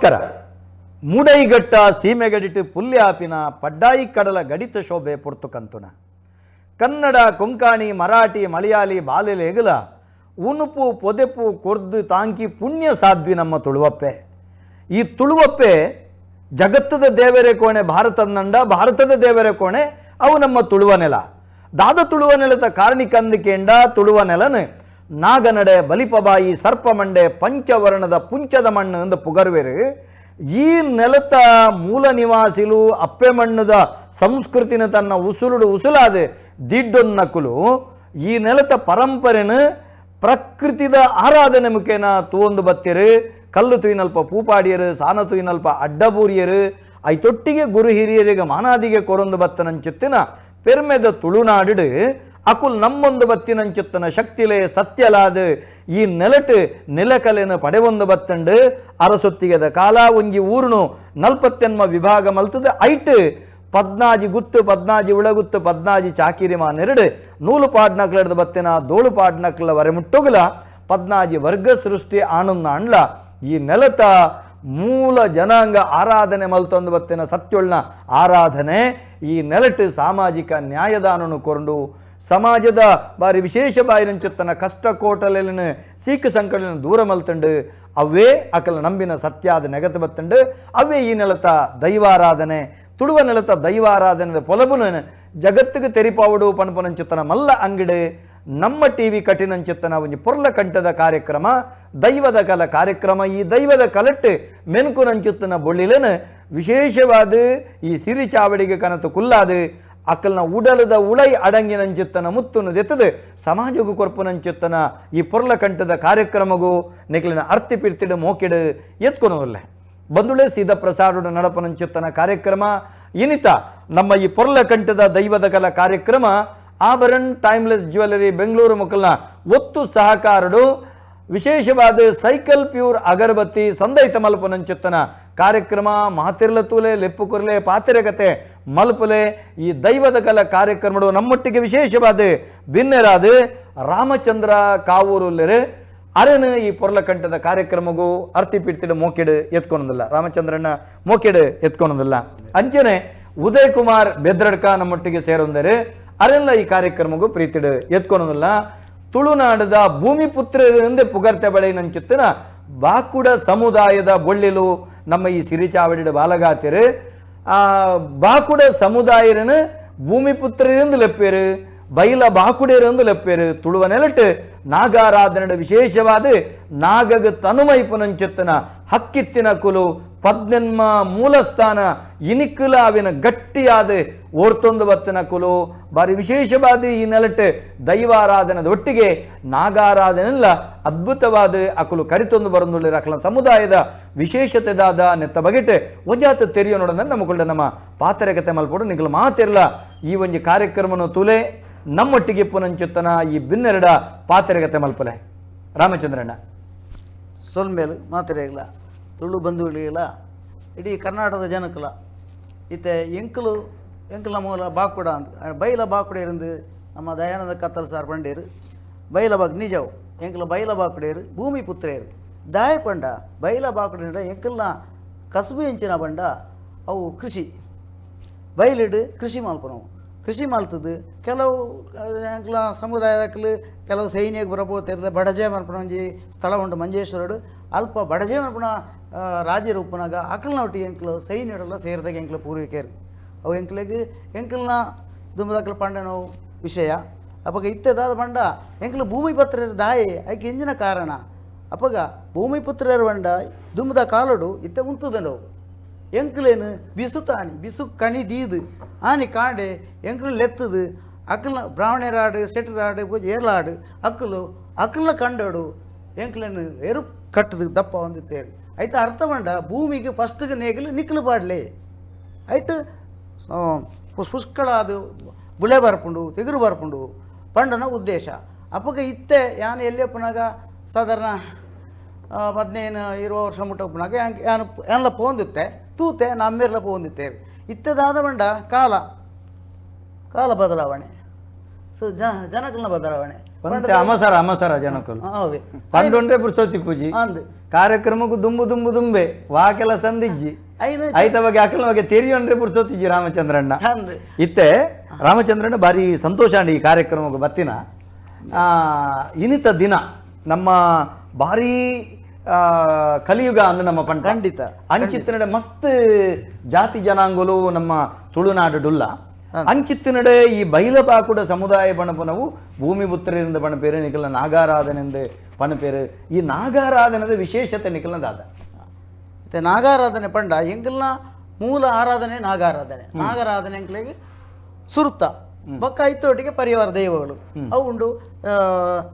ನಮಸ್ಕಾರ. ಮೂಡೈಗಟ್ಟ ಸೀಮೆಗಡಿಟ್ಟು ಪುಲ್ಯಾಪಿನ ಪಡ್ಡಾಯಿ ಕಡಲ ಗಡಿತ ಶೋಭೆ ಪೊರ್ತುಕಂತುನ ಕನ್ನಡ, ಕೊಂಕಾಣಿ, ಮರಾಠಿ, ಮಲಯಾಳಿ ಬಾಲೆಲೆಗುಲ ಉನುಪು ಪೊದೆಪು ಕೊರ್ದು ತಾಂಕಿ ಪುಣ್ಯ ಸಾಧ್ವಿ ನಮ್ಮ ತುಳುವಪ್ಪೆ. ಈ ತುಳುವಪ್ಪೆ ಜಗತ್ತದ ದೇವರೇ ಕೋಣೆ ಭಾರತದ ನಂಡ ಭಾರತದ ದೇವರೇ ಕೋಣೆ ಅವು ನಮ್ಮ ತುಳುವ ನೆಲ. ದಾದ ತುಳುವ ನೆಲದ ಕಾರಣಿಕಂದಿಕೆಂಡ ತುಳುವ ನೆಲನು ನಾಗನಡೆ, ಬಲಿಪಬಾಯಿ, ಸರ್ಪಮಂಡೆ, ಪಂಚವರ್ಣದ ಪುಂಚದ ಮಣ್ಣು ಎಂದು ಪುಗರ್ವೆರು. ಈ ನೆಲತ ಮೂಲ ನಿವಾಸಿಲು ಅಪ್ಪೆ ಮಣ್ಣುದ ಸಂಸ್ಕೃತಿನ ತನ್ನ ಉಸುಲುಡು ಉಸುಲಾದ ದಿಡ್ಡೊನ್ನಕುಲು ಈ ನೆಲತ ಪರಂಪರೆನು ಪ್ರಕೃತಿದ ಆರಾಧನೆ ಮುಖೇನ ತೂವೊಂದು ಬತ್ತಿರು. ಕಲ್ಲು ತುಯಿನಲ್ಪ ಪೂಪಾಡಿಯರು, ಸಾನ ತುಯಿನಲ್ಪ ಅಡ್ಡಬೂರಿಯರು, ಐತೊಟ್ಟಿಗೆ ಗುರು ಹಿರಿಯರಿಗೆ ಮಾನಾದಿಗೆ ಕೊರೊಂದು ಬತ್ತನಂಚುತ್ತಿನ ಪೆರ್ಮೆದ ತುಳುನಾಡು ಅಕುಲ್ ನಮ್ಮೊಂದು ಬತ್ತಿನಂಚುತ್ತನ ಶಕ್ತಿಲೆ ಸತ್ಯಲಾದ ಈ ನೆಲಟು ನೆಲಕಲೆನ ಪಡೆವೊಂದು ಬತ್ತಂಡು. ಅರಸೊತ್ತಿಗೆದ ಕಾಲ ಒಂಜಿ ಊರುನು ನಲ್ಪತ್ತೆನ್ಮ ವಿಭಾಗ ಮಲ್ತದ ಐಟ್ ಪದ್ನಾಜಿ ಗುತ್ತು, ಪದ್ನಾಜಿ ಉಳಗುತ್ತು, ಪದ್ನಾಜಿ ಚಾಕಿರಿ ಮಾನೆರಡು ನೂಲು ಪಾಡ್ನಕ್ಲೆಡ್ದು ಬತ್ತಿನ ದೋಳು ಪಾಡ್ನಕ್ಲ ವರೆ ಮುಟ್ಟೊಗುಲ ಪದ್ನಾಜಿ ವರ್ಗ ಸೃಷ್ಟಿ ಆನಂದ ಅಣ್ಲ ಈ ನೆಲತ ಮೂಲ ಜನಾಂಗ ಆರಾಧನೆ ಮಲ್ತೊಂದು ಬತ್ತಿನ ಸತ್ಯೊಳ್ನ ಆರಾಧನೆ ಈ ನೆಲಟು ಸಾಮಾಜಿಕ ನ್ಯಾಯದಾನನು ಕೊರಂಡು ಸಮಾಜದ ಬಾರಿ ವಿಶೇಷ ಬಾಯಿನಂಚುತ್ತನ ಕಷ್ಟ ಕೋಟಲೆನ ಸೀಕು ಸಂಕಟನ ದೂರ ಮಲ್ತಂಡು ಅವೇ ಅಕಲ ನಂಬಿನ ಸತ್ಯಾದ ನೆಗತು ಬತ್ತಂಡು. ಅವೇ ಈ ನೆಲತ ದೈವಾರಾಧನೆ, ತುಳುವ ನೆಲತ ದೈವಾರಾಧನೆ ಪೊಲಬುನ ಜಗತ್ತಿಗೆ ತೆರಿಪಾವಡು ಪನ್ಪನಂಚುತ್ತನ ಮಲ್ಲ ಅಂಗಡಿ ನಮ್ಮ ಟಿವಿ ಕಠಿಣಂಚುತ್ತನ ಒಂಜಿ ಪೊರ್ಲ ಕಂಠದ ಕಾರ್ಯಕ್ರಮ ದೈವದ ಕಲ ಕಾರ್ಯಕ್ರಮ. ಈ ದೈವದ ಕಲಟ್ಟು ಮೆನ್ಕುನಂಚುತ್ತನ ಬೊಳ್ಳಿಲನ ವಿಶೇಷವಾದ ಈ ಸಿರಿ ಚಾವಡಿಗೆ ಕನತು ಕುಲ್ಲಾದು ಅಕ್ಕಲ್ನ ಉಡಲದ ಉಳೈ ಅಡಂಗಿನಂಚುತ್ತನ ಮುತ್ತುನು ದೆತ್ತದು ಸಮಾಜಗೂ ಕೊರ್ಪುನಂಚುತ್ತನ ಈ ಪೊರ್ಲ ಕಂಠದ ಕಾರ್ಯಕ್ರಮಗೂ ನಿಕ್ಲಿನ ಅರ್ತಿ ಪಿರ್ತಿಡು ಮೋಕಿಡು ಎತ್ಕೊನೋಲ್ಲ ಬಂದುಳೆ ಸೀದ ಪ್ರಸಾರುಡು ನಡಪನಂಚುತ್ತನ ಕಾರ್ಯಕ್ರಮ. ಇನಿತ ನಮ್ಮ ಈ ಪೊರ್ಲ ಕಂಠದ ದೈವದ ಕಲ ಕಾರ್ಯಕ್ರಮ ಆಭರಣ್ ಟೈಮ್ಲೆಸ್ ಜ್ಯುವೆಲರಿ ಬೆಂಗಳೂರು ಮುಖಲ್ನ ಒತ್ತು ಸಹಕಾರಡು ವಿಶೇಷವಾದ ಸೈಕಲ್ ಪ್ಯೂರ್ ಅಗರಬತ್ತಿ ಸಂದೈತ ಮಲ್ಪನಂಚುತ್ತನ ಕಾರ್ಯಕ್ರಮ ಮಾತಿರ್ಲ ತೂಲೆ ಲೆಪ್ಪು ಕೊರ್ಲೆ ಪಾತಿರಕತೆ ಮಲ್ಪಲೆ ಈ ದೈವದ ಕಲ ಕಾರ್ಯಕ್ರಮಡು ನಮ್ಮೊಟ್ಟಿಗೆ ವಿಶೇಷವಾದ ಬಿನ್ನೆರಾದ ರಾಮಚಂದ್ರ ಕಾವೂರುಲ್ಲೆರು ಅರೆನು ಈ ಪೊರ್ಲಕಂಠದ ಕಾರ್ಯಕ್ರಮಗೂ ಅರ್ತಿ ಪಿರ್ತಿಡು ಮೋಕಿಡು ಎತ್ಕೊನದಿಲ್ಲ, ರಾಮಚಂದ್ರನ ಮೋಕಿಡು ಎತ್ಕೊನದಿಲ್ಲ. ಅಂಚನೆ ಉದಯ್ ಕುಮಾರ್ ಬೆದ್ರಡ್ಕ ನಮ್ಮೊಟ್ಟಿಗೆ ಸೇರೊಂದರೆ ಅರೆಲ್ಲ ಈ ಕಾರ್ಯಕ್ರಮಗೂ ಪ್ರೀತಿಡು ಎತ್ಕೊನದಿಲ್ಲ. ತುಳುನಾಡದ ಭೂಮಿಪುತ್ರರಿಂದ ಪುಗರ್ತೆ ಬಳೆ ನಂಚುತ್ತಿನ ಬಾಕುಡ ಸಮುದಾಯದ ಬೊಳ್ಳಿಲು ನಮ್ಮ ಈ ಸಿರಿಚಾವಡಿಡ ಬಾಲಗಾತಿರು. ಆ ಬಾಕುಡ ಸಮುದಾಯರನು ಭೂಮಿಪುತ್ರರಿಂದ ಲೆಪ್ಪೇರು, ಬೈಲ ಬಾಕುಡೇರೆಂದು ಲೆಪ್ಪೇರು. ತುಳುವ ನೆಲಟ್ಟು ನಾಗಾರಾಧನೆ ವಿಶೇಷವಾದ ನಾಗಗ ತನುಮೈಪುನಂಚುತ್ತನ ಹಕ್ಕಿತ್ತಿನ ಕುಲು ಪದ್ನೆನ್ಮ ಮೂಲಸ್ಥಾನ ಇನಿಕುಲಾವಿನ ಗಟ್ಟಿಯಾದ ಓರ್ತೊಂದು ಬತ್ತಿನ ಕುಲು ಬಾರಿ ವಿಶೇಷವಾದ ಈ ನೆಲಟ್ಟು ದೈವಾರಾಧನದ ಒಟ್ಟಿಗೆ ನಾಗಾರಾಧನೆಲ್ಲ ಅದ್ಭುತವಾದ ಅಕುಲು ಕರಿತೊಂದು ಬರಂದುಳ್ಳಿರ. ಅಕಲ ಸಮುದಾಯದ ವಿಶೇಷತೆದಾದ ನೆತ್ತ ಬಗೆಟ್ ಒಂಜಾತ ತೆರಿಯೋ ನೋಡೋದನ್ನ ನಮ್ಮ ನಮ್ಮ ಪಾತರಕತೆ ಮಲ್ಪಡು ನಿಗಲು ಮಾತಿರಲ ಈ ಒಂಜಿ ಕಾರ್ಯಕ್ರಮನು ತುಲೆ ನಮ್ಮೊಟ್ಟಿಗೆ ಪುನಂಚುತ್ತನ ಈ ಬಿನ್ನೆರಡ ಪಾತರಕತೆ ಮಲ್ಪಲೆ. ರಾಮಚಂದ್ರಣ್ಣ ಸೊಲ್ಮೇಲು ಮಾತಿರೇಗಲ ತುಳು ಬಂಧುಗಳಿಗೆಲ್ಲ ಇಡೀ ಕರ್ನಾಟಕದ ಜನಕ್ಕಲ ಇತ್ತೆ ಎಂಕಲು ಎಂಕಲ ಮೂಲ ಬಾಕುಡ ಅಂತ ಬೈಲ ಬಾಕುಡ ಇருந்து ನಮ್ಮ ದಯಾನಂದ ಕತ್ತಲ್ ಸಾರ್ ಪಂಡೇರು ಬೈಲ ಬಾಕ್ ನಿಜವು ಎಂಕಲ ಬೈಲ ಬಾಕುಡೇರು ಭೂಮಿ ಪುತ್ರೇರು ದಾಯ ಪಂಡ ಬೈಲ ಬಾಕುಡ ಎಂಕಲ್ನ ಕಸುಬು ಎಂಚಿನ ಪಂಡ ಅವು ಕೃಷಿ ಬೈಲಿಡು ಕೃಷಿ ಮಲ್ಪನವು ಕೃಷಿ ಮಲ್ತದ್ದು ಕೆಲವು ಎಂಕಲ ಸಮುದಾಯದಕ್ಕಲು ಕೆಲವು ಸೈನ್ಯಕ್ಕೆ ಬರಬಹುದು ಬಡಜೆ ಮಲ್ಪನ ಒಂಜಿ ಸ್ಥಳ ಉಂಟು ಮಂಜೇಶ್ವರಡು ಅಲ್ಪ ಬಡಜೆ ಮಲ್ಪನ ರಾಜ್ಯರು ಉಪ್ಪನಾಗ ಅಕಲ್ನ ಒಟ್ಟಿಗೆ ಎಂಕಲು ಸೈನ್ಯರೆಲ್ಲ ಸೇರಿದಾಗ ಎಂಕಲ ಪೂರ್ವಿಕರು ಅವು ಎಂಕ್ಲೆಗ್ ಎಂಕಲ್ನ ದುಂಬದಕ್ಕಲು ಪಂಡನವು ವಿಷಯ. ಅಪಗ ಇತ್ತೆದಾದ ಪಂಡ ಎಂಕಲು ಭೂಮಿಪುತ್ರರು ದಾಯಿ ಐಕೆ ಎಂಜಿನ ಕಾರಣ ಅಪಗ ಭೂಮಿಪುತ್ರರು ಪಂಡ ದುಂಬದ ಕಾಲಡು ಇತ್ತೆ ಉಂತುದನವು ಎಂಕಲೇನು ಬಿಸು ತಾಣಿ ಬಿಸು ಕಣಿ ದೀದು ಆನಿ ಕಾಂಡೆ ಎಂಕಲು ಲೆತ್ತದು ಅಕ್ಕಲ್ನ ಬ್ರಾಹ್ಮಣರಾಡು ಶೆಟ್ಟರಾಡು ಏರ್ಲಾಡು ಅಕ್ಕಲು ಅಕ್ಕಲ್ನ ಕಂಡೋಡು ಎಂಕಲೇನು ಎರು ಕಟ್ಟದು ದಪ್ಪ ಹೊಂದಿತ್ತೇರಿ ಐತ ಅರ್ಥ ಪಂಡ ಭೂಮಿಗೆ ಫಸ್ಟ್ಗೆ ನೇಗಿಲು ನಿಕ್ಕಲು ಪಾಡ್ಲೆ ಐಟ್ ಪುಷ್ಕಳ ಅದು ಬುಳೆ ಬರ್ಪುಂಡು ತೆಗುರು ಬರ್ಪುಂಡು ಪಂಡನ ಉದ್ದೇಶ. ಅಪ್ಪಗ ಇತ್ತೆ ಯಾನು ಎಲ್ಲಿ ಸಾಧಾರಣ 15 20 ವರ್ಷ ಮುಟ್ಟ ಉಪ್ಪುನಾಗ ಯಾನು ಯಾನ್ಲ ಪೋಂದಿತ್ತೆ ತೂತೆ ನಮ್ಮೆರ್ಲ ಪೋಂದಿತ್ತೇವೆ ಇತ್ತದಾದ ಬಂಡ ಕಾಲ ಕಾಲ ಬದಲಾವಣೆ ಸೊ ಜನಗಳನ್ನ ಬದಲಾವಣೆ. ಅಮಸರ ಅಮಸರ ಜನಕುಲು ಪಂಡೊಂಡ್ರೆ ಪುರ್ಸೊತ್ತಿ ಪೂಜಿ ಕಾರ್ಯಕ್ರಮಕ್ಕೂ ದುಂಬು ದುಂಬು ದುಂಬೆ ವಾ ಕೆಲ ಸಂದಿಜ್ಜಿ ಐತ ಬಗ್ಗೆ ಅಕಲ ಬಗ್ಗೆ ತೆರಿಯೊಂಡ್ರೆ ಪುರ್ಸೊತ್ತಿಜ್ಜಿ ರಾಮಚಂದ್ರಣ್ಣ. ಇತ್ತೆ ರಾಮಚಂದ್ರಣ್ಣ ಭಾರಿ ಸಂತೋಷ ಅಂడి ಈ ಕಾರ್ಯಕ್ರಮಕ್ಕೆ ಬತ್ತಿನ. ಇನಿತ ದಿನ ನಮ್ಮ ಭಾರಿ ಕಲಿಯುಗ ಅಂದ್ರೆ ನಮ್ಮ ಪಂಡ ಖಂಡಿತ ಅಂಚಿತ್ತಿನಡೆ ಮಸ್ತ್ ಜಾತಿ ಜನಾಂಗಲು ನಮ್ಮ ತುಳುನಾಡುಲ್ಲ. ಅಂಚಿತ್ತಿನಡೆ ಈ ಬೈಲಬಾಕುಡ ಸಮುದಾಯ ಪಣಪನವು ಭೂಮಿ ಪುತ್ರರಿಂದ ಪಣಪೇರು ನಿಕಲ ನಾಗಾರಾಧನೆಂದು ಪಣಪೇರು. ಈ ನಾಗಾರಾಧನೆದ ವಿಶೇಷತೆ ನಿಕಲದಾದ ನಾಗಾರಾಧನೆ ಪಂಡ ಎಂಕಲ್ನ ಮೂಲ ಆರಾಧನೆ ನಾಗಾರಾಧನೆ. ನಾಗಾರಾಧನೆ ಎಂಕ್ಲೆಗೆ ಸುರುತ ಬೊಕ್ಕ ಐತೊಟ್ಟಿಗೆ ಪರಿವಾರ ದೈವಗಳು ಅವು ಉಂಡು,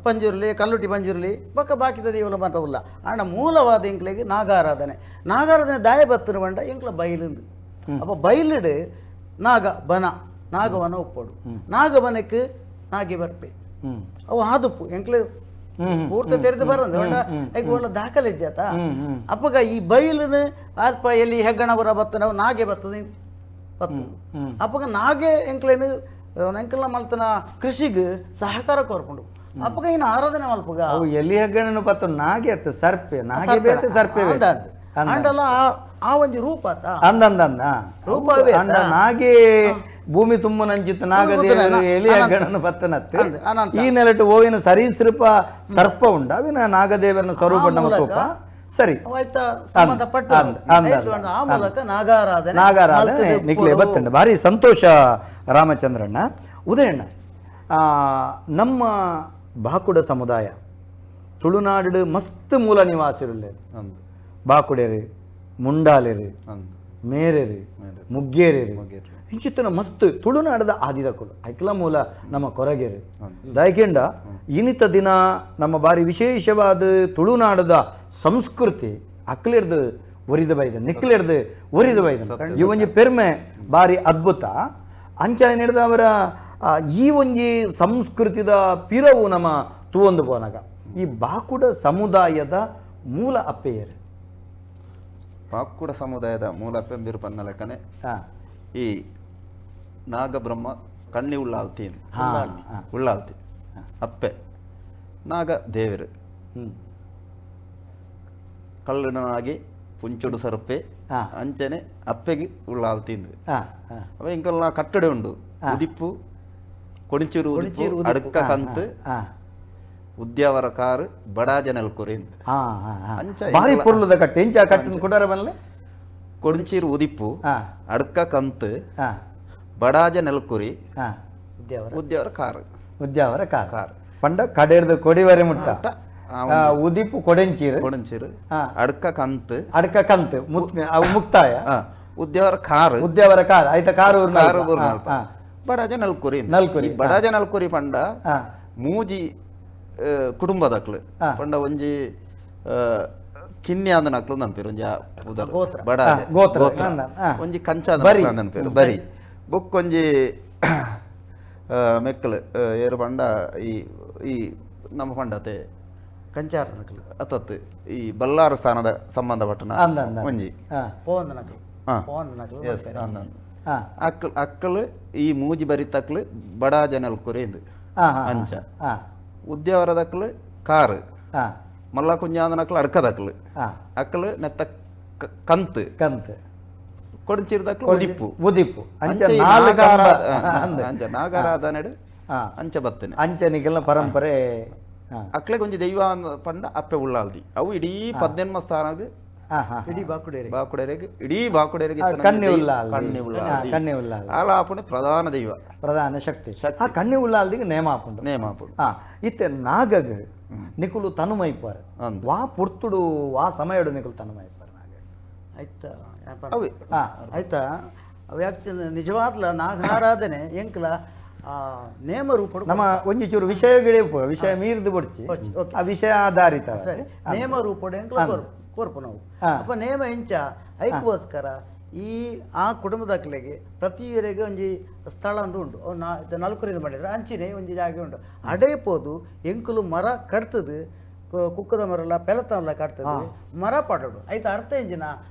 ಪಂಜುರ್ಲಿ ಕಲ್ಲುಟಿ ಪಂಜುರ್ಲಿ ಬೊಕ್ಕ ಬಾಕಿದ ದೈವಗಳು ಮಾತ್ರವಲ್ಲ. ಆಂಡ ಮೂಲವಾದ ಎಂಕ್ಲೆಗೆ ನಾಗಾರಾಧನೆ. ನಾಗಾರಾಧನೆ ದಾಯ ಬತ್ತಿನ ಪಂಡ ಎಂಕ್ಲ ಬೈಲಿಂದು. ಅಪ್ಪ ಬೈಲಿಡು ನಾಗ ಬನ ನಾಗವನ ಉಪ್ಪಡು ನಾಗವನಕ್ಕೆ ನಾಗಿ ಬರ್ಪೆ ಅವು ಆದುಪ್ಪು ಎಂಕ್ಲೆ ಪೂರ್ತಿ ತೆರೆದು ಬರಂದು ಪಂಡ ಐಕ್ ಒಳ್ಳೆ ದಾಖಲೆ ಇಜ್ಜಾತ. ಅಪ್ಪಗ ಈ ಬೈಲಿನ ಅಲ್ಪ ಎಲ್ಲಿ ಹೆಗ್ಗಣವರ ಬತ್ತನವು ನಾಗೆ ಬರ್ತದೆ ಬತ್ತು. ಅಪ್ಪಗ ನಾಗೆ ಎಂಕ್ಲೇನು ಎಂಕಲ್ನ ಮಲ್ತನ ಕೃಷಿಗೆ ಸಹಕಾರ ಕೋರ್ಕೊಂಡು ಅಪ್ಪಗ ಇನ್ನು ಆರಾಧನೆ ಮಲ್ಪಗ ಅವು ಎಲ್ಲಿ ಹೆಗ್ಗಣನು ಬತ್ತ ನಾಗೆ ಅತ್ತ ಸರ್ಪೆ ನಾಗೆ ಬೇತೆ ಸರ್ಪೆ ಅಂಡಲ್ಲ ಆ ಒಂಜಿ ರೂಪ ಆತ ಅಂದಂದ ರೂಪವೇ ಅಂಡ ನಾಗೆ ಭೂಮಿ ತುಂಬುನಂಚಿತ್ತು ನಾಗದೇವರು ಎಲಿ ಹೆಗ್ಗಣನು ಬತ್ತನತ್ತು. ಈ ನೆಲಟು ಓವಿನ ಸರೀಸೃಪ ಸರ್ಪ ಉಂಡ ಅವಿನ ನಾಗದೇವರನ ಸ್ವರೂಪ ನಮ್ಮ ತೂಪ ಸರಿ ಸಂಬಂಧಪಟ್ಟ ಆ ಮೂಲಕ ನಾಗಾರಾಧನೆ ನಾಗಾರಾಧನೆ ನಿಕ್ಲೆ ಬತ್ತಂಡ. ಭಾರಿ ಸಂತೋಷ ರಾಮಚಂದ್ರಣ್ಣ. ಉದಯಣ್ಣ, ನಮ್ಮ ಬಾಕುಡ ಸಮುದಾಯ ತುಳುನಾಡು ಮಸ್ತ್ ಮೂಲ ನಿವಾಸಿರುಲ್ಲೆ. ಬಾಕುಡೇರಿ, ಮುಂಡಾಲೇರಿ, ಮೇರೇರಿ, ಮುಗ್ಗೇರೇರಿ ಇಂಚಿತ್ತನ ಮಸ್ತ್ ತುಳುನಾಡದ ಆದಿದಕುಲು ಐಕ್ಲ ಮೂಲ ನಮ್ಮ ಕೊರಗೇರಿ. ದಯಕೆಂಡ ಇನಿತ ದಿನ ನಮ್ಮ ಬಾರಿ ವಿಶೇಷವಾದ ತುಳುನಾಡದ ಸಂಸ್ಕೃತಿ ಅಕ್ಲೆರ್ದು ಒರಿದ ಬೈದ ನಿಕ್ಲೆರ್ದು ಒರಿದ ಬೈದ ಈ ಒಂಜಿ ಪೆರ್ಮೆ ಬಾರಿ ಅದ್ಭುತ. ಅಂಚನೆ ನಡೆದ ಅವರ ಈ ಒಂಜಿ ಸಂಸ್ಕೃತಿದ ಪಿರವು ನಮ್ಮ ತೂವೊಂದು ಪೋನಾಗ ಈ ಬಾಕುಡ ಸಮುದಾಯದ ಮೂಲ ಅಪ್ಪೆಯರು. ಬಾಕುಡ ಸಮುದಾಯದ ಮೂಲ ಅಪ್ಪೆ ಬಿರುಪನ್ನ ಲೆಕ್ಕನೆ ಈ ನಾಗಬ್ರಹ್ಮ ಕಣ್ಣಿ ಉಳ್ಳಾಲ್ತಿ ಉಳ್ಳಾಲ್ತಿ ಅಪ್ಪೆ ನಾಗ ದೇವರು ಕಳ್ಳಿನಾಗಿ ಪುಂಚುಡು ಸರ್ಪೆ ಅಂಚನೆ ಅಪ್ಪೆಗೆ ಉಳ್ಳಾಲ್ತಿ. ಅವ ಇಂಕಲ್ನ ಕಟ್ಟಡೆ ಉಂಡು ಉದಿಪ್ಪು ಕೊಡಿಚೂರು ಉದಿಪ್ಪು ಅಡ್ಕ ಕಂತು ಉದ್ಯಾವರ ಕಾರು ಬಡಾಜ ನೆಲ್ಕೊರಿ ಅಂಚ ಭಾರಿ ಪೊರ್ಲುದ ಕಟ್ಟೆ ಇಂಚ ಕಟ್ಟೆ ಕುಡಾರ ಬನ್ಲೆ ಕೊಡಿಚೀರು ಉದಿಪ್ಪು ಅಡ್ಕ ಕಂತು ಬಡಾಜ ನೆಲ್ಕೊರಿ ಉದ್ಯಾವರ ಕಾರು ಉದ್ಯಾವರ ಕಾರ್ ಕಾರ್ ಪಂಡ ಕಡೆರ್ದು ಕೊಡಿವರೆ ಮುಟ್ಟ ಉದಿಪ್ಪು ಕೊಡೆಂಚೀರು ಕೊಡಂಚೀರು ಅಡ್ಕ ಕಂತು ಅಡ್ಕ ಕಂತು ಮುಕ್ತಾಯ ಉದ್ಯಾವರ ಕಾರು ಉದ್ಯಾವರ ಕಾರ್ ಆಯ್ತಾ ಕಾರು ಕಾರು ಬಡಾಜ ನಲ್ಕುರಿ ನಲ್ಕುರಿ ಬಡಾಜ ನಲ್ಕುರಿ ಪಂಡ ಮೂಜಿ ಕುಟುಂಬದಕ್ಲು ಪಂಡ ಒಂಜಿ ಕಿನ್ನಿ ಅಂದನಕ್ಲು ನನ್ಪೇರು ಒಂಜಿ ಬಡಾಜ ಗೋತ್ರ ಒಂಜಿ ಕಂಚ ನನ್ಪೇರು ಬರಿ ಬೊಕ್ ಒಂಜಿ ಮೆಕ್ಕಲು ಏರು ಪಂಡ ಈ ಈ ನಮ್ಮ ಪಂಡತೆ ಕಂಚಾರ ಅತ್ತತ್ತು ಈ ಬಲ್ಲಾರ ಸ್ಥಾನದ ಸಂಬಂಧಪಟ್ಟನ ಒಂಜಿ ಅಕ್ಕಲ್ ಅಕ್ಕಲು ಈ ಮೂಜಿ ಬರಿತಕ್ಲು ಬಡಾಜ ನಲ್ಕೊರಿ ಇದು ಅಂಚ ಉದ್ಯಾವರದಕ್ಲು ಕಾರು ಮಲ್ಲ ಕುಂಜಾಂದನಕ್ಲು ಅಡ್ಕದಕ್ಲು ಅಕ್ಕಲು ನೆತ್ತ ಕಂತು ಕಂತು ಕೊಡಂಚಿರದಕ್ಲು ಉದಿಪ್ಪು ಉದಿಪ್ಪು ಅಂಚ ಅಂಚ ನಾಗಾರಾಧನೆ ಅಂಚ ಬತ್ತನೆ ಅಂಚನಿಗೆಲ್ಲ ಪರಂಪರೆ ಅಕ್ಲೆ ಒಂಜಿ ದೈವ ಪಂಡ ಅಪ್ಪೆ ಉಳ್ಳಾಲ್ದಿ ಅವು ಇಡೀ ಪದ್ದೆನ್ಮ ಸ್ಥಾನದ ಇಡೀ ಬಾಕುಡೇರಿ ಬಾಕುಡೇರಿಗೆ ಇಡೀ ಬಾಕುಡೇರಿಗೆ ಕಣ್ಣಿ ಉಳ್ಳಾಲ್ದಿ ಕಣ್ಣಿ ಉಳ್ಳಾಲ್ದಿ ಆಲ ಆಪುಣೆ ಪ್ರಧಾನ ದೈವ ಪ್ರಧಾನ ಶಕ್ತಿ ಆ ಕಣ್ಣಿ ಉಳ್ಳಾಲ್ದಿಗೆ ನೇಮ ಆಪುಂಡು ನೇಮ ಆಪುಂಡು ಇತ್ತೆ ನಾಗಗ್ ನಿಕುಲು ತನುಮೈಪಾರ್ ವಾ ಪುರ್ತುಡು ವಾ ಸಮಯಡು ನಿಕುಲು ತನುಮೈಪಾರ್ ನಾಗ ಆಯ್ತಾ ಆಯ್ತಾ ಅವು ಯಾಕೆ ನಿಜವಾದ್ಲ ನಾಗಾರಾಧನೆ ಎಂಕ್ಲ ನೇಮ ರೂಪ ನಮ್ಮ ಒಂಜಿ ಚೂರು ವಿಷಯಗಳೇ ವಿಷಯ ಮೀರಿದು ಬೊಡ್ಚಿ ಆ ವಿಷಯ ಆಧಾರಿತ ಸರಿ ನೇಮ ರೂಪಡೆ ಎಂಕ್ಲ ಕೋರ್ಪು ನಾವು ಅಪ್ಪ ನೇಮ ಎಂಚ ಐಕ್ಕೋಸ್ಕರ ಈ ಆ ಕುಟುಂಬದಕ್ಲೆಗೆ ಪ್ರತಿಯೊರಿಗೆ ಒಂಜಿ ಸ್ಥಳ ಅಂದು ಉಂಟು ಅವು ನಲ್ಕುರಿದ ಮಾಡಿದ್ರೆ ಅಂಚಿನೇ ಒಂಜಿ ಜಾಗೆ ಉಂಟು ಅಡೇ ಪೋದು ಎಂಕುಲು ಮರ ಕಟ್ತದು ಕುಕ್ಕದ ಮರಲ್ಲ ಪೆಲತಲ್ಲ ಕಟ್ತದೆ ಮರ ಪಾಡೋಡು ಐತ ಅರ್ಥ ಎಂಜಿನ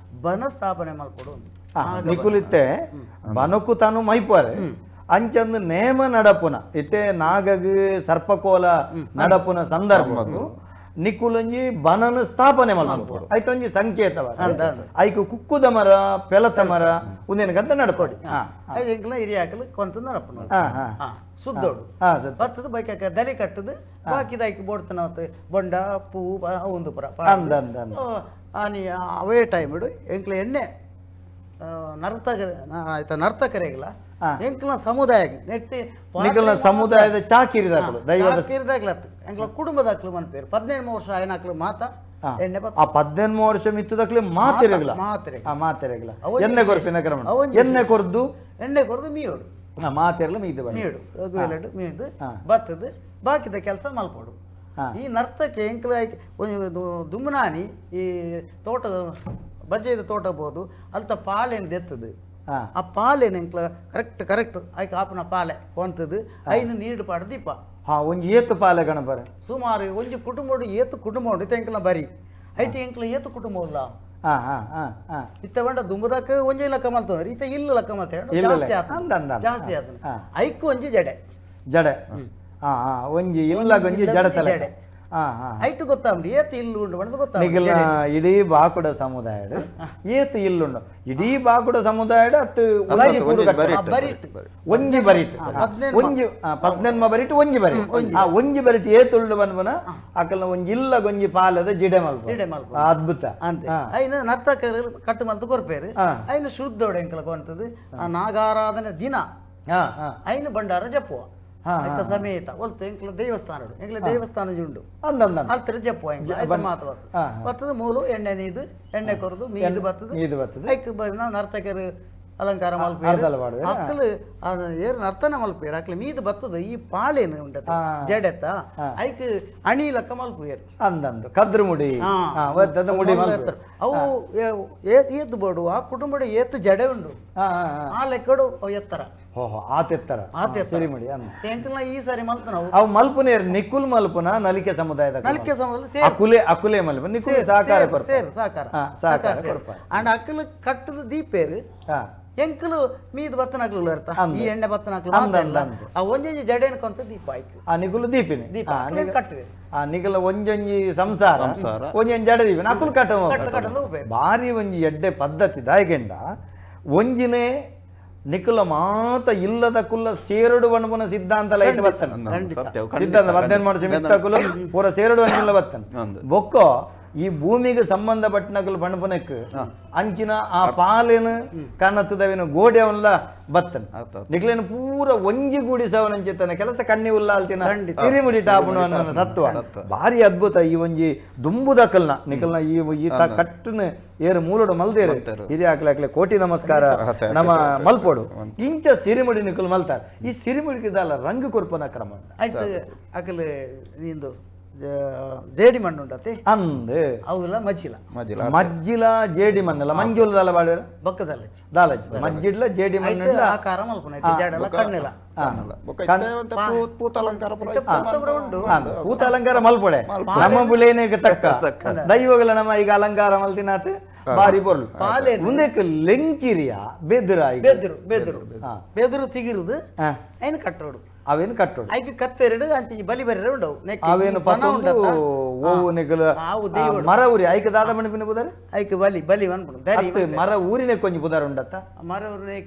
ಬನ ಸ್ಥಾಪನೆ ಮಲ್ಪಡು ನಿಕುಲಿತ್ತೆ ಬನಕ್ಕು ತಾನು ಮೈಪಾರೆ ಅಂಚಂದು ನೇಮ ನಡಪುನ ಇತ್ತೆ ನಾಗಗ್ ಸರ್ಪಕೋಲ ನಡಪುನ ಸಂದರ್ಭ ನಿಕುಲೊಂಜಿ ಬನನ ಸ್ಥಾಪನೆ ಮಲ್ಪೊಡು ಐತೊಂಜಿ ಸಂಕೇತವಾದ ಐಕು ಕುಕ್ಕುದ ಮರ ಪೆಲತ ಮರ ಉಂದೇನಕಂತ ನಡಪೊಡಿ ಎಂಕ್ಲ ಹಿರಿಯಾಕಲು ಕೊಂತ ನಡಪುನ ಸುದ್ದೋಡು ಬತ್ತದ ಬೈಕ ದಲಿ ಕಟ್ಟದು ಬಾಕಿದ ಐಕ್ ಬೋಡ್ತನ ಬೊಂಡ ಪೂ ಒಂದು ಪುರ ಆನಿ ಅವೇ ಟೈಮ್ ಇಡು ಎಂಕ್ಲ ಎಣ್ಣೆ ನರ್ತಕ ಆಯ್ತಾ ನರ್ತಕರೇಗಲ ಎಂಕ್ಲ ಸಮುದಾಯ ನೆಟ್ಟಿ ನಿಕಲ್ನ ಸಮುದಾಯದ ಚಾಕಿರಿದಾಕಲು ದೈವದ ಚಾಕಿರಿದಾಕ್ಲತ್ತು ಎಂಕ್ಲ ಕುಟುಂಬದಾಕ್ಲು ಮನ್ಪೇರು 15 ವರ್ಷ ಆಯ್ನಾಕ್ಲು ಮಾತ ಎಣ್ಣೆ ಆ 18 ವರ್ಷ ಮಿತ್ತದಾಕ್ಲೆ ಮಾತೆರೆಗ್ಲ ಮಾತೆರೆಗ್ಲ ಎಣ್ಣೆ ಕೊರ್ಪಿನ ಕ್ರಮ ಎಣ್ಣೆ ಕೊರ್ದು ಎಣ್ಣೆ ಕೊರ್ದು ಮೀಯೋಡು ಮಾತೆರ್ಲ ಮೀದು ಮೀಡು ರಘುವೆಲಡು ಮೀದು ಬತ್ತದು ಬಾಕಿದ ಕೆಲಸ ಮಲ್ಪೋಡು. ಈ ನರ್ತಕ್ಕೆ ಎಂಕ್ಲ ದುಮ್ಮನಾನಿ ಈ ತೋಟ ಬಜ್ಜೆದ ತೋಟ ಬೋದು ಅಲ್ತ ಪಾಲೇನು ದೆತ್ತದು ಆ ಪಾಲೇನು ಎಂಕ್ಲ ಕರೆಕ್ಟ್ ಕರೆಕ್ಟ್ ಐಕ್ ಆಪನ ಪಾಲೆ ಕೊಂತದು ಐನು ನೀರು ಪಾಡು ದೀಪ ಒಂಜಿ ಏತು ಪಾಲೆ ಗಣಪರ ಸುಮಾರು ಒಂಜಿ ಕುಟುಂಬ ಏತು ಕುಟುಂಬ ಉಂಡು ಇತ್ತ ಎಂಕ್ಲ ಬರಿ ಐತಿ ಎಂಕ್ಲ ಏತು ಕುಟುಂಬ ಉಲ್ಲ ಇತ್ತ ಬಂಡ ದುಂಬುದಕ್ಕೆ ಒಂಜಿ ಲೆಕ್ಕ ಮಲ್ತಂದ್ರೆ ಇತ್ತ ಇಲ್ಲ ಲೆಕ್ಕ ಮಲ್ತ ಜಾಸ್ತಿ ಆತ ಜಾಸ್ತಿ ಆತ ಐಕು ಒಂಜಿ ಜಡೆ ಜಡೆ ಒಂಜಿ ಇಲ್ಲ ಒಂಜಿ ಜಡೆ ತಲೆ ಐತು ಗೊತ್ತಾಂಬಿ ಏತು ಇಲ್ಲು ಉಂಡು ಬಣ್ಣದ ಗೊತ್ತಾಗ ನಿಗಲ ಇಡೀ ಬಾಕುಡ ಸಮುದಾಯ ಏತು ಇಲ್ಲುಂಡು ಇಡೀ ಬಾಕುಡ ಸಮುದಾಯ ಅತ್ತು ಒಂಜಿ ಬರಿಟ್ ಒಂಜಿ 18 ಬರಿಟ್ ಒಂಜಿ ಬರಿ ಆ ಒಂಜಿ ಬರಿಟ್ ಏತುಂಡು ಬನ್ಬನ ಅಕಲ್ನ ಒಂಜಿ ಇಲ್ಲ ಗೊಂಜಿ ಪಾಲದ ಜಿಡೆ ಮಲ್ಪ ಜಿಡೆ ಮಲ್ಪ ಅದ್ಭುತ ಅಂತೆ ಐನ ನರ್ತಕರು ಕಟ್ಟು ಮಲ್ತು ಕೊರ್ಪೇರು ಐನ ಶುದ್ಧೋಡೆ ಎಂಕಲ ಕೊಂತದು ಆ ನಾಗಾರಾಧನೆ ದಿನ ಐನ ಭಂಡಾರ ಜಪ್ಪುವ ಆಯ್ತ ಸಮೇತ ಒಲ್ತು ಎಂಕ್ಲ ದೇವಸ್ಥಾನ ಎಂಕ್ಲ ದೇವಸ್ಥಾನ ಉಂಡು ಅಲ್ತರ ಜಪ್ಪು ಎಂಕ್ಲ ಆಯ್ತ ಮಾತ್ರ ಬತ್ತದ ಮೂಲು ಎಣ್ಣೆ ನೀದು ಎಣ್ಣೆ ಕೊರದು ಮೀದು ಬತ್ತದ ಮೀದು ಬತ್ತದ ಐಕ್ ನರ್ತಕರು ಅಲಂಕಾರ ಮಲ್ಪೇರು ಅಕ್ಕಲು ಏರು ನರ್ತನ ಮಲ್ಪೇರು ಅಕ್ಲ ಮೀದು ಬತ್ತದ ಈ ಪಾಳೇನು ಉಂಡತ ಜಡೆತ ಐಕ್ ಅಣಿ ಲೆಕ್ಕ ಮಲ್ಪೇರು ಅಂದಂದು ಕದ್ರು ಮುಡಿ ಮುಡಿ ಅವು ಏತು ಬೋಡು ಆ ಕುಟುಂಬ ಏತು ಜಡೆ ಉಂಡು ಆ ಲೆಕ್ಕಡು ಅವು ಎತ್ತರ ಆತೆತ್ತರ ಸಿರಿಮುಡಿ ಎಂಕಲ್ನ ಈ ಸಾರಿ ಮಲ್ತ ನಾವು ಅವು ಮಲ್ಪುನೇರ್ ನಿಕುಲ್ ಮಲ್ಪುನ ನಲಿಕೆ ಸಮುದಾಯದ ನಲಿಕೆ ಸಮುದಾಯ ಅಕುಲೆ ಅಕುಲೆ ಮಲ್ಪು ನಿಕುಲ್ ಸಹಕಾರ ಸೇರು ಸಹಕಾರ ಸಹಕಾರ ಅಂಡ್ ಅಕ್ಕಲು ಕಟ್ಟದ ದೀಪೇರು ಎಂಕಲು ಮೀದ್ ಬತ್ತನಾಕ್ಲು ಅರ್ಥ ಈ ಎಣ್ಣೆ ಬತ್ತನಾಕ್ಲು ಆ ಒಂಜೊಂಜಿ ಜಡೇನ ಕೊಂತ ದೀಪ ಆಯ್ತು ಆ ನಿಕುಲು ದೀಪಿನಿ ದೀಪ ಕಟ್ಟುವೆ ಆ ನಿಕಲ ಒಂಜೊಂಜಿ ಸಂಸಾರ ಒಂಜೊಂಜಿ ಜಡೆ ದೀಪಿನ ಅಕುಲು ಕಟ್ಟ ಭಾರಿ ಒಂಜಿ ಎಡ್ಡೆ ಪದ್ಧತಿ ದಾಯಕೆಂಡ ಒಂಜಿನೇ ನಿಕುಲ ಮಾತ ಇಲ್ಲದ ಕುಲ್ಲ ಸೇರಡು ಬಣ್ಣಪುನ ಸಿದ್ಧಾಂತ ಲೈಟ್ ಬತ್ತನ ಸಿದ್ಧಾಂತ 18 ವರ್ಷ ಮಿತ್ತಕುಲು ಪೂರ ಸೇರಡು ಅನ್ಕುಲ ಬತ್ತನ ಬೊಕ್ಕೋ ಈ ಭೂಮಿಗೆ ಸಂಬಂಧಪಟ್ಟನಕುಲು ಬಣ್ಣಪುನಕ್ ಅಂಚಿನ ಆ ಪಾಲೇನು ಕನತ್ತದವೇನು ಗೋಡೆ ಅವನ್ಲ ಬತ್ತನ ನಿಕ್ಲೇನು ಪೂರ ಒಂಜಿ ಗೂಡಿಸವನಂಚಿತ್ತನ ಕೆಲಸ ಕಣ್ಣಿ ಉಲ್ಲಾಲ್ತಿನ ಸಿರಿಮುಡಿ ಟಾಪುಣ ಅನ್ನೋ ತತ್ವ ಭಾರಿ ಅದ್ಭುತ. ಈ ಒಂಜಿ ದುಂಬುದಕಲ್ನ ನಿಕಲ್ನ ಈ ಈ ಕಟ್ಟನ ಏರು ಮೂಲಡು ಮಲ್ದೇರು ಹಿರಿಯ ಹಾಕ್ಲೆ ಕೋಟಿ ನಮಸ್ಕಾರ ನಮ್ಮ ಮಲ್ಪೋಡು ಇಂಚ ಸಿರಿಮುಡಿ ನಿಕಲ್ ಮಲ್ತಾರೆ. ಈ ಸಿರಿಮುಡಿಗಿದಲ್ಲ ರಂಗ ಕೊರ್ಪನ ಕ್ರಮ ಆಯ್ತು ಅಕಲ್ ನಿಂದು ಜೇಡಿ ಮಣ್ಣು ಉಂಡತೆ ಅಂದ್ ಅವುಲ್ಲ ಮಜ್ಜಿಲ ಮಜ್ಜಿಲ ಜೇಡಿ ಮಣ್ಣಲ್ಲ ಮಂಜುಲದಲ್ಲ ಬಾಡ ಬೊಕ್ಕದಲ್ಲಚ್ಚಿ ದಾಲಚ್ಚಿ ಮಜ್ಜಿಡ್ಲ ಜೇಡಿ ಮಣ್ಣು ಆಕಾರ ಮಲ್ಪುನ ಜಡಲ ಕಣ್ಣಿಲ ಪೂತ ಅಲಂಕಾರ ಮಲ್ಪೊಡೆ ನಮ್ಮ ಬುಲೇನೆ ತಕ್ಕ ದೈವಗಳ ನಮ್ಮ ಈಗ ಅಲಂಕಾರ ಮಲ್ತಿನಾತ್ ಬಾರಿ ಪೊರ್ಲು ಉಂದೆಕ್ ಲೆಂಕಿರಿಯ ಬೆದುರ ಬೆದರು ಬೆದರು ಬೆದರು ತಿಗಿರುದು ಐನು ಕಟ್ಟೋಡು ಅವೇನು ಕಟ್ಟೋಡು ಐಕ್ ಕತ್ತೆರಡು ಅಂಚಿ ಬಲಿ ಬರೆರ ಉಂಡವು ಅವೇನು ಪತ್ತೊಂದು ಓವು ನಿಕಲ ಮರ ಊರಿ ಐಕ್ ದಾದ ಮಣಿಪಿನ ಬುದಾರೆ ಐಕ್ ಬಲಿ ಬಲಿ ಅನ್ಪುಂಡು ದರಿ ಮರ ಊರಿನ ಕೊಂಚ ಬುದಾರ ಉಂಡತ್ತ ಮರ ಊರಿನ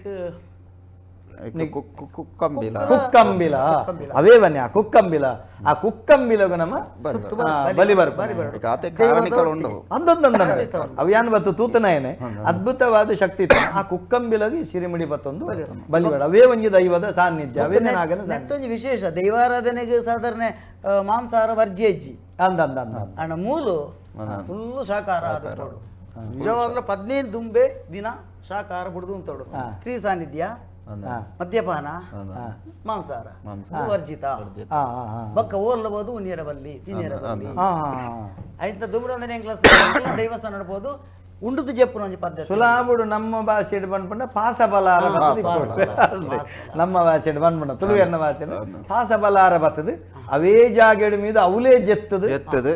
ಕುಕ್ಕಂಬಿಲ ಕುಕ್ಕಂಬಿಲ ಅವೇ ಬನ್ನಿ ಆ ಕುಕ್ಕಂಬಿಲ ಆ ಕುಕ್ಕಂಬಿಲಗ ನಮ್ಮ ಬಲಿ ಬರ್ಪ ಅಂದೊಂದೊಂದು ಅವ್ಯಾನ್ ಬತ್ತು ತೂತನಾಯನೆ ಅದ್ಭುತವಾದ ಶಕ್ತಿ ಇತ್ತು. ಆ ಕುಕ್ಕಂಬಿಲಗಿ ಸಿರಿಮುಡಿ ಬತ್ತೊಂದು ಬಲಿಬೇಡ ಅವೇ ಒಂಜಿ ದೈವದ ಸಾನ್ನಿಧ್ಯ ಅವೇ ನಾಗನ ನೆಟ್ಟೊಂಜಿ ವಿಶೇಷ ದೈವಾರಾಧನೆಗೆ ಸಾಧಾರಣ ಮಾಂಸಾಹಾರ ವರ್ಜ್ಯ ಹೆಜ್ಜಿ ಅಂದ ಅಂದ ಅಂದ ಅಣ್ಣ ಮೂಲು ಫುಲ್ಲು ಶಾಖಾಹಾರ ಆದ ನಿಜವಾಗ್ಲೂ 15 ದುಂಬೆ ದಿನ ಶಾಖಾಹಾರ ಬಿಡುದು ಅಂತೋಡು ಸ್ತ್ರೀ ಸಾನ್ನಿಧ್ಯ ಮದ್ಯಪಾನ ಮಾಂಸಾಹಾರ ವರ್ಜಿತ ಬಕ್ಕ ಓಲ್ಲಬಹುದು ಉನ್ನಿರಬಲ್ಲಿ ತಿನ್ನಿರಬಲ್ಲಿ ಐತ ದುಂಬೆ ಎಂಕ್ಲ ದೇವಸ್ಥಾನ ನೋಡ್ಬೋದು ಉಂಡುದು ಜಪ್ಪುನ ಒಂಜಿ ಪದ್ಧತಿ ಸುಲಾಬುಡು ನಮ್ಮ ಭಾಷೆಡ್ ಬಂದ್ಪಂಡ ಪಾಸ ಬಲಾರ ನಮ್ಮ ಭಾಷೆಡ್ ಬಂದ್ಪಂಡ ತುಳುವೆರ್ನ ಭಾಷೆ ಪಾಸ ಬಲಾರ ಬರ್ತದೆ ಅವೇ ಜಾಗೆಡು ಮೀದ ಅವಲೇ ಜೆತ್ತದು ಎತ್ತದು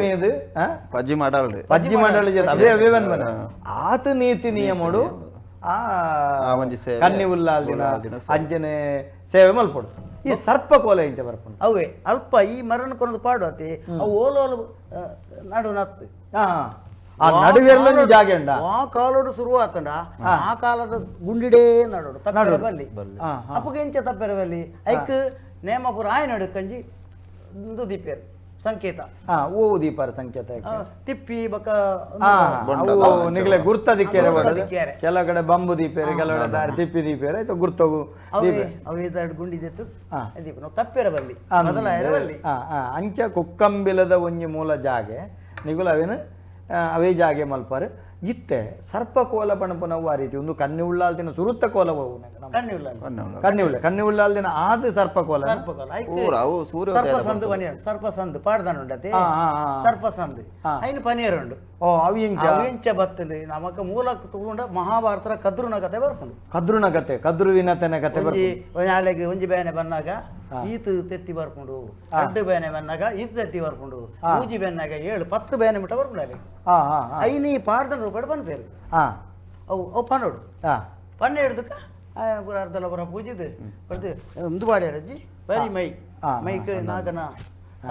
ಮೀದ ಪಜ್ಜಿ ಮಾಡಲ್ದು ಪಜ್ಜಿ ಮಾಡಲ್ ಜೆತ್ತ ಅವೇ ಅವೇ ಬಂದ್ಪಂಡ ಆತ ನೀತಿ ನಿಯಮಡು ಆ ಒಂಜಿ ಸೇವೆ ಕನ್ನಿ ಉಲ್ಲಾಲ್ದಿನ ಅಂಚನೆ ಸೇವೆ ಮಲ್ಪೊಡು. ಈ ಸರ್ಪ ಕೋಲ ಇಂಚ ಬರ್ಪುಂಡು ಅವೇ ಅಲ್ಪ ಈ ಮರಣ ಕೊನದು ಪಾಡು ಅತಿ ಅವು ಓಲೋಲು ನಡು ನತ್ತು ಆ ನಡುವೆಲ್ಲ ಜಾಗೆ ಉಂಡ ಆ ಕಾಲೋಡು ಶುರುವಾತಂಡ ಆ ಕಾಲದ ಗುಂಡಿಡೇ ನಡೋಡು ತಪ್ಪೆರೆ ಬಲ್ಲಿ ಅಪ್ಪಗೆ ಎಂಚ ತಪ್ಪೆರೆ ಬಲ್ಲಿ ಐಕ್ ನೇಮಪುರ ಆಯ್ ನಡು ಕಂಜಿ ಒಂದು ದೀಪೇರು ಸಂಕೇತ ಓ ದೀಪಾರ ಸಂಕೇತ ತಿಪ್ಪಿ ಬಕ ನಿಗಲೆ ಗುರ್ತ ದಿಕ್ಕೇರೆ ಕೆಲ ಕಡೆ ಬಂಬು ದೀಪೇರೆ ಕೆಲವು ಕಡೆ ದಾರಿ ತಿಪ್ಪಿ ದೀಪೇರೆ ಆಯ್ತು ಗುರ್ತಗು ಅವೇ ಗುಂಡಿದೆತ್ತು ದೀಪ ನಾವು ತಪ್ಪೆರ ಬಲ್ಲಿ ಬದಲಾಯರ ಬಲ್ಲಿ ಅಂಚ ಕುಕ್ಕಂಬಿಲದ ಒಂಜಿ ಮೂಲ ಜಾಗೆ ನಿಗುಲ ಅವೇನು ಅವೇ ಜಾಗೆ ಮಲ್ಪಾರು ಇತ್ತೆ ಸರ್ಪ ಕೋಲ ಪಣಪನವು ಆ ರೀತಿ ಒಂದು ಕನ್ನಿ ಉಳ್ಳಾಲ್ದಿನ ಸುರುತ್ತ ಕೋಲ ಕನ್ನಿ ಉಳ್ಳ ಕನ್ನಿ ಉಳ್ಳಾಲ್ದಿನ ಆದ ಸರ್ಪ ಕೋಲ ಸರ್ಪ ಸಂದು ಪನಿಯರ್ ಸರ್ಪ ಸಂದು ಪಾಡ್ದಾನ ಉಂಡತೆ ಸರ್ಪ ಸಂದು ಐನು ಪನಿಯರ್ ಉಂಡು ಓ ಅವಿಂಚ ಅವಿಂಚ ಬತ್ತಂಡು ನಮಕ ಮೂಲ ತಗೊಂಡ ಮಹಾಭಾರತರ ಕದ್ರುನ ಕತೆ ಬರ್ಪುಂಡು ಕದ್ರುನ ಕತೆ ಕದ್ರುವಿನತನ ಕತೆ ಒಂಜಿ ಆಲೆಗೆ ಒಂಜಿ ಬೇನೆ ಬನ್ನಾಗ ಈತು ತೆತ್ತಿ ಬರ್ಪುಂಡು ರಡ್ಡು ಬೇನೆ ಬನ್ನಾಗ ಈತು ತೆತ್ತಿ ಬರ್ಪುಂಡು ಪೂಜಿ ಬೆನ್ನಾಗ 7 10 ಬೇನೆ ಮುಟ್ಟ ಬರ್ಪುಂಡು ಅಲ್ಲಿ ಐನಿ ಪಾಡ್ದನ ರೂಪಾಯಿ ಪನ್ಪೇರು ಅವು ಅವು ಪನ್ನೋಡು ಪನ್ನೆ ಹಿಡ್ದಕ್ಕ ಪೂರ ಅರ್ಧಲ ಪೂರ ಪೂಜಿದು ಹೊಡ್ದು ಒಂದು ಪಾಡ್ಯಾರ ಅಜ್ಜಿ ಬರಿ ಮೈ ಮೈಕ್ ನಾಗನ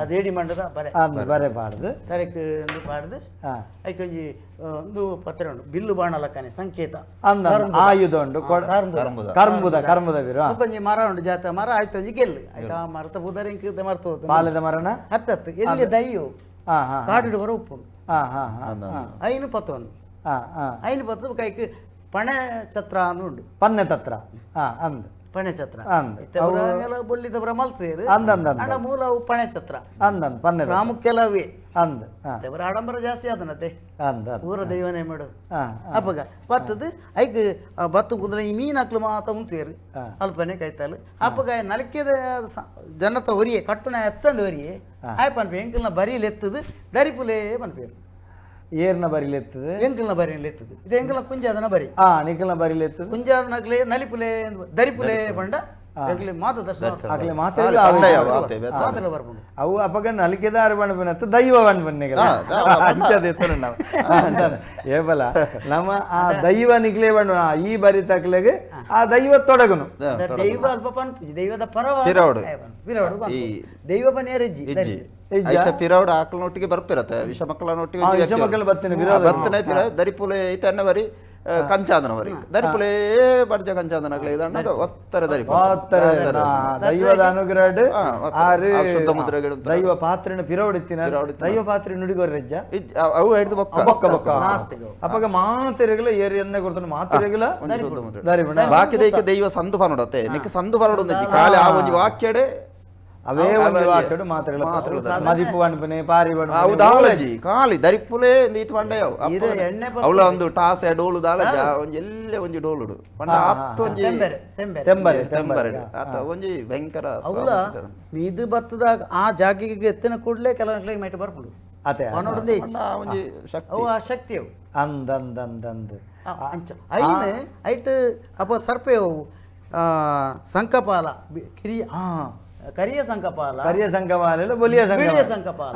ಅದೇಡಿ ಮಂಡದ ಬರೆ ಬರೆ ಪಾಡ್ದು ತರಕ್ ಒಂದು ಪಾಡ್ದು ಐಕೊಂಜಿ ಒಂದು ಪತ್ರ ಉಂಡು ಬಿಲ್ಲು ಬಾಣ ಲಕ್ಕನೆ ಸಂಕೇತ ಆಯುಧ ಉಂಡು ಕರ್ಂಬುದ ಕರ್ಂಬುದ ಒಂಜಿ ಮರ ಉಂಡು ಜಾತ ಮರ ಆಯ್ತು ಒಂಜಿ ಗೆಲ್ಲು ಆಯ್ತು ಆ ಮರತ ಬುದರ್ ಇಂಕ್ ಮರ್ತ ಹೋತು ಪಾಲದ ಮರಣ ಹತ್ತತ್ತು ಎಲ್ಲಿ ದಯ್ಯು ಕಾಡಿಡು ಬರ ಉಪ್ಪುಂಡು ಐನು ಪತ್ತೊಂದು ಐನು ಪತ್ತು ಕೈಕ್ ಪಣೆ ಛತ್ರ ಅಂದು ಉಂಡು ಪನ್ನೆ ತತ್ರ ಅಂದ್ ಪಣೆ ಛತ್ರ ಬೊಳ್ಳಿದ ಬರ ಮಲ್ತೇರು ಅಂಡ ಮೂಲ ಅವು ಪಣೆ ಛತ್ರ ಅಂದನ್ ಪನ್ನೆ ಪ್ರಾಮುಖ್ಯ ಅವೇ ಅಂದ್ ಬರ ಆಡಂಬರ ಜಾಸ್ತಿ ಆದನತೆ ಅಂದ ಊರ ದೈವನೇ ಮಾಡು ಅಪ್ಪಗ ಬತ್ತದು ಐಕ್ ಬತ್ತು ಕುಂದ್ರೆ ಈ ಮೀನು ಹಾಕ್ಲು ಮಾತ ಉಂತೇರು ಅಲ್ಪನೆ ಕೈತಾಲು ಅಪ್ಪಗ ನಲಕೆದ ಜನತ ಹೊರಿಯೆ ಕಟ್ಟುನ ಎತ್ತಂದು ಹೊರಿಯೆ ಆಯ್ ಪನ್ಪೆ ಎಂಕಲ್ನ ಬರಿಯಲ್ಲಿ ಎತ್ತದು ದರಿಪುಲೇ ಪನ್ಪೇರು ಏರ್ನ ಬರಿಲೆತ್ತದು ಎಂಕಲ್ನ ಬರಿಯಲ್ಲಿ ಎತ್ತದು ಇದು ಎಂಕಲ್ನ ಕುಂಜಾದನ ಬರಿ ನಿಕಲ್ನ ಬರಿಲೆತ್ತದು ಕುಂಜಾದನಕ್ಲೆ ನಲಿಪುಲೆ ದರಿಪುಲೆ ಬಂಡ ಮಾತು ದರ್ಶನ ಅಕ್ಲೆ ಮಾತಾಡಲ್ಲ ಅವು ಅಪಗ ನಲಿಕೆದಾರ ಬಣ್ಣ ದೈವ ಬಣ್ಣ ಅಂಚದ ನಾವು ಏಬಲ ನಮ್ಮ ಆ ದೈವ ನಿಕ್ಲೆ ಬಣ್ಣ ಈ ಬರಿ ತಕ್ಲೆಗೆ ಆ ದೈವ ತೊಡಗುನು ದೈವ ಅಲ್ಪ ಪನ್ಪುಜಿ ದೈವದ ಪರವ ದೈವ ಬನ್ನಿ ಪಿರೌಡ್ ಆಕಳನೊಟ್ಟಿಗೆ ಬರ್ಪಿರತ್ತೆ ವಿಷ ಮಕ್ಕಳನೊಟ್ಟಿಗೆ ವಿಷ ಮಕ್ಕಳು ಬತ್ತನೆ ಬತ್ತನೆ ಪಿರ ದರಿಪುಲೆ ಐತನ್ನ ಬರಿ ಕಂಚಾದನ ಬರಿ ದರಿಪುಲೇ ಬಡ್ಜ ಕಂಚಾದನಗಳೇ ಇದನ್ನ ಒತ್ತರ ದರಿಪು ದೈವದ ಅನುಗ್ರಹ ಆರು ದೈವ ಪಾತ್ರೆನ ಪಿರೌಡಿತ್ತಿನ ದೈವ ಪಾತ್ರೆ ನುಡಿಗೋರ್ ರಜ್ಜ ಅವು ಹಿಡಿದು ಬೊಕ್ಕ ಬೊಕ್ಕ ಬೊಕ್ಕ ಅಪ್ಪಗ ಮಾತೆರೆಗಲ ಏರಿ ಎಣ್ಣೆ ಕೊಡ್ತಾನೆ ಮಾತೆರೆಗಲ ಬಾಕಿ ದೈಕ ದೈವ ಸಂದು ಪನೋಡತ್ತೆ ನಿಕ್ಕ ಸಂದು ಪನೋಡು ಕಾಲೆ ಆ ಒಂಜಿ ವಾಕ್ಯಡೆ ಅವೇ ಒಂದು ವಾಕ್ಯಡು ಮಾತ್ರೆಗಳ ಮದಿಪು ಬಣ್ಪನೆ ಪಾರಿ ಬಣ್ಣ ದಾಳಜಿ ಖಾಲಿ ದರಿಪುಲೇ ನೀತ್ ಬಂಡೆಯವು ಅವಳ ಒಂದು ಟಾಸೆ ಡೋಲು ದಾಳಜ ಒಂಜಿ ಎಲ್ಲೇ ಒಂಜಿ ಡೋಲುಡು ಪಂಡ ಅತ್ತೊಂಜಿ ತೆಂಬರೆ ತೆಂಬರೆ ಆತ ಒಂಜಿ ಭಯಂಕರ ಅವಳ ಮೀದು ಬತ್ತದಾಗ ಆ ಜಾಗಿಗೆ ಎತ್ತಿನ ಕೂಡಲೇ ಕೆಲವೊಂದು ಮೈಟ್ ಬರ್ಪುಂಡು ಅದೇ ಒಂಜಿ ಶಕ್ತಿ ಅವು ಆ ಶಕ್ತಿ ಅವು ಅಂದ ಅಂದ ಅಂದ ಅಂದ ಅಂಚ ಐನು ಐಟ್ ಅಪ್ಪ ಸರ್ಪೆಯವು ಸಂಕಪಾಲ ಕಿರಿಯ ಕರಿಯ ಸಂಕಪಾಲ ಕರಿಯ ಸಂಕಪಾಲ ಬೊಲಿಯ ಬಿಳಿಯ ಸಂಕಪಾಲ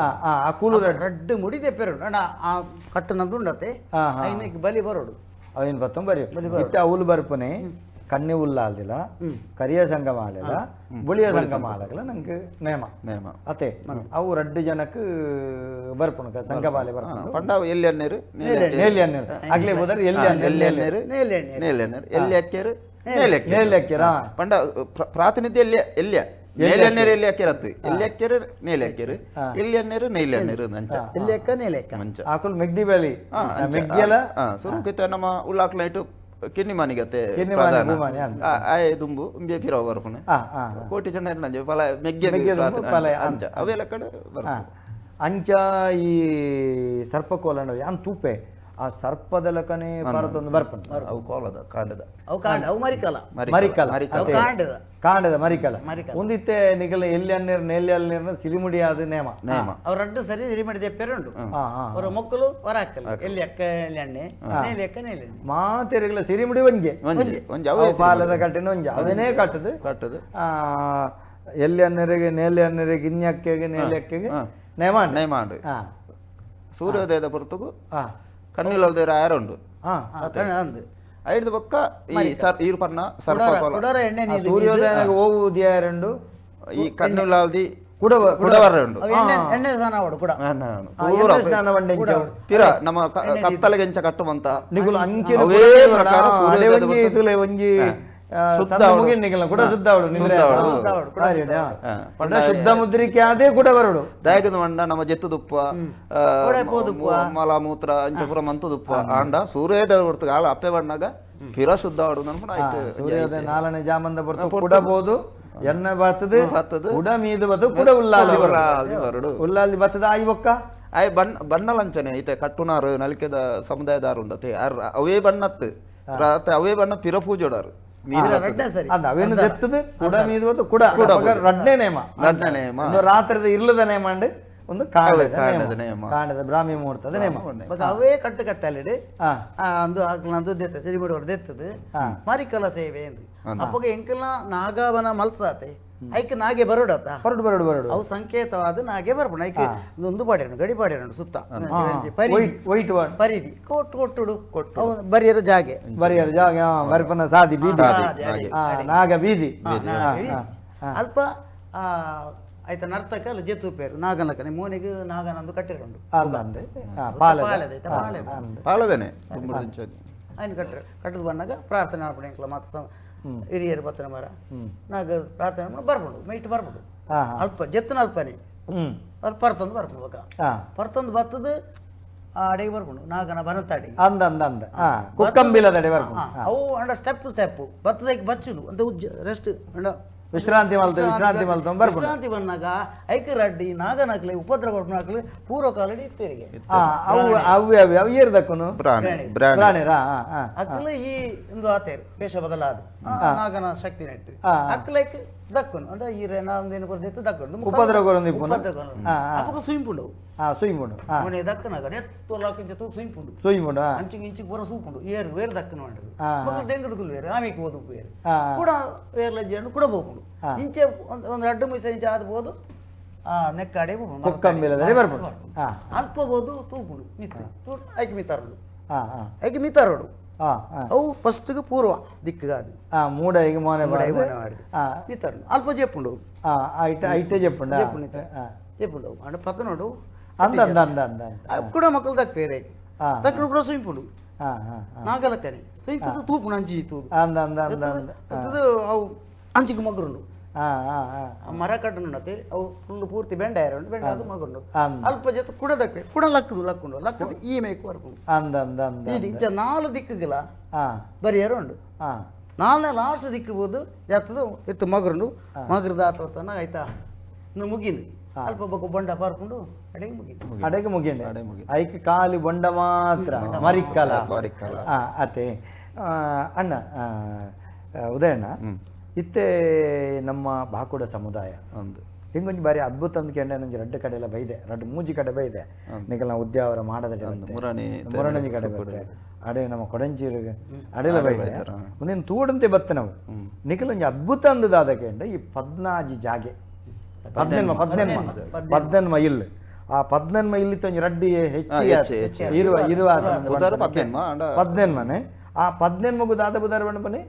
ಆ ಕೂಳು ರಡ್ಡು ಮುಡಿದೆ ಪೆರುಂಡು ಅಣ್ಣ ಆ ಕಟ್ಟನದುಂಡತೆ ಐನಕ್ಕೆ ಬಲಿ ಬರೋಡು ಅವೇನು ಬತ್ತೊಂಬರಿ ಇತ್ತೆ ಅವಲು ಬರ್ಪನೆ ಕಣ್ಣಿ ಉಲ್ಲಾಲ್ದಿಲ್ಲ ಕರಿಯ ಸಂಗಮ ಆಲೆಲ್ಲ ಬುಳಿಯ ಸಂಗಮ ಆಲಗಲ ನಂಗೆ ನೇಮ ನೇಮ ಅತೆ ಅವು ರಡ್ಡು ಜನಕ್ಕೆ ಬರ್ಪುಣ ಸಂಗಮಾಲೆ ಬರ್ಪುಣ ಪಂಡ ಎಲ್ಲಿ ಅನ್ನೇರು ನೇಲಿ ಅನ್ನೇರು ಆಗ್ಲೇ ಹೋದರೆ ಎಲ್ಲಿ ಎಲ್ಲಿ ಅನ್ನೇರು ನೇಲಿ ಅನ್ನೇರು ಎಲ್ಲಿ ಅಕ್ಕೇರು ನೇಲಿ ಅಕ್ಕೇರಾ ಪಂಡ ಪ್ರಾತಿನಿಧ್ಯ ಎಲ್ಲಿ ಎಲ್ಲಿಯ ನೇಲಿ ಎಲ್ಲಿ ಅಕ್ಕೇರತ್ತು ಎಲ್ಲಿ ಅಕ್ಕೇರು ನೇಲಿ ಅಕ್ಕೇರು ಎಲ್ಲಿ ಅನ್ನೇರು ನೇಲಿ ಅನ್ನೇರು ಅಂಚ ಎಲ್ಲಿ ಅಕ್ಕ ನೇಲಿ ಅಕ್ಕ ಮಂಚ ಆಕುಲ್ ಮೆಗ್ದಿ ಬೇಲಿ ಮೆಗ್ದಿಯಲ್ಲ ಸುರುಕಿತ ನಮ್ಮ ಉಳ್ಳಾಕ್ಲೈಟು ಕಿನ್ನಿ ಮಾನಿಗತ್ತೆ ಆಯ್ ದುಂಬು ಉಂಬೆ ಪಿರವ ಬರ್ಪುಣೆ ಕೋಟಿ ಜನ ಇರ್ನಂಜೆ ಫಲ ಮೆಗ್ಗೆ ಫಲ ಅಂಚ ಅವೆಲ್ಲ ಕಡೆ ಅಂಚ ಈ ಸರ್ಪಕೋಲನ ಯಾನ್ ತೂಪೆ ಆ ಸರ್ಪದ ಲಕನೆ ಭಾರತೊಂದು ಬರ್ಪುಂಡು ಅವು ಕೋಲದ ಕಾಂಡದ ಅವು ಕಾಂಡ ಅವು ಮರಿಕಲ ಮರಿಕಲ ಕಾಂಡದ ಕಾಂಡದ ಮರಿಕಲ ಒಂದಿತ್ತೆ ನಿಗಲ ಎಲ್ಲಿ ಅನ್ನೀರ್ ನೆಲ್ಲಿ ಅನ್ನೀರ್ನ ಸಿರಿಮುಡಿ ಆದ ನೇಮ ನೇಮ ಅವ್ರ ಅಡ್ಡು ಸರಿ ಸಿರಿಮುಡಿ ಪೆರುಂಡು ಅವರ ಮಕ್ಕಳು ಹೊರ ಹಾಕಲ್ಲ ಎಲ್ಲಿ ಅಕ್ಕ ಎಲ್ಲಿ ಅಣ್ಣೆ ನೇಲಿ ಅಕ್ಕ ನೇಲಿ ಅಣ್ಣೆ ಮಾತೆರೆಗಳ ಸಿರಿಮುಡಿ ಒಂಜೆ ಒಂಜೆ ಒಂಜೆ ಅವು ಪಾಲದ ಕಟ್ಟಿನ ಒಂಜೆ ಅದನ್ನೇ ಕಟ್ಟದು ಕಟ್ಟದು ಎಲ್ಲಿ ಅನ್ನರಿಗೆ ನೇಲಿ ಅನ್ನರಿಗೆ ಇನ್ಯಕ್ಕೆಗೆ ನೇಲಿ ಅಕ್ಕೆಗೆ ನೇಮ ನೇಮ ಸೂರ್ಯೋದಯದ ಹೊರತುಗು ಕಣ್ಣಿಲ್ಲದೆ ಆರು ಉಂಡು ಅಂದು ಐಡ್ದು ಬೊಕ್ಕ ಈ ಸರ್ ಈರು ಪರ್ನ ಸರ್ಪ ಎಣ್ಣೆ ಸೂರ್ಯೋದಯ ಓವು ಉದಯ ಈ ಕಣ್ಣುಲಾಲ್ದಿ ಕುಡವರ ಉಂಡು ಎಣ್ಣೆ ಸ್ನಾನ ಅವಡು ಕೂಡ ಸ್ನಾನ ಪಿರ ನಮ್ಮ ಕತ್ತಲೆಗೆ ಎಂಚ ಕಟ್ಟುವಂತ ನಿಗುಲು ಅಂಚಿನ ಅವೇ ಪ್ರಕಾರ ಒಂಜಿ ಒಂಜಿ ಕೂಡ ಶುದ್ಧ ಶುದ್ಧ ಮುದ್ರಿಕೆ ಅದೇ ಕೂಡ ಬರಡು ದಾಯಕದ ಮಂಡ ನಮ್ಮ ಜೆತ್ತು ತುಪ್ಪ ಮಲ ಮೂತ್ರ ಅಂಚಪುರ ಮಂತು ತುಪ್ಪ ಆಂಡ ಸೂರ್ಯೋದಯ ಹೊರ್ತು ಆಲ ಅಪ್ಪೆ ಬಣ್ಣಾಗ ಪಿರ ಶುದ್ಧ ಆಡು ಸೂರ್ಯೋದಯ ನಾಲ್ನೇ ಜಾಮಂದ ಬರ್ತು ಕುಡಬಹುದು ಎಣ್ಣೆ ಬರ್ತದೆ ಕುಡ ಮೀದು ಬತ್ತು ಕುಡ ಉಲ್ಲಾಲಿ ಬರಡು ಉಲ್ಲಾಲಿ ಬರ್ತದ ಆಯಿ ಬೊಕ್ಕ ಆಯ್ ಬಣ್ಣ ಬಣ್ಣ ಲಂಚನೆ ಐತೆ ಕಟ್ಟುನಾರು ನಲಿಕೆದ ಸಮುದಾಯದಾರು ಉಂಡತೆ ಅವೇ ಬಣ್ಣತ್ತು ಅವೇ ಬಣ್ಣ ಪಿರ ಪೂಜೋಡಾರು ಅವೇನು ದೆತ್ತದು ಕುಡ ಮೀದು ಬತ್ತು ಕುಡ ರಡ್ನೇ ನೇಮ ರಾತ್ರಿದ ಇರ್ಲದ ನೇಮ ಅಂಡ್ ಒಂದು ಕಾಂಡದ ನೇಮ ಕಾಂಡದ ಬ್ರಾಹ್ಮಿ ಮುಹೂರ್ತದ ನೇಮ ಅವೇ ಕಟ್ಟು ಕಟ್ಟಲ್ಲಿಡು ಅಂದು ಅಂದು ದೆತ್ತ ಸಿರಿಮುಡಿ ದೆತ್ತದು ಮಾರಿಕಲ ಸೇವೆ ಎಂದು ಅಪ್ಪಗ ಎಂಕಲ್ನ ನಾಗವನ ಮಲ್ತಾತೆ ಐಕ್ ನಾಗೆ ಬರೋಡತ್ತ ಬರಡು ಬರಡು ಬರಡು ಅವು ಸಂಕೇತವಾದ ನಾಗೆ ಬರ್ಪುಂಡು ಐಕ್ ಒಂದು ಪಾಡ್ಯಾರ ಗಡಿ ಪಾಡ್ಯಾರ ಸುತ್ತ ವೈಟ್ ಪರಿಧಿ ಕೊಟ್ಟು ಕೊಟ್ಟುಡು ಅವು ಬರಿಯರ ಜಾಗೆ ಬರಿಯರ ಜಾಗೆ ಬರಿಪನ ಸಾದಿ ಬೀದಿ ನಾಗ ಬೀದಿ ಅಲ್ಪ ಆಯ್ತಾ ನರ್ತಕ ಅಲ್ಲಿ ಜೆತ್ತುಪೇರು ನಾಗನಕನೆ ಮೋನಿಗೆ ನಾಗನಂದು ಕಟ್ಟಿರುಂಡು ಪಾಲದೇನೆ ఆయన ಕಟ್ಟರು ಕಟ್ಟದು ಬಂದಾಗ ಪ್ರಾರ್ಥನೆ ಮಾಡ್ಬಿಡಿ ಎಂಕಲ ಮತ್ತೆ ಹಿರಿಯರು ಬತ್ತನ ಮರ ನಾಗ ಪ್ರಾರ್ಥನೆ ಮಾಡಿ ಬರ್ಬೋದು ಮೈಟ್ ಬರ್ಬೋದು ಅಲ್ಪ ಜೆತ್ತನ ಅಲ್ಪನೆ ಅದು ಪರ್ತೊಂದು ಬರ್ಬೋದು ಬಕ ಪರ್ತೊಂದು ಬತ್ತದು ಆ ಅಡೆಗೆ ಬರ್ಕೊಂಡು ನಾಗನ ಬನತ ಅಡಿಗೆ ಅಂದ ಅಂದ ಅಂದ ಕುಕ್ಕಂಬಿಲದ ಅಡೆ ಬರ್ಕೊಂಡು ಅವು ಅಂಡ ಸ್ಟೆಪ್ ಸ್ಟೆಪ್ ಬತ್ತದಕ್ಕೆ ಬಚ್ಚುಡು ಅಂತ ರೆಸ್ಟ್ ಅಂಡ ವಿಶ್ರಾಂತಿ ಮಲ್ತ ವಿಶ್ರಾಂತಿ ಮಲ್ತ ಬರ್ಕೊಂಡು ವಿಶ್ರಾಂತಿ ಬಂದಾಗ ಐಕ ರಡ್ಡಿ ನಾಗನಾಕ್ಲೆ ಉಪದ್ರ ಕೊಡ್ನಾಕ್ಲೆ ಪೂರ್ವ ಕಾಲಡಿ ಇತ್ತೇರಿಗೆ ಅವು ಅವು ಅವು ಅವು ಏರ್ದಕ್ಕನು ಬ್ರಾಣಿ ಅಕ್ಕಲು ಈ ಒಂದು ಆತೇರು ವೇಷ ಬದಲಾದ ನಾಗನ ಶಕ್ತಿ ನೆಟ್ಟು ಅಕ್ಕಲೈಕ್ ದಕ್ಕನು ಅಂದ್ರೆ ಈ ನಾಂದೇನು ಕೊರ್ದಿತ್ತು ದಕ್ಕನು ಉಪದ್ರ ಉಪದ್ರ ಅಪ್ಪಗ ಸುಯಿಂಪುಂಡು ಸುಯಿಂಪುಂಡು ಮೊನೆ ದಕ್ಕನಾಗ ಎತ್ತೊಲಾಕಿಂಚ ಸುಯಿಂಪುಂಡು ಸುಯಿಂಪುಂಡು ಅಂಚಿಗೆ ಇಂಚಿಗೆ ಪೂರ ಸೂಪುಂಡು ಏರು ವೇರು ದಕ್ಕನು ಅಂಡದು ಮಕ್ಕಳು ದೆಂಗದಕುಲು ವೇರು ಆಮೇಲೆ ಓದು ವೇರು ಕೂಡ ವೇರ್ಲಜ್ಜೆ ಕೂಡ ಹೋಗುಂಡು ಇಂಚೆ ಒಂದು ರಡ್ಡು ಮೀಸ ಇಂಚೆ ಆದ್ಬೋದು ಆ ನೆಕ್ಕಾಡೆ ಬರ್ಬೋದು ಅಲ್ಪ ಬೋದು ತೂಪುಂಡು ಮಿತ್ತು ತೂ ಐಕೆ ಮಿತ್ತಾರುಂಡು ಐಕೆ ಮಿತ್ತಾರೋಡು ಅವು ಫಸ್ಟ್ಗೆ ಪೂರ್ವ ದಿಕ್ಕುಗಾದು ಮೂಡೈಗೆ ಮೋನೆ ಮಾಡಿ ಮಿತ್ತಾರುಂಡು ಅಲ್ಪ ಜೆಪ್ಪುಂಡು ಐಟೆ ಜೆಪ್ಪುಂಡು ಜೆಪ್ಪುಂಡು ಜೆಪ್ಪುಂಡು ಅಂಡ ಪತ್ತನೋಡು ಅಂದ ಅಂದ ಅಂದ ಅಂದ ಕೂಡ ಮಕ್ಕಳು ದಕ್ಪೇರೆ ದಕ್ಕಣ ಕೂಡ ಸುಯಿಂಪುಂಡು ನಾಗಲಕ್ಕನೆ ಸುಯಿಂತದ್ದು ತೂಪುಂಡು ಅಂಚಿ ತೂದು ಅಂದ ಅಂದ ಅಂದ ಅಂದ ಅವು ಅಂಚಿಗೆ ಮಗ್ರುಂಡು ಮರ ಕಟ್ಟನುಂಡತೆ ಅವು ಫುಲ್ ಪೂರ್ತಿ ಬೆಂಡ ಉಂಟು ಬೆಂಡ ಅದು ಮಗುಂಡು ಅಲ್ಪ ಜೊತೆ ಕುಡ ದಕ್ಕೆ ಕುಡ ಲಕ್ಕದು ಲಕ್ಕುಂಡು ಲಕ್ಕದು ಈ ಮೇಕು ಬರ್ಕೊಂಡು ಅಂದ ಅಂದ ಅಂದ ಇದು ಇಂಚ ನಾಲ್ಕು ದಿಕ್ಕುಗಳ ಬರಿಯರು ಉಂಡು ನಾಲ್ನೇ ಲಾಸ್ಟ್ ದಿಕ್ಕಿರ್ಬೋದು ಜಾತದ ಎತ್ತು ಮಗರುಂಡು ಮಗರದ ಆತನ ಆಯ್ತಾ ಇನ್ನು ಮುಗಿಂದು ಅಲ್ಪ ಬೊಕ್ಕ ಬೊಂಡ ಪಾರ್ಕೊಂಡು ಅಡೆಗೆ ಮುಗಿಂದು ಅಡೆಗೆ ಮುಗಿಂಡೆ ಐಕ್ ಕಾಲಿ ಬೊಂಡ ಮಾತ್ರ ಮರಿಕ್ಕಲ ಅತೆ ಅಣ್ಣ ಉದಯಣ್ಣ ಇತ್ತೆ ನಮ್ಮ ಬಾಕುಡ ಸಮುದಾಯ ಒಂದು ಹಿಂಗೊಂಜಿ ಬಾರಿ ಅದ್ಭುತ ಅಂದ್ಕೊಂಡೆ ನಂಜಿ ರಡ್ಡು ಕಡೆ ಎಲ್ಲ ಬೈದೆ ರಡ್ಡು ಮೂಜಿ ಕಡೆ ಬೈದೆ ನಿಕಲ್ ನಾವು ಉದ್ಯಾವರ ಮಾಡದ ಮುರಣಿ ಕಡೆ ಬತ್ತೆ ಅಡೆ ನಮ್ಮ ಕೊಡಂಚೀರು ಅಡೆಲ್ಲ ಬೈದೆ ಒಂದೇನು ತೂಡಂತೆ ಬತ್ತೆ ನಾವು ನಿಕಲ್ ಒಂಜಿ ಅದ್ಭುತ ಅಂದದಾದಕ್ಕೆ ಈ ಪದ್ನಾಜಿ ಜಾಗೆ ಪದ್ನೆನ್ಮ ಪದ್ನೆನ್ಮ ಪದ್ನೆನ್ಮ ಇಲ್ಲಿ ಆ ಪದ್ನೆನ್ಮ ಇಲ್ಲಿ ಒಂಜಿ ರಡ್ಡಿ ಹೆಚ್ಚು ಇರುವ ಇರುವ ಪದ್ನೆನ್ಮನೆ ಆ ಪದ್ನೆನ್ಮಗು ದಾದ ಬುದಾರ ಬಣ್ಣಪನೆ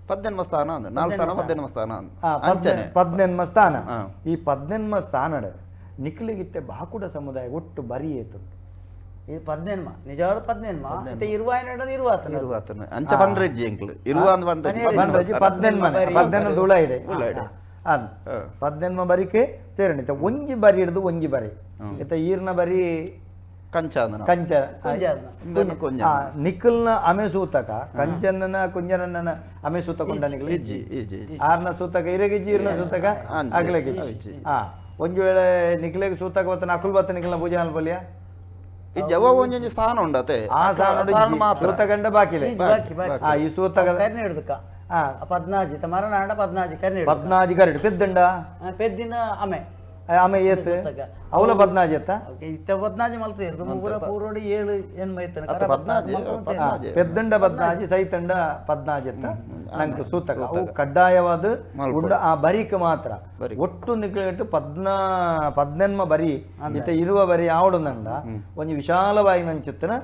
ಪದ್ನೆನ್ಮ ಸ್ಥಾನ ಅಂದ ನಾಲ್ಕು ಸ್ಥಾನ ಪದ್ನೆನ್ಮ ಸ್ಥಾನ ಪದ್ನೆನ್ಮ ಸ್ಥಾನ ಈ ಪದ್ನೆನ್ಮ ಸ್ಥಾನ ನಿಕ್ಲಿಗಿತ್ತೆ ಬಾಕುಡ ಸಮುದಾಯ ಒಟ್ಟು ಬರಿ ಏತು ಇದು ಪದ್ನೆನ್ಮ ನಿಜವಾದ ಪದ್ನೆನ್ಮ ಮತ್ತೆ ಇರುವ ಇರುವ ಅಂಚ ಪಂಡ್ರೆಜ್ಜಿ ಎಂಕ್ಲು ಇರುವ ಅಂದ್ ಪಂಡ್ರೆಜ್ಜಿ ಪದ್ನೆನ್ಮ ಪದ್ನೆನ್ಮ ದುಳ ಇದೆ ಅದ್ ಪದ್ನೆನ್ಮ ಬರಿಕೆ ಸೇರಣಿತ ಒಂಜಿ ಬರಿ ಹಿಡಿದು ಒಂಜಿ ಬರಿ ಇತ್ತ ಈರ್ನ ಬರಿ ಕಂಚ ಕಂಚ ನಿಖಲ್ನ ಅಮೆ ಸೂತಕ ಕಂಚನ್ನ ಕುಂಜನನ್ನ ಅಮೆ ಸೂತಕೊಂಡ ನಿಖಲ್ ಆರ್ನ ಸೂತಕ ಇರಗಿಜ್ಜಿ ಈರ್ನ ಸೂತಕ ಅಗ್ಲಗಿಜ್ಜಿ ಒಂಜಿ ವೇಳೆ ನಿಖಲೆಗೆ ಸೂತಕ ಬತ್ತನ ಅಕುಲ್ ಬತ್ತ ನಿಖಲ್ನ ಪೂಜೆ ಅಲ್ಪಲ್ಯ ಈ ಜವ ಒಂಜೊಂಜಿ ಸ್ಥಾನ ಉಂಡತೆ ಆ ಸ್ಥಾನ ಸೂತಕಂಡ ಬಾಕಿ ಈ ಸೂತಕ ಪದ್ನಾಜಿ ಮರನಾಡ ಪದ್ನಾಜಿ ಕರ್ನಿ ಪದ್ನಾಜಿ ಕರಡು ಪೆದ್ದಂಡ ಪೆದ್ದಿನ ಅಮೆ ಆಮೆ ಏತ್ ಅವಲ ಪದ್ನಾಜಿ ಅತ್ತ ಇತ್ತ ಪದ್ನಾಜಿ ಮಲ್ತ ಇರ್ದು ಮೂರ ಪೂರೋಡಿ ಏಳು ಎಣ್ಮ ಇತ್ತನ ಪೆದ್ದಂಡ ಪದ್ನಾಜಿ ಸೈತಂಡ ಪದ್ನಾಜಿ ಅತ್ತ ನಂಗೆ ಸೂತಕ ಅವು ಕಡ್ಡಾಯವಾದ ಉಂಡ ಆ ಬರಿಕ್ ಮಾತ್ರ ಒಟ್ಟು ನಿಕ್ಲೆಟ್ಟು ಪದ್ನೆನ್ಮ ಬರಿ ಇತ್ತ ಇರುವ ಬರಿ ಆವಡುಂದಂಡ ಒಂಜಿ ವಿಶಾಲವಾಗಿ ನಂಚಿತ್ತನ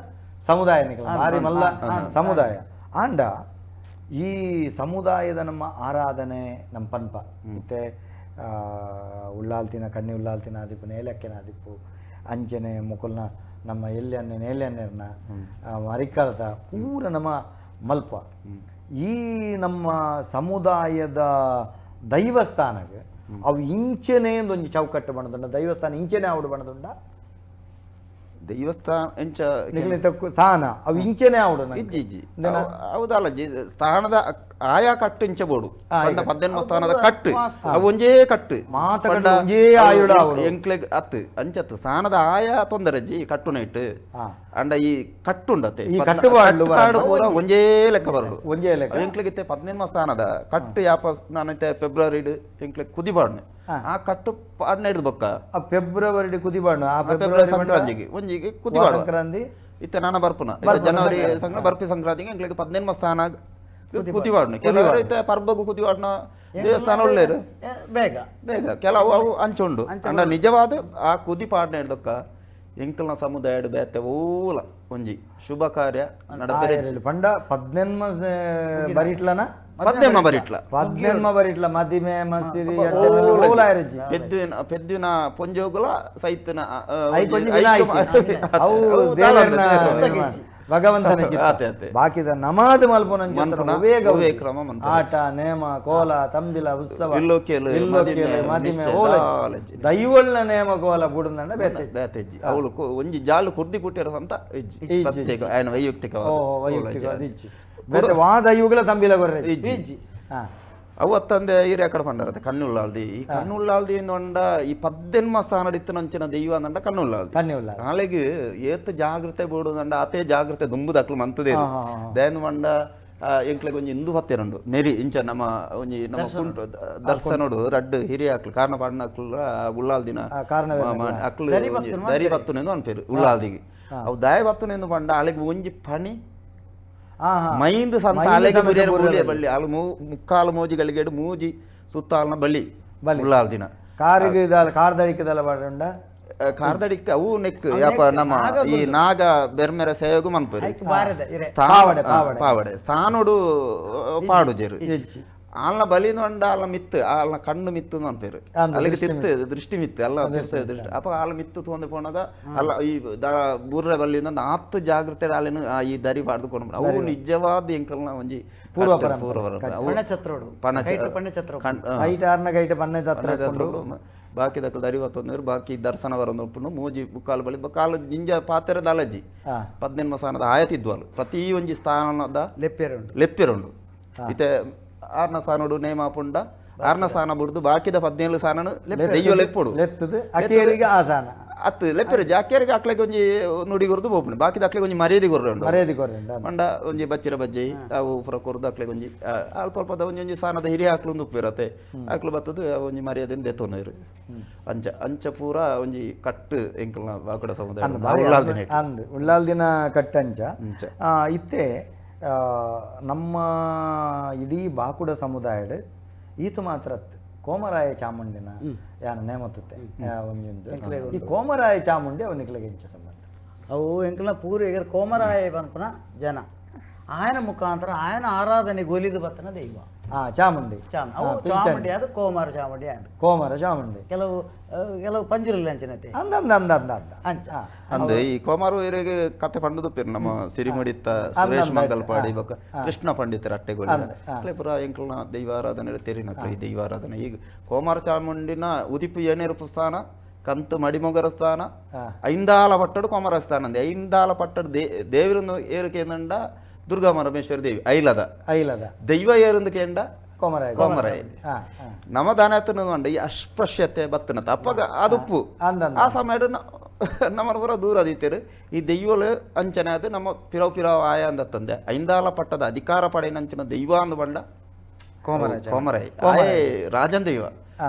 ಸಮುದಾಯ ನಿಕ್ಲ ಭಾರಿ ಮಲ್ಲ ಸಮುದಾಯ. ಆಂಡ ಈ ಸಮುದಾಯದ ನಮ್ಮ ಆರಾಧನೆ ನಮ್ಮ ಪನ್ಪ ಇತ್ತೆ ಉಳ್ಳಾಲ್ತಿನ ಕಣ್ಣಿ ಉಳ್ಳಾಲ್ತಿನ ಆದಿಪ್ಪು ನೇಲಕ್ಕೆನ ಆದಿಪ್ಪು ಅಂಚನೆ ಮುಕುಲ್ನ ನಮ್ಮ ಎಲ್ಯನ್ನೆ ನೇಲ್ಯನ್ನೆರ್ನ ಅರಿಕಾಲದ ಪೂರ ನಮ್ಮ ಮಲ್ಪ ಈ ನಮ್ಮ ಸಮುದಾಯದ ದೈವಸ್ಥಾನಕ್ಕೆ ಅವು ಇಂಚೆನೆ ಒಂಜಿ ಚೌಕಟ್ಟು ಬಣ್ಣದುಂಡ ದೈವಸ್ಥಾನ ಇಂಚೆನೆ ಆವಡು ಬಣ್ಣದುಂಡ ದೈವಸ್ಥಾನ ಇಂಚ ಸ್ಥಾನ ಅವು ಇಂಚೆನೆ ಆವಡು ಇಜ್ಜಿ ಇಜ್ಜಿ ಹೌದಲ್ಲ ಸ್ಥಾನದ ಆಯಾ ಕಟ್ಟು ಇಂಚ ಬೋಡು ಪದ್ದೆನ್ಮ ಸ್ಥಾನದ ಕಟ್ಟು ಅವು ಒಂಜೇ ಕಟ್ಟು ಮಾತ ಒಂಜೇ ಆಯುಡ ಎಂಕ್ಲೆಗ್ ಅತ್ತು ಅಂಚತ್ತು ಸ್ಥಾನದ ಆಯಾ ತೊಂದರೆ ಜಿ ಕಟ್ಟುನ ಇಟ್ಟು ಅಂಡ ಈ ಕಟ್ಟುಂಡತೆ ಈ ಕಟ್ಟುಪಾಡು ಪೂರ ಒಂಜೇ ಲೆಕ್ಕ ಬರಡು ಒಂಜೇ ಲೆಕ್ಕ ಎಂಕ್ಲೆಗ್ ಇತ್ತೆ ಪದ್ನೆನ್ಮ ಸ್ಥಾನದ ಕಟ್ಟು ಯಾಪ ನಾನೈತೆ ಫೆಬ್ರವರಿ ಎಂಕ್ಲೆಗ್ ಕುದಿಬಾಡ್ನೆ ಆ ಕಟ್ಟು ಪಾಡ್ನ ಹಿಡಿದು ಬೊಕ್ಕ ಆ ಫೆಬ್ರವರಿ ಕುದಿಬಾಡ್ನ ಆ ಫೆಬ್ರವರಿ ಸಂಕ್ರಾಂತಿಗೆ ಒಂಜಿಗೆ ಕುದಿಬಾಡು ಸಂಕ್ರಾಂತಿ ಇತ್ತೆ ನಾನ ಬರ್ಪುನ ಜನವರಿ ಬರ್ಪಿ ಸಂಕ್ರಾಂತಿಗೆ ಎಂಕ್ಲೆಗ್ ಪದ್ನೆನ್ಮ ಸ್ಥಾನ ಕುದಿವಾಡ್ನ ಕೆಲವರು ಇತ್ತೆ ಪರ್ಬಗು ಕುದಿವಾಡ್ನ ದೇವಸ್ಥಾನ ಒಳ್ಳೇರು ಬೇಗ ಬೇಗ ಕೆಲವು ಅವು ಅಂಚುಂಡು ಅಂಡ ನಿಜವಾದ ಆ ಕುದಿ ಪಾಡ್ನ ಹಿಡ್ದಕ್ಕ ಎಂಕಲ್ನ ಸಮುದಾಯಡ್ ಬೇತೆ ಓಲ ಒಂಜಿ ಶುಭ ಕಾರ್ಯ ನಡಪೆರೆ ಪಂಡ ಪದ್ನೆನ್ಮ ಬರಿಟ್ಲನ ಪದ್ನೆನ್ಮ ಬರಿಟ್ಲ ಪದ್ನೆನ್ಮ ಬರಿಟ್ಲ ಮದಿಮೆ ಮಸ್ತಿರಿ ಓಲ ಪೆದ್ವಿನ ಪೆದ್ವಿನ ಪೊಂಜೋಗುಲ ಸೈತನ ಅವು ದೇವರನ ಭಗವಂತನ ಚಿತ್ತ ಬಾಕಿದ ನಮಾಜ್ ಮಲ್ಪುನಂಚ ಆಟ ನೇಮ ಕೋಲ ತಂಬಿಲ ಉತ್ಸವ ಮದಿಮೆ ಓಲ ದೈವಳ್ನ ನೇಮ ಕೋಲ ಬುಡುಂದಂಡ ಬೇತೆ ಬೇತೆಜ್ಜಿ ಅವಳು ಒಂಜಿ ಜಾಲು ಕುರ್ದಿ ಕುಟ್ಟಿರ ಅಂತ ಇಜ್ಜಿ ಪ್ರತ್ಯೇಕ ಆಯನ ವೈಯಕ್ತಿಕ ವೈಯಕ್ತಿಕ ಇಜ್ಜಿ ಬೇತೆ ವಾ ದೈವಗಳ ತಂಬಿಲ ಗೊರ್ರೆ ಇಜ್ಜಿ ಅವು ಅತ್ತಂದೆ ಈರೆ ಕಡೆ ಪಂಡರತ್ತೆ ಕಣ್ಣುಳ್ಳಾಲ್ದಿ ಈ ಕಣ್ಣುಳ್ಳಾಲ್ದಿ ಅಂಡ ಈ ಪದ್ದೆನ್ಮ ಸ್ಥಾನಡಿತ್ತನಂಚಿನ ದೈವ ಅಂದಂಡ ಕಣ್ಣುಳ್ಳಾಲ್ದಿ ಕಣ್ಣುಳ್ಳಾಲ್ದಿ ನಾಳೆಗೆ ಏತ್ ಜಾಗ್ರತೆ ಬೋಡುದಂಡ ಆತೇ ಜಾಗ್ರತೆ ದುಂಬುದಕ್ಲು ಮಂತದೇ ದೇನ್ ಮಂಡ ಎಂಕ್ಲೆಗ್ ಒಂಜಿ ಹಿಂದೂ ಪತ್ತೇರುಂಡು ನೆರಿ ಇಂಚ ನಮ್ಮ ಒಂಜಿ ನಮ್ಮ ಕುಂಟು ದರ್ಶನೋಡು ರಡ್ಡು ಹಿರಿಯ ಅಕ್ಲು ಕಾರಣ ಪಾಡ್ನ ಅಕ್ಲು ಉಳ್ಳಾಲ್ದಿನ ಅಕ್ಲು ದರಿ ಬತ್ತುನೆಂದು ಅನ್ಪೇರು ಉಳ್ಳಾಲ್ದಿಗೆ ಅವು ದಾಯ ಬತ್ತುನೆಂದು ಪಂಡ ಅಲೆಗ್ ಒಂಜಿ ಪಣಿ ಮೈಂದು ಸಂತ ಅಲೆಗೆ ಬುರಿಯರ ಬಳ್ಳಿ ಅಲು ಮುಕ್ಕಾಲು ಮೋಜಿಗಳಿಗೆ ಮೂಜಿ ಸುತ್ತಾಲ್ನ ಬಳ್ಳಿ ಉಳ್ಳಾಲ್ದಿನ ಕಾರಿಗೆ ಕಾರ್ದಡಿಕದಲ್ಲ ಬಾಡುಂಡ ಕಾರ್ದಡಿಕ್ಕ ಅವು ನೆಕ್ ಯಾಪ ನಮ್ಮ ಈ ನಾಗ ಬೆರ್ಮೆರ ಸೇವಗು ಮನ್ಪುರಿ ಪಾವಡೆ ಸಾನೋಡು ಪಾಡುಜೆರು ಆಲ್ನ ಬಲಿನ ಅಂಡ ಆಲ್ನ ಮಿತ್ತು ಆಲ್ನ ಕಣ್ಣು ಮಿತ್ತು ಅನ್ಪೇರು ಅಲ್ಲಿಗೆ ತಿರ್ತು ದೃಷ್ಟಿ ಮಿತ್ತು ಅಲ್ಲ ದೃಷ್ಟಿ ಅಪ್ಪ ಆಲ ಮಿತ್ತು ತೊಂದೆ ಪೋನಾಗ ಅಲ್ಲ ಈ ಬೂರ್ರ ಬಲ್ಲಿಂದ ನಾತ್ತು ಜಾಗೃತೆ ಆಲಿನ ಈ ದರಿ ಪಾಡ್ದು ಅವು ನಿಜವಾದ ಎಂಕಲ್ನ ಒಂಜಿ ಪೂರ್ವ ಪೂರ್ವ ಬಾಕಿ ದಕ್ಕಲು ದರಿ ಬತ್ತೊಂದು ಬಾಕಿ ದರ್ಶನ ಬರೋದು ಉಪ್ಪುಂಡು ಮೂಜಿ ಕಾಲು ಬಳಿ ಕಾಲು ಜಿಂಜ ಪಾತ್ರೆದ ಅಲಜ್ಜಿ ಪದ್ನೆನ್ಮ ಸ್ಥಾನದ ಆಯತಿದ್ವಲು ಪ್ರತಿ ಒಂಜಿ ಸ್ಥಾನದ ಲೆಪ್ಪೆರುಂಡು ಲೆಪ್ಪೆರುಂಡು ಇತ್ತೆ ಆರ್ನ ಸ್ಥಾನೋಡು ನೇಮ ಪುಂಡ ಆರ್ನ ಸ್ಥಾನ ಬುಡ್ದು ಬಾಕಿದ 17 ಸ್ಥಾನನು ದೈವ ಲೆಪ್ಪೊಡು ಲೆತ್ತದು ಅಕೇರಿಗೆ ಆಸಾನ ಅತ್ತು ಲೆಪ್ಪೆರು ಜಾಕೇರಿಗೆ ಅಕ್ಲೆಗೆ ಒಂಜಿ ನುಡಿ ಕೊರ್ದು ಬೋಪುಂಡು ಬಾಕಿದ ಅಕ್ಲೆಗೆ ಒಂಜಿ ಮರ್ಯಾದೆ ಕೊರ್ರೆ ಮರ್ಯಾದೆ ಕೊರ್ರೆ ಮಂಡ ಒಂಜಿ ಬಚ್ಚಿರ ಬಜ್ಜಿ ಅವು ಪೂರ ಕೊರ್ದು ಅಕ್ಲೆಗೆ ಒಂಜಿ ಅಲ್ಪ ಅಲ್ಪದ ಒಂಜಿ ಒಂಜಿ ಸ್ಥಾನದ ಹಿರಿಯ ಆಕ್ಲು ಒಂದು ಉಪ್ಪಿರತ್ತೆ ಆಕ್ಲು ಬತ್ತದು ಒಂಜಿ ಮರ್ಯಾದೆಯಿಂದ ದೆತ್ತೊಂದು ಅಂಚ ಅಂಚ ಪೂರ ಒಂಜಿ ಕಟ್ಟು ಎಂಕಲ್ನ ಬಾಕುಡ ಸಮುದಾಯ ಅಂದ್ ಉಳ್ಳಾಲ್ದಿನ ಕಟ್ಟಂಚ ಇತ್ತೆ ನಮ್ಮ ಇಡೀ ಬಾಕುಡ ಸಮುದಾಯಡ್ ಈತ ಮಾತ್ರ ಕೋಮರಾಯ ಚಾಮುಂಡಿನ ಯಾನ ನೇಮತ್ತುತ್ತೆ ಈ ಕೋಮರಾಯ ಚಾಮುಂಡಿ ಅವನಿಗೆ ಎಂಚ ಸಂಬಂಧ ಅವು ಎಂಕಲ್ನ ಪೂರ್ವಿಕರು ಕೋಮರಾಯ ಪನ್ಪುನ ಜನ ಆಯನ ಮುಖಾಂತರ ಆಯನ ಆರಾಧನೆ ಗೊಲಿದು ಬತ್ತನ ದೈವ ಚಾಮುಂಡಿ ಅವು ಚಾಮುಂಡಿ ಅದು ಕೋಮಾರ ಚಾಮುಂಡಿ ಅಂಡ್ ಕೋಮಾರ ಚಾಮುಂಡಿ ಕೆಲವು ಕೆಲವು ಪಂಜುರ್ಲಿ ಅಂಚಿನತೆ ಅಂದ ಅಂದ ಅಂದ ಅಂದ ಅಂದ ಅಂಚ ಅಂದ ಈ ಕೋಮಾರು ಇವರಿಗೆ ಕತೆ ಪಂಡದು ಪೇರು ನಮ್ಮ ಸಿರಿಮುಡಿತ್ತ ಸುರೇಶ್ ಮಂಗಲ್ಪಾಡಿ ಬೊಕ್ಕ ಕೃಷ್ಣ ಪಂಡಿತರ ಅಟ್ಟೆಗೋಳಿ ಪುರ ಎಂಕಲ್ನ ದೈವಾರಾಧನೆ ತೆರಿನಕ್ಲ ಈ ದೈವಾರಾಧನೆ ಈಗ ಕೋಮಾರ ಚಾಮುಂಡಿನ ಉದಿಪು ಏನೇರುಪು ಸ್ಥಾನ ಕಂತು ಮಡಿಮೊಗರ ಸ್ಥಾನ ಐಂದಾಲ ಪಟ್ಟಡು ಕೋಮಾರ ಸ್ಥಾನ ಅಂದೆ ಐಂದಾಲ ಪಟ್ಟಡು ದೇವರನ್ನು ಏರುಕೇಂದಂಡ ದುರ್ಗಾ ಪರಮೇಶ್ವರಿ ದೇವಿ ಐಲದ ಐಲದ ದೈವ ಏರಂದು ಕೇಂಡ ಕೋಮರಾಯ ಕೋಮರಾಯ ನಮ್ಮ ದಾನತನ ಈ ಅಸ್ಪೃಶ್ಯತೆ ಬತ್ತನತ ಅಪ್ಪಗ ಅದುಪ್ಪು ಆ ಸಮಯ ನಮ್ಮ ಪೂರ ದೂರ ಅದಿತ್ತೇರು ಈ ದೈವಲು ಅಂಚನೆ ಅದು ನಮ್ಮ ಪಿರವ್ ಪಿರವ್ ಆಯ ಅಂದತ್ತಂದೆ ಐಂದಾಲ ಪಟ್ಟದ ಅಧಿಕಾರ ಪಡೆಯನಂಚಿನ ದೈವ ಅಂದು ಬಂಡ ಕೋಮರಾಯ ಕೋಮರಾಯ ಆಯ್ ರಾಜನ್ ದೈವ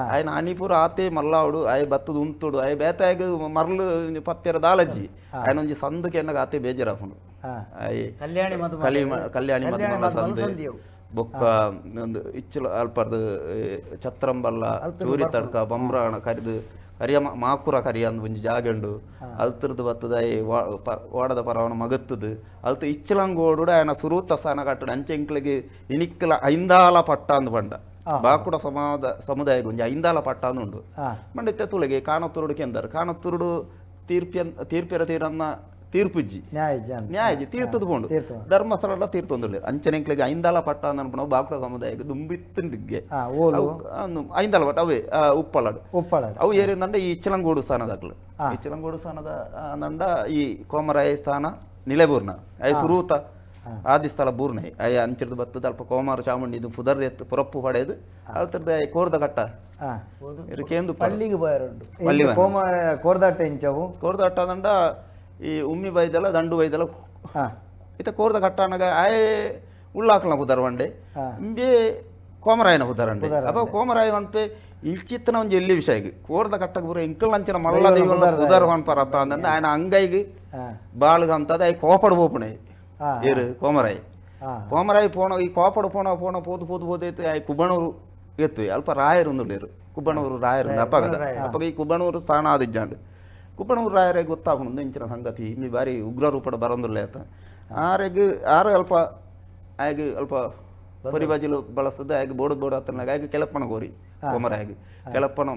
ఆయన ಅಣಿಪುರ ಆತೆ ಮಲ್ಲಾవుడు ಆಯ್ ಬತ್ತದ ಉಂತುಡು ಆಯ್ ಬೇತಾಯಗ ಮರ್ಲು ಪತ್ತೆರ ದಾಲಜ್ಜಿ ఆయన ಒಂಜಿ ಸಂದು ಕೆನ್ನಗ ಆತೆ ಬೇಜಾರಾಪುಂಡು ಆಯ್ ಕಲ್ಯಾಣಿ ಮಧು ಕಲ್ಯಾಣಿ ಮಧುಮಲ ಸಂಧಿ ಬೊಕ್ಕ ಒಂದು ಇಚ್ಚಲ ಅಲ್ಪರ್ದು ಛತ್ರಂಬಲ್ಲ ಚೂರಿ ತಡ್ಕ ಬೊಮ್ರಾಣ ಕರಿದು ಕರಿಯ ಮಾಕುರ ಕರಿಯ ಅಂದ್ ಒಂಜಿ ಜಾಗ ಉಂಡು ಅಲ್ತರ್ದು ಬತ್ತದ ಓಡದ ಪರವನ ಮಗತ್ತದು ಅಲ್ತ ಇಚ್ಚಲಂಗೋಡು ಆಯನ ಸುರೂತ ಸ್ಥಾನ ಕಟ್ಟಡ ಅಂಚೆ ಎಂಕ್ಲೆಗ್ ಇನಿಕ್ಕಲ ಐಂದಾಲ ಪಟ್ಟ ಅಂದ್ ಪಂಡ ಬಾಕುಡ ಸಮುದಾಯ ಒಂಜಿ ಐಂದಾಲ ಪಟ್ಟ ಅಂದ್ ಉಂಡು ಮಂಡ ಇತ್ತೆ ತುಳಿಗೆ ಕಾಣತ್ತುರುಡು ಕೆಂದರು ಕಾಣತ್ತುರುಡು ತೀರ್ಪಿರ ತೀರನ್ನ ತೀರ್ಪುಜ್ಜಿ ನ್ಯಾಯಜಿ ತೀರ್ತದ ಪೋಂಡು ಧರ್ಮಸ್ಥಳ ತೀರ್ತೊಂದುಲ್ಲೆರ್ ಅಂಚನೆ ಎಂಕ್ಲೆಗ್ ಐಂದಾಲ ಪಟ್ಟ ಅಂದ್ ಅನ್ಪುನವು ಬಾಕುಡ ಸಮುದಾಯಗ್ ದುಂಬಿತ್ತಿನ ಐಂದಾಲ ಪಟ್ಟ ಅವೇ ಉಪ್ಪಳಡ್ ಅವು ಏರಿಂದಂಡ ಈ ಇಚ್ಚಲಂಗೋಡು ಸ್ಥಾನದಾಕ್ಲು ಇಚ್ಚಲಂಗೋಡು ಸ್ಥಾನದ ನಂಡ ಈ ಕೋಮರಾಯ ಸ್ಥಾನ ನಿಲೆಬೂರ್ನ I ಸುರೂತ ಆದಿ ಸ್ಥಳ ಬೂರ್ನ ಅಯ್ಯ ಅಂಚಿರ್ದು ಬತ್ತದ ಅಲ್ಪ ಕೋಮಾರ ಚಾಮುಂಡಿ ಇದು ಪುದರ್ದ ಎತ್ತು ಪುರಪ್ಪು ಪಡೆದು ಅಲ್ತರ್ದ ಕೋರ್ದ ಕಟ್ಟ ಕೇಂದು ಪಳ್ಳಿಗೆ ಬಾಯರುಂಡು ಕೋಮಾರ ಕೋರ್ದಾಟ ಇಂಚವು ಕೋರ್ದಾಟ ಅಂಡ ಈ ಉಮ್ಮಿ ಬೈದಲ ದಂಡು ಬೈದಲ ಇತ್ತ ಕೋರ್ದ ಕಟ್ಟಾನಗ ಆಯೆ ಉಳ್ಳಾಕ್ಲನ ಪುದರ್ ವಂಡೆ ಇಂಬೆ ಕೋಮರಾಯನ ಪುದರಂಡೆ ಅಪ್ಪ ಕೋಮರಾಯ ವನ್ಪೆ ಇಲ್ಚಿತ್ತನ ಒಂಜಿ ಎಲ್ಲಿ ವಿಷಯ ಕೋರ್ದ ಕಟ್ಟಕ ಪೂರ ಇಂಕಲ್ ಅಂಚಿನ ಮಲ್ಲ ದೈವ ಪುದರ್ ವನ್ಪರತ್ತ ಅಂದಂದು ಆಯನ ಅಂಗೈಗೆ ಬಾಳುಗ ಅಂತದ ಆಯ್ ಕೋಪಡು ಪೋಪುಣೆ ಏರು ಕೋಮರಾಯಿ ಕೋಮರಾಯಿ ಪೋಣ ಈ ಕೋಪಡು ಪೋಣ ಪೋಣ ಪೋದು ಪೋದು ಪೋದೈತೆ ಆಯ್ ಕುಬ್ಬಣೂರು ಎತ್ತು ಅಲ್ಪ ರಾಯರು ಒಂದುಳ್ಳೇರು ಕುಬ್ಬಣೂರು ರಾಯರು ಅಪ್ಪಗದ ಅಪ್ಪಗ ಈ ಕುಬ್ಬಣೂರು ಸ್ಥಾನ ಆದಿಜ್ಜಾಂಡ್ ಕುಬ್ಬಣೂರು ರಾಯರಿಗೆ ಗೊತ್ತಾಗುಂಡು ಇಂಚಿನ ಸಂಗತಿ ಮಿ ಬಾರಿ ಉಗ್ರ ರೂಪಡ ಬರೊಂದುಲ್ಲೆ ಆತ ಆರೆಗ್ ಆರು ಅಲ್ಪ ಆಯಗ್ ಅಲ್ಪ ಪರಿಬಾಜಿಲು ಬಳಸ್ತದೆ ಆಯಗ್ ಬೋಡು ಬೋಡು ಆತನಾಗ ಆಯಗ್ ಕೆಳಪ್ಪನ ಗೋರಿ ಕೋಮರಾಯಗ್ ಕೆಳಪ್ಪನ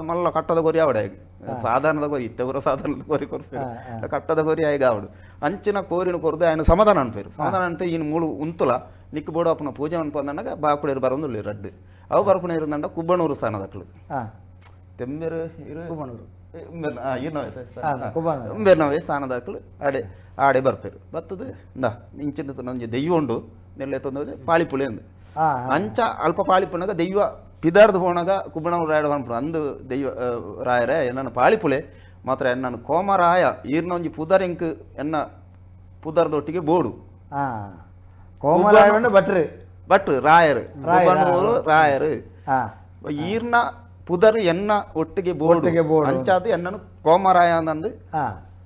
ಮಲ್ಲ ಕಟ್ಟದ ಗೋರಿ ಆವಡೆ ಆಯಗ್ ಸಾಧಾರಣದ ಗೋರಿ ಇತ್ತವರ ಸಾಧಾರಣದ ಗೋರಿ ಕೊರ್ಪೇರು ಕಟ್ಟದ ಗೋರಿ ಆಯಗ್ ಆವಡು ಅಂಚಿನ ಕೋರಿನ ಕೊರ್ದು ఆయన ಸಮಾಧಾನ ಅನ್ಪೇರು ಸಮಾಧಾನ ಅಂತ ಈನು ಮೂಳು ಉಂತುಲ ನಿಕ್ಕು ಬೋಡು ಅಪ್ಪನ ಪೂಜೆ ಅನ್ಪಂದನಾಗ ಬಾಕುಡೇರು ಬರೊಂದುಲ್ಲೆ ರಡ್ಡು ಅವು ಬರಪುಣ ಇರುಂದಂಡ ಕುಬ್ಬಣೂರು ಸ್ಥಾನದಕ್ಲು ತೆಮ್ಮೆರು ಇರು ಕುಬ್ಬಣೂರು ಉಂಬೆರ್ನವೇ ಸ್ಥಾನದಾಕ್ಲು ಆಡೆ ಆಡೆ ಬರ್ಪೇರು ಬತ್ತದು ಇಂದ ಇಂಚಿನ ಒಂಜಿ ದೆಯ್ಯ ಉಂಡು ನೆಲ್ಲೆ ತಂದು ಪಾಳಿಪುಳಿ ಅಂದು ಅಂಚ ಅಲ್ಪ ಪಾಳಿಪುಣಗ ದೈವ ಪಿದಾರ್ದು ಪೋಣಗ ಕುಬ್ಬಣೂರು ರಾಯಡ ಪನ್ಪುಣ ಅಂದು ದೈವ ರಾಯರೇ ಎನ್ನನ ಪಾಳಿಪುಳೆ ಮಾತ್ರ ಎನ್ನನು ಕೋಮರಾಯ ಈರ್ನ ಒಂಜಿ ಪುದರ್ ಎಂಕ್ ಎನ್ನ ಪುದರ್ದೊಟ್ಟಿಗೆ ಬೋಡು ಕೋಮರಾಯ ಭಟ್ರು ಭಟ್ರು ರಾಯರು ಕುಬ್ಬಣೂರು ರಾಯರು ಈರ್ನ ಪುದರ್ ಎನ್ನ ಒಟ್ಟಿಗೆ ಬೋಡು ಅಂಚಾದ ಎನ್ನನು ಕೋಮರಾಯ ಅಂದಂದು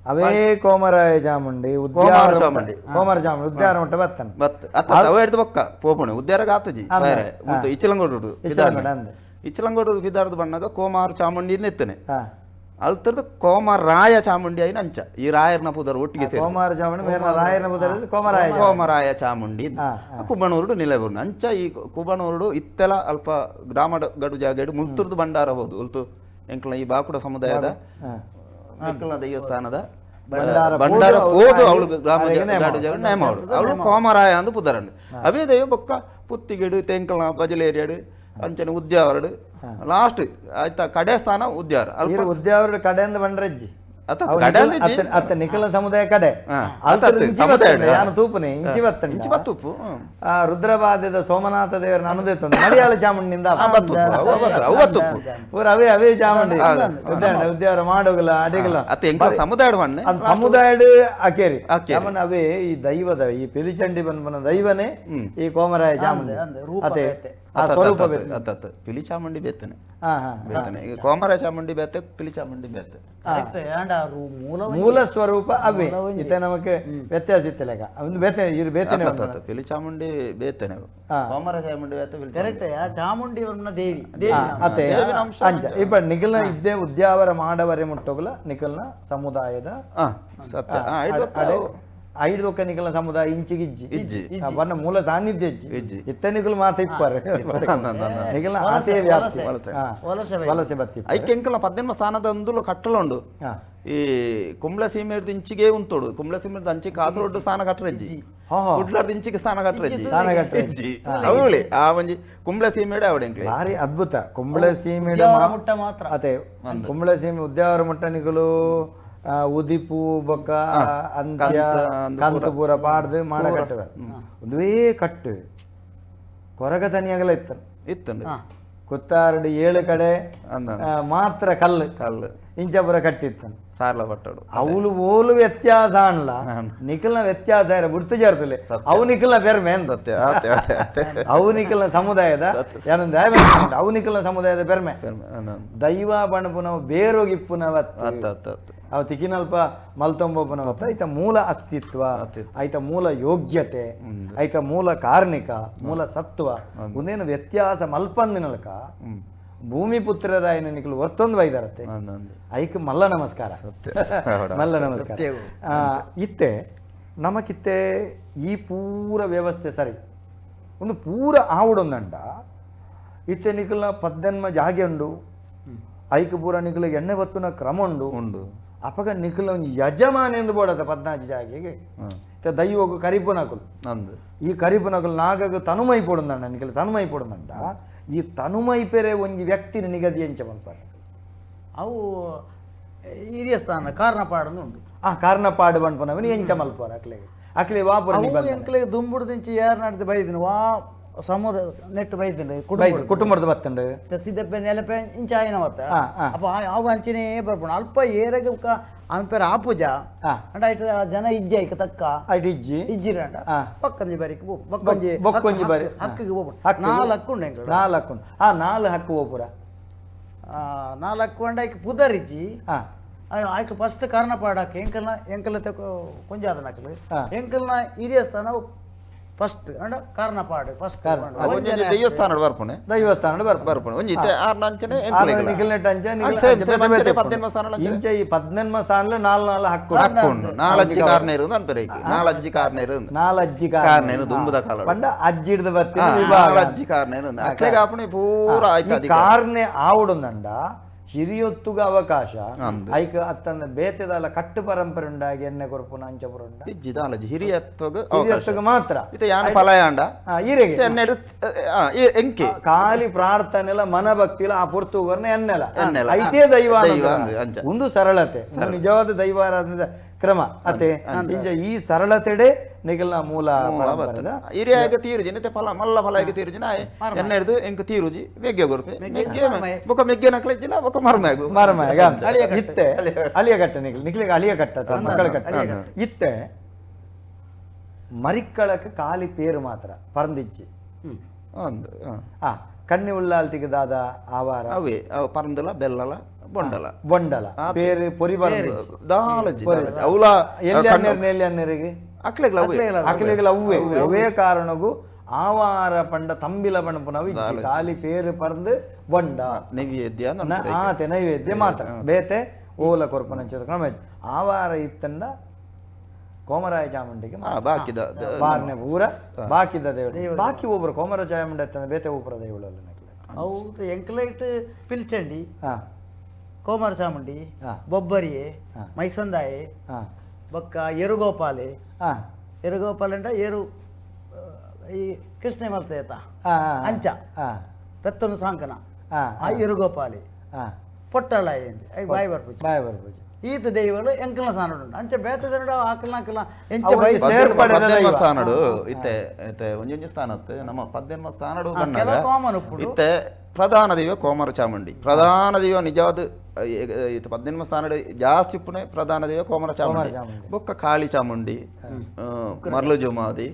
ಅವೇ ಕೋಮರಾಯ ಚಾಮುಂಡಿ ಕೋಮಾರ ಚಾಮುಂಡಿ ಕೋಮಾರ ಚಾಮುಂಡಿ ಉದ್ಯಾರ ಮಟ್ಟ ಬತ್ತನ ಬತ್ ಅತ್ತ ಅವ ಹಿಡ್ದು ಬೊಕ್ಕ ಪೋಪುಣೆ ಉದ್ಯಾರಗ ಆತಜಿ ಬೇರೆ ಇಚ್ಚಲಂಗೋಡು ಇಚ್ಚಲಂಗೋಡು ಬಿದಾರ್ದು ಬಣ್ಣಗ ಕೋಮಾರ ಚಾಮುಂಡಿ ಎತ್ತನೆ ಅಲ್ತರ್ದು ಕೋಮರಾಯ ಚಾಮುಂಡಿ అయిన ಅಂಚ ಈ ರಾಯರ್ನ ಪುದರ್ ಒಟ್ಟಿಗೆ ಸೇರಿ ಕೋಮಾರ ಚಾಮುಂಡಿ ರಾಯರ್ನ ಪುದರ್ ಕೋಮರಾಯ ಕೋಮರಾಯ ಚಾಮುಂಡಿ ಕುಬ್ಬಣೂರುಡು ನಿಲೆಬೂರ್ನ ಅಂಚ ಈ ಕುಬ್ಬಣೂರುಡು ಇತ್ತೆಲ ಅಲ್ಪ ಗ್ರಾಮ ಗಡು ಜಾಗಡು ಮುಲ್ತುರ್ದು ಭಂಡಾರ ಹೋದು ಉಲ್ತು ಎಂಕ್ಲ ಈ ಬಾಕುಡ ಸಮುದಾಯದ ಎಂಕ್ಲ ದೇವಸ್ಥಾನದ ಭಂಡಾರ ಪೋದು ಅವಳು ಗ್ರಾಮ ಗಡು ಜಾಗ ನೇಮ ಅವಳು ಅವಳು ಕೋಮರಾಯ ಅಂದು ಪುದರಂಡು ಅವೇ ದೈವ ಬೊಕ್ಕ ಪುತ್ತಿಗಿಡು ತೆಂಕಲ ಬಜಲೇರಿಯಾಡು ಅಂಚನೆ ಉದ್ಯಾವರಡು ಲಾಸ್ಟ್ ಆಯ್ತಾ ಕಡೆ ಸ್ಥಾನ ಉದ್ಯಾವರ ಅಲ್ಪ ಉದ್ಯಾವರ ಕಡೆಯಿಂದ ಬಂಡ್ರಜ್ಜಿ ಅತ್ತ ನಿಖಲ ಸಮುದಾಯ ಕಡೆ ಯಾನು ತೂಪುನೆ ಇಂಚಿ ಬತ್ತಂಡ ಇಂಚಿ ಬತ್ತುಪ್ಪು ಆ ರುದ್ರಬಾಧ್ಯದ ಸೋಮನಾಥ ದೇವರ ಅನುದೇ ತಂದು ಮಲಯಾಳ ಚಾಮುಂಡಿಂದ ಪೂರ ಅವೇ ಅವೇ ಚಾಮುಂಡಿ ಉದ್ಯಾವರ ಮಾಡೋಗಲ ಅಡಿಗಲ ಸಮುದಾಯ ಸಮುದಾಯ ಅಕೇರಿ ಯಾಮನ್ ಅವೇ ಈ ದೈವದ ಈ ಪಿಲಿಚಂಡಿ ಬಂದ ದೈವನೇ ಈ ಕೋಮರಾಯ ಚಾಮುಂಡಿ ಅದೇ ಆ ಸ್ವರೂಪ ಪಿಲಿ ಚಾಮುಂಡಿ ಬೇತನೆ ಬೇತನೆ ಈಗ ಕೋಮರಾಯ ಚಾಮುಂಡಿ ಬೇತೆ ಪಿಲಿ ಚಾಮುಂಡಿ ಬೇತೆ ಮೂಲ ಸ್ವರೂಪ ಅವೇ ಇತ್ತೆ ನಮಕ್ ವ್ಯತ್ಯಾಸ ಇತ್ತಲ್ಲ ಒಂದು ಬೇತೆ ಇರು ಬೇತನೆ ಪಿಲಿ ಚಾಮುಂಡಿ ಬೇತನೆ ಕೋಮರಾಯ ಚಾಮುಂಡಿ ಬೇತೆ ಕರೆಕ್ಟ್ ಚಾಮುಂಡಿ ದೇವಿ ಅತ್ತೆ ಅಂಚ ಇಪ್ಪ ನಿಖಲ್ನ ಇದ್ದೇ ಉದ್ಯಾವರ ಮಾಡವರೆ ಮುಟ್ಟೋಗಲ ನಿಖಲ್ನ ಸಮುದಾಯದ ಸತ್ಯ ಐದು ನಿಖಲ್ನ ಸಮುದಾಯ ಇಂಚಿಗಿಜ್ಜಿ ಇಜ್ಜಿ ಬಣ್ಣ ಮೂಲ ಸಾನ್ನಿಧ್ಯ ಇಜ್ಜಿ ಇತ್ತ ನಿಖಲ್ ಮಾತ ಇಪ್ಪಾರೆ ನಿಖಲ್ನ ಆಸೆ ವ್ಯಾಪ್ತಿ ವಲಸೆ ಬತ್ತಿ ಐಕೆ ಎಂಕಲ್ನ ಪದ್ದೆನ್ಮ ಸ್ಥಾನದ ಅಂದುಲು ಕಟ್ಟಲುಂಡು ಈ ಕುಂಬ್ಳ ಸೀಮೆರ್ದು ಇಂಚಿಗೆ ಉಂತೋಡು ಕುಂಬ್ಳ ಸೀಮೆರ್ದು ಅಂಚಿ ಕಾಸರಗೋಡು ಸ್ಥಾನ ಕಟ್ಟರಜ್ಜಿ ಕುಡ್ಲಾರ್ದು ಇಂಚಿಗೆ ಸ್ಥಾನ ಕಟ್ಟರಜ್ಜಿ ಸ್ಥಾನ ಕಟ್ಟರಜ್ಜಿ ಅವಳಿ ಆ ಒಂಜಿ ಕುಂಬ್ಳ ಸೀಮೆಡೆ ಅವಡೆ ಎಂಕ್ಲೆ ಭಾರಿ ಅದ್ಭುತ ಕುಂಬ್ಳ ಸೀಮೆಡ ಮುಟ್ಟ ಮಾತ್ರ ಅದೇ ಕುಂಬ್ಳ ಸೀಮೆ ಉದ್ಯಾವರ ಮುಟ್ಟ ನಿಖಲು ಉದಿಪು ಬೊಕ್ಕ ಅಂತ್ಯ ಕಾಂತಪುರ ಪಾಡ್ದು ಮಾಡ ಕಟ್ಟದ ಒಂದುವೇ ಕಟ್ಟು ಕೊರಗ ತನಿಯಾಗಲ ಇತ್ತು ಇತ್ತು ಕುತ್ತಾರಡು 7 ಕಡೆ ಮಾತ್ರ ಕಲ್ಲು ಕಲ್ಲು ಇಂಚಪುರ ಕಟ್ಟಿತ್ತು ಸಾರ್ಲ ಪಟ್ಟಡು ಅವಳು ಓಲು ವ್ಯತ್ಯಾಸ ಅನ್ಲ ನಿಖಲ್ನ ವ್ಯತ್ಯಾಸ ಬುಡ್ತು ಜರ್ತಲೆ ಅವು ನಿಖಲ್ನ ಪೆರ್ಮೆ ಸತ್ಯ ಅವು ನಿಖಲ್ನ ಸಮುದಾಯದ ಏನಂದ್ರೆ ಅವು ನಿಖಲ್ನ ಸಮುದಾಯದ ಪೆರ್ಮೆ ದೈವ ಬಣಪುನವು ಬೇರೋಗಿಪ್ಪುನವತ್ತು ಅವು ತಿಕ್ಕಿನಲ್ಪ ಮಲ್ತೊಂಬೊಬ್ಬನವತ್ತ ಐತ ಮೂಲ ಅಸ್ತಿತ್ವ ಐತ ಮೂಲ ಯೋಗ್ಯತೆ ಐತ ಮೂಲ ಕಾರ್ಣಿಕ ಮೂಲ ಸತ್ವ ಒಂದೇನು ವ್ಯತ್ಯಾಸ ಮಲ್ಪಂದಿನಲ್ಕ ಭೂಮಿ ಪುತ್ರರಾಯನ ನಿಕಲು ಒರ್ತೊಂದು ವೈದಾರತ್ತೆ ಐಕ್ ಮಲ್ಲ ನಮಸ್ಕಾರ, ಮಲ್ಲ ನಮಸ್ಕಾರ. ಇತ್ತೆ ನಮಕಿತ್ತೆ ಈ ಪೂರ ವ್ಯವಸ್ಥೆ ಸರಿ ಒಂದು ಪೂರ ಆವಡೊಂದಂಡ ಇತ್ತೆ ನಿಕಲ್ನ ಪದ್ದೆನ್ಮ ಜಾಗೆ ಉಂಡು, ಐಕ್ ಪೂರ ನಿಕಲಿಗೆ ಎಣ್ಣೆ ಬತ್ತುನ ಕ್ರಮ ಉಂಡು ಉಂಡು. ಅಪಗ ನಿಕಲ ಒಂಜಿ ಯಜಮಾನ ಎಂದು ಬೋಡತ್ತ ಪದ್ನಾಜಿ ಜಾಗೆಗೆ ಇತ್ತೆ ದೈವಗು ಕರಿಪುನಕುಲು ಈ ಕರಿಪುನಕುಲು ನಾಗಗ ತನುಮೈ ಪೋಡುಂದಂಡ ನಿಕಲ್ ತನುಮೈ ಪೋಡುಂದಂಡ ಈ ತನುಮೈ ಪೆರೆ ಒಂಜಿ ವ್ಯಕ್ತಿನ ನಿಗದಿ ಎಂಚ ಮಲ್ಪಾರೆ ಅವು ಹಿರಿಯ ಸ್ಥಾನ ಕಾರಣಪಾಡಂದು ಉಂಟು. ಆ ಕಾರಣಪಾಡು ಪನ್ಪುನವನು ಎಂಚ ಮಲ್ಪಾರ ಅಕ್ಲೆಗೆ ಅಕ್ಲೆ ವಾಪುರ ಎಂಕ್ಲೆಗೆ ದುಂಬುಡ್ದಿಂಚಿ ಯಾರು ನಡೆದು ಬೈದಿನ ವಾ ಸಮುದಾಯ ನೆಟ್ಟು ಬೈದಿನ ಕುಟುಂಬದ ಬತ್ತಂಡು ಸಿದ್ದಪ್ಪೆ ನೆಲಪೆ ಇಂಚ ಆಯಿನ ಬತ್ತ ಅಪ್ಪ ಅವು ಅಂಚನೆ ಬರ್ಪುಂಡು ಅಲ್ಪ ಏರೆಗ್ ಅನ್ಪೇರ ಆಪುಜ ಅಂಡ ಐಟ್ ಜನ ಇಜ್ಜಿ ಐಕ ತಕ್ಕ ಐಟ್ ಇಜ್ಜಿ ಇಜ್ಜಿರಂಡ ಪಕ್ಕಂಜಿ ಬಾರಿಕ್ ಬೊಕ್ಕೊಂಜಿ ಬೊಕ್ಕೊಂಜಿ ಬಾರಿ ಹಕ್ಕಿಗೆ ಹೋಗ್ಬಿಡು ನಾಲ್ಕು ಹಕ್ಕು ಉಂಡು ಎಂಕ್ಲೆ ನಾಲ್ಕು ಹಕ್ಕು ಆ ನಾಲ್ ಹಕ್ಕು ಹೋಪುರ ನಾಲ್ಕು ಉಂಡ ಐಕ್ ಪುದರ್ ಇಜ್ಜಿ ಆಯ್ಕೆ ಫಸ್ಟ್ ಕಾರಣ ಪಾಡಕ್ಕೆ ಎಂಕಲ್ನ ಎಂಕಲ್ನ ಕೊಂಜಾದನ ಹಾಕಲು ಎಂಕಲ್ನ ಹಿರಿಯ ಸ್ಥಾನ ಫಸ್ಟ್ ಅಂಡ ಕಾರಣ ಪಾಡು ಫಸ್ಟ್ ದೇವಸ್ಥಾನ ಬರ್ಪುಣೆ ದೈವಸ್ಥಾನ ಬರ್ಪುಣೆ ಒಂಜಿ ಆರ್ನ ಅಂಚನೆ ಇಂಚ ಈ ಪದ್ನೆನ್ಮ ಸ್ಥಾನ ನಾಲ್ ನಾಲ್ ಹಕ್ಕು ಹಕ್ಕು ನಾಲಜ್ಜಿ ಕಾರಣ ಇರುವುದು ಅನ್ಪೆರೆ ನಾಲಜ್ಜಿ ಕಾರಣ ಇರುವುದು ನಾಲಜ್ಜಿ ಕಾರಣ ಇರು ದುಂಬುದ ಕಾಲ ಪಂಡ ಅಜ್ಜಿಡ್ದು ಬರ್ತೀನಿ ನಾಲಜ್ಜಿ ಕಾರಣ ಇರುವುದು ಅಕ್ಲೆಗೆ ಆಪುಣೆ ಪೂರ ಆಯ್ತು ಕಾರಣ ಆವಡುಂದಂಡ ಹಿರಿಯೊತ್ತುಗ ಅವಕಾಶ ಐಕ ಅತ್ತಂದ ಬೇತೆದಲ್ಲ ಕಟ್ಟು ಪರಂಪರೆ ಉಂಡಾಗಿ ಎಣ್ಣೆ ಕೊರಪುನ ಅಂಚಪುರ ಉಂಡ ಹಿರಿಯತ್ವಗ ಮಾತ್ರ ಫಲಯಾಂಡ ಎಂಕೆ ಖಾಲಿ ಪ್ರಾರ್ಥನೆಲ್ಲ ಮನಭಕ್ತಿಲ ಆ ಪೊರ್ತುಗರ್ನ ಎನ್ನೆಲ ಐತೇ ದೈವ ಒಂದು ಸರಳತೆ ನಿಜವಾದ ದೈವಾರಾಧನೆ ಕ್ರಮ ಅತೆ ಈ ಸರಳತೆಡೆ ನಿಗಲ್ನ ಮೂಲ ಹಿರಿಯಾಗ ತೀರುಜಿ ನಿತ್ತೆ ಫಲ ಮಲ್ಲ ಫಲ ತೀರುಜಿ ನಾ ಎನ್ನ ಹಿಡಿದು ಎಂಕ್ ತೀರುಜಿ ಮೆಗ್ಗೆ ಗೊರ್ಪೆ ಮೆಗ್ಗೆ ಬೊಕ ಮೆಗ್ಗೆ ನಕ್ಲೆಜ್ಜಿನ ಬೊಕ ಮರ್ಮಯಾಗು ಮರ್ಮಯಾಗ ಇತ್ತೆ ಅಳಿಯ ಕಟ್ಟ ನಿಗಲ್ ನಿಕ್ಲಿಗೆ ಅಳಿಯ ಕಟ್ಟ ಮಕ್ಕಳ ಕಟ್ಟ ಇತ್ತೆ ಮರಿಕ್ಕಳಕ್ಕೆ ಖಾಲಿ ಪೇರು ಮಾತ್ರ ಪರಂದಿಜ್ಜಿ ಆ ಕಣ್ಣಿ ಉಳ್ಳಾಲ್ತಿಗೆ ದಾದ ಆವಾರ ಅವೇ ಪರಂದಲ ಬೆಲ್ಲಲ ಬೊಂಡಲ ಬೊಂಡಲ ಪೇರು ಪೊರಿ ದಾಲಜ್ಜಿ ಅವಲ ಎಲ್ಲಿ ಅನ್ನೇರು ಎಲ್ಲಿ ಅನ್ನೇರಿಗೆ ಅಕ್ಲೆಗ್ಲ ಅಕ್ಲೆಗ್ಲ ಅವ್ವೆ ಅವೇ ಕಾರಣಗೂ ಆವಾರ ಪಂಡ ತಂಬಿಲ ಪಣಪುನವು ಇಜ್ಜಿ ಖಾಲಿ ಪೇರು ಪರಂದು ಬೊಂಡ ನೈವೇದ್ಯ ಆತೆ ನೈವೇದ್ಯ ಮಾತ್ರ ಬೇತೆ ಓಲ ಕೊರ್ಪನಂಚದ ಕ್ರಮ ಆವಾರ ಇತ್ತಂಡ ಕೋಮರಾಯ ಚಾಮುಂಡಿಗೆ ಬಾಕಿದ ಬಾರ್ನೆ ಪೂರ ಬಾಕಿದ ದೇವರು ಬಾಕಿ ಒಬ್ಬರು ಕೋಮರ ಚಾಮುಂಡಿ ಅತ್ತಂದ ಬೇತೆ ಒಬ್ಬರ ದೇವಳಲ್ಲ ಹೌದು ಎಂಕ್ಲೈಟ್ ಪಿಲ್ಚಂಡಿ ಕೋಮರ ಚಾಮುಂಡಿ ಬೊಬ್ಬರಿಯೆ ಮೈಸಂದಾಯೆ ಬೊಕ್ಕ ಎರುಗೋಪಾಲೆ ಎರುಗೋಪಾಲೆ ಅಂಡ ಏರು ಈ ಕೃಷ್ಣ ಮಲ್ತೇತ ಅಂಚ ಪೆತ್ತನು ಸಾಂಕನ ಆ ಎರುಗೋಪಾಲೆ ಪೊಟ್ಟಳ I ಬಾಯಿ ಬರ್ಪುಜಿ ಬಾಯಿ ಬರ್ಪುಜಿ ಈತ ದೈವಗಳು ಎಂಕಲ್ನ ಸಾನಡು ಅಂಚ ಬೇತದನಡು ಆಕಲ್ನ ಆಕಲ್ನ ಎಂಚ ಬೈ ಸ್ಥಾನಡು ಇತ್ತೆ ಇತ್ತೆ ಒಂಜೊಂಜಿ ಸ್ಥಾನ ನಮ್ಮ ಪದ್ದೆನ್ಮ ಸ್ಥಾನಡು ಇತ್ತೆ ಪ್ರಧಾನ ದೈವ ಕೋಮರ ಚಾಮುಂಡಿ ಪ್ರಧಾನ ದೈವ ನಿಜವಾದ ಇತ್ತೆ ಪದ್ದೆನ್ಮ ಸ್ಥಾನಡು ಜಾಸ್ತಿ ಉಪ್ಪುನೆ ಪ್ರಧಾನ ದೈವ ಕೋಮರ ಚಾಮುಂಡಿ ಬೊಕ್ಕ ಕಾಳಿ ಚಾಮುಂಡಿ ಮರ್ಲು ಜುಮಾದಿ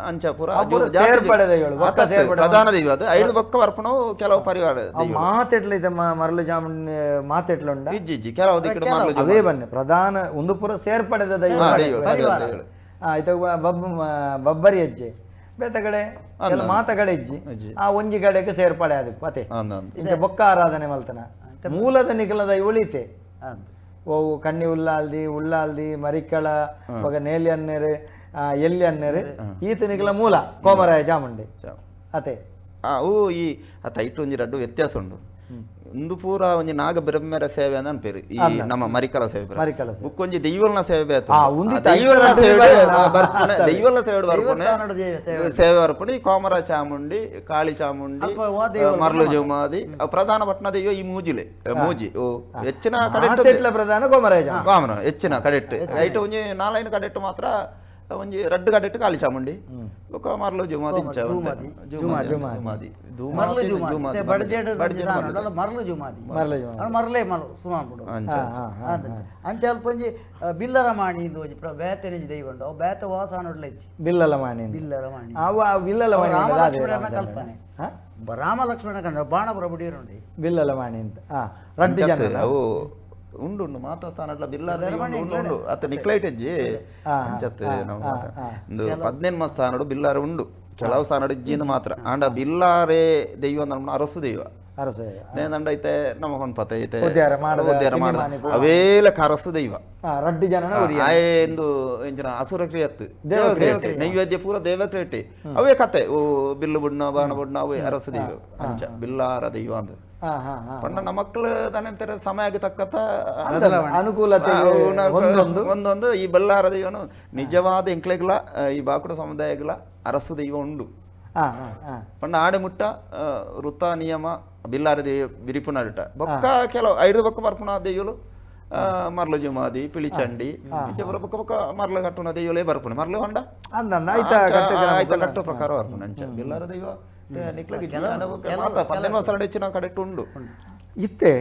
ಅಂಚ ಪೂರ ಪ್ರಧಾನ ದೈವ ಅದು ಐದು ಬೊಕ್ಕ ಬರ್ಪಣವು ಕೆಲವು ಪರಿವಾರ ಮಾತೆಟ್ಲ ಇದೆ ಮರಳು ಚಾಮುಂಡಿ ಮಾತೆಟ್ಲ ಉಂಡ ಇಜ್ಜಿ ಇಜ್ಜಿ ಕೆಲವು ದಿಕ್ಕಡು ಮರಳು ಅವೇ ಬನ್ನಿ ಪ್ರಧಾನ ಒಂದು ಪೂರ ಸೇರ್ಪಡೆದ ದೈವ ಆಯ್ತು ಬಬ್ಬರಿ ಅಜ್ಜೆ ಬೇತ ಕಡೆ ಮಾತ ಕಡೆ ಇಜ್ಜಿ ಆ ಒಂಜಿ ಕಡೆಗೆ ಸೇರ್ಪಡೆ ಅದಕ್ಕೆ ಪತೆ ಇಂಚ ಬೊಕ್ಕ ಆರಾಧನೆ ಮಲ್ತನ ಮೂಲದ ನಿಖಲ ದೈವ ಉಳಿತೆ ಓವು ಕಣ್ಣಿ ಉಲ್ಲಾಲ್ದಿ ಉಳ್ಳಾಲ್ದಿ ಮರಿಕಳ ಬೊಕ ನೇಲಿ ಅನ್ನೇರು ಎಲ್ಲಿ ಅನ್ನೇರು ಈತನಿಗಲ ಮೂಲ ಕೋಮರಾಯ ಚಾಮುಂಡಿ ಅತೆ ಅವು ಈ ಅತ್ತ ಇಟ್ಟು ಒಂಜಿ ರಡ್ಡು ವ್ಯತ್ಯಾಸ ಉಂಡು ಒಂದು ಪೂರ ಒಂಜಿ ನಾಗ ಬ್ರಹ್ಮರ ಸೇವೆ ಅಂತ ಅನ್ಪೇರು ಈ ನಮ್ಮ ಮರಿಕಲ ಸೇವೆ ಮರಿಕಲ ಬುಕ್ಕೊಂಜಿ ದೈವಲ್ನ ಸೇವೆ ದೈವಲ್ನ ಸೇವೆ ಬರ್ಪುಣೆ ದೈವಲ್ನ ಸೇವೆ ಬರ್ಪುಣೆ ಸೇವೆ ಬರ್ಪುಣೆ ಈ ಕೋಮರ ಚಾಮುಂಡಿ ಕಾಳಿ ಚಾಮುಂಡಿ ಮರಳು ಜುಮಾದಿ ಪ್ರಧಾನ ಪಟ್ಟಣ ದೈವ ಈ ಮೂಜಿಲೆ ಮೂಜಿ ಓ ಹೆಚ್ಚಿನ ಕಡೆಟ್ಟು ಪ್ರಧಾನ ಕೋಮರಾಯ ಕೋಮರ ಹೆಚ್ಚಿನ ಕಡೆಟ್ಟು ರೈಟ್ ಒಂಜಿ ನಾಲೈನು ಕಡೆಟ್ಟು ಮಾತ್ರ ಒಂಜಿ ರಡ್ಡು ಕಡೆಟ್ಟು ಕಾಳಿ ಚಾಮುಂಡಿ ಬೊಕ್ಕ ಮರಳು ಜುಮಾದಿ ಜುಮಾದಿ ಮರಳು ಜುಮಾದಿ ಮರಳೇ ಮರಳು ಸುಮಾರು ಅಂಚ ಅಲ್ಪ ಒಂಜಿ ಬಿಲ್ಲರ ಮಾಣಿ ಇಂದು ಒಂಜಿ ಬೇತೆ ದೈವ ಉಂಡು ಅವು ಬೇತೆ ವಾಸಾನುಡ್ಲ ಹೆಚ್ಚಿ ಬಿಲ್ಲಲ ಮಾಣಿ ಬಿಲ್ಲರ ಮಾಣಿ ಅವು ಬಿಲ್ಲಲ ಮಾಣಿ ರಾಮ ಲಕ್ಷ್ಮಣನ ಕಲ್ಪನೆ ರಾಮ ಲಕ್ಷ್ಮಣ ಕಂಡ ಬಾಣಪುರ ಬುಡಿಯರುಂಡಿ ಬಿಲ್ಲಲ ಮಾಣಿ ಅಂತ ರಡ್ಡು ಜನ ಅವು ಉಂಡು ಉಂಡು ಮಾತಾ ಸ್ಥಾನ ಬಿಲ್ಲಾರ ಉಂಡು ಅತ್ತ ನಿಕ್ಲೈಟ್ ಅಜ್ಜಿ ಅಂಚತ್ ನಾವು ಒಂದು ಪದ್ನೆನ್ಮ ಸ್ಥಾನಡು ಬಿಲ್ಲಾರ ಉಂಡು ಕೆಲವು ಸ್ಥಾನಡು ಇಜ್ಜಿನ ಮಾತ್ರ ಆಂಡ ಬಿಲ್ಲಾರೆ ದೈವ ನಮ್ಮ ಅರಸು ದೈವ ಅರಸು ನೇಂದಂಡ ಐತೆ ನಮ್ಮ ಹೊನ್ಪತೆ ಐತೆ ಉದ್ಯಾರ ಮಾಡದ, ಉದ್ಯಾರ ಮಾಡದ ತಿನ್ನಿ ಮಾನಿ ಅವೇಲ ಕರಸು ದೈವ. ರಡ್ಡಿ ಜನ ಆಯೆ ಎಂದು ಎಂಚಿನ ಅಸುರ ಕ್ರಿಯತ್ತು ದೇವಕ್ರಿಯೆ ನೈವೇದ್ಯ ಪೂರ ದೇವಕ್ರಿಯೆ ಅವೇ ಕತೆ. ಓ ಬಿಲ್ಲು ಬುಡ್ನ ಬಾಣ ಬುಡ್ನ ಅವೇ ಅರಸು ದೈವ ಅಂಚ ಬಿಲ್ಲಾರ ದೈವ ಅಂದ. ಪಂಡ ನಮ್ಮ ಮಕ್ಕಳು ತಾನೆಂತಾರೆ ಸಮಯಕ್ಕೆ ತಕ್ಕಂತ ಅನುಕೂಲತೆ ಒಂದೊಂದು ಈ ಬಲ್ಲಾರ ದೈವನು ನಿಜವಾದ ಎಂಕ್ಲೆಗ್ಲ ಈ ಬಾಕುಡ ಸಮುದಾಯಗಳ ಅರಸು ದೈವ ಉಂಡು. ಪಂಡ ಆಡೆ ಮುಟ್ಟ ವೃತ್ತ ನಿಯಮ ಬಿಲ್ಲಾರ ದೈವ ಬಿರಿಪುನ ಬೊಕ್ಕ ಕೆಲವು ಐದು ಬೊಕ್ಕ ಬರ್ಪುನ ದೈವಲು ಮರ್ಲು ಜುಮಾದಿ ಪಿಳಿಚಂಡಿ ಇಂಚ ಬೊಕ್ಕ ಬೊಕ್ಕ ಮರ್ಲು ಕಟ್ಟುನ ದೈವಲೇ ಬರ್ಪುಣ ಮರ್ಲು ಹೊಂಡ ಆಯ್ತ ಕಟ್ಟು ಪ್ರಕಾರ ಬರ್ಪುಣ ಅಂಚ ಬಿಲ್ಲಾರ ದೈವ ಉಂಡು. ಇತ್ತೆ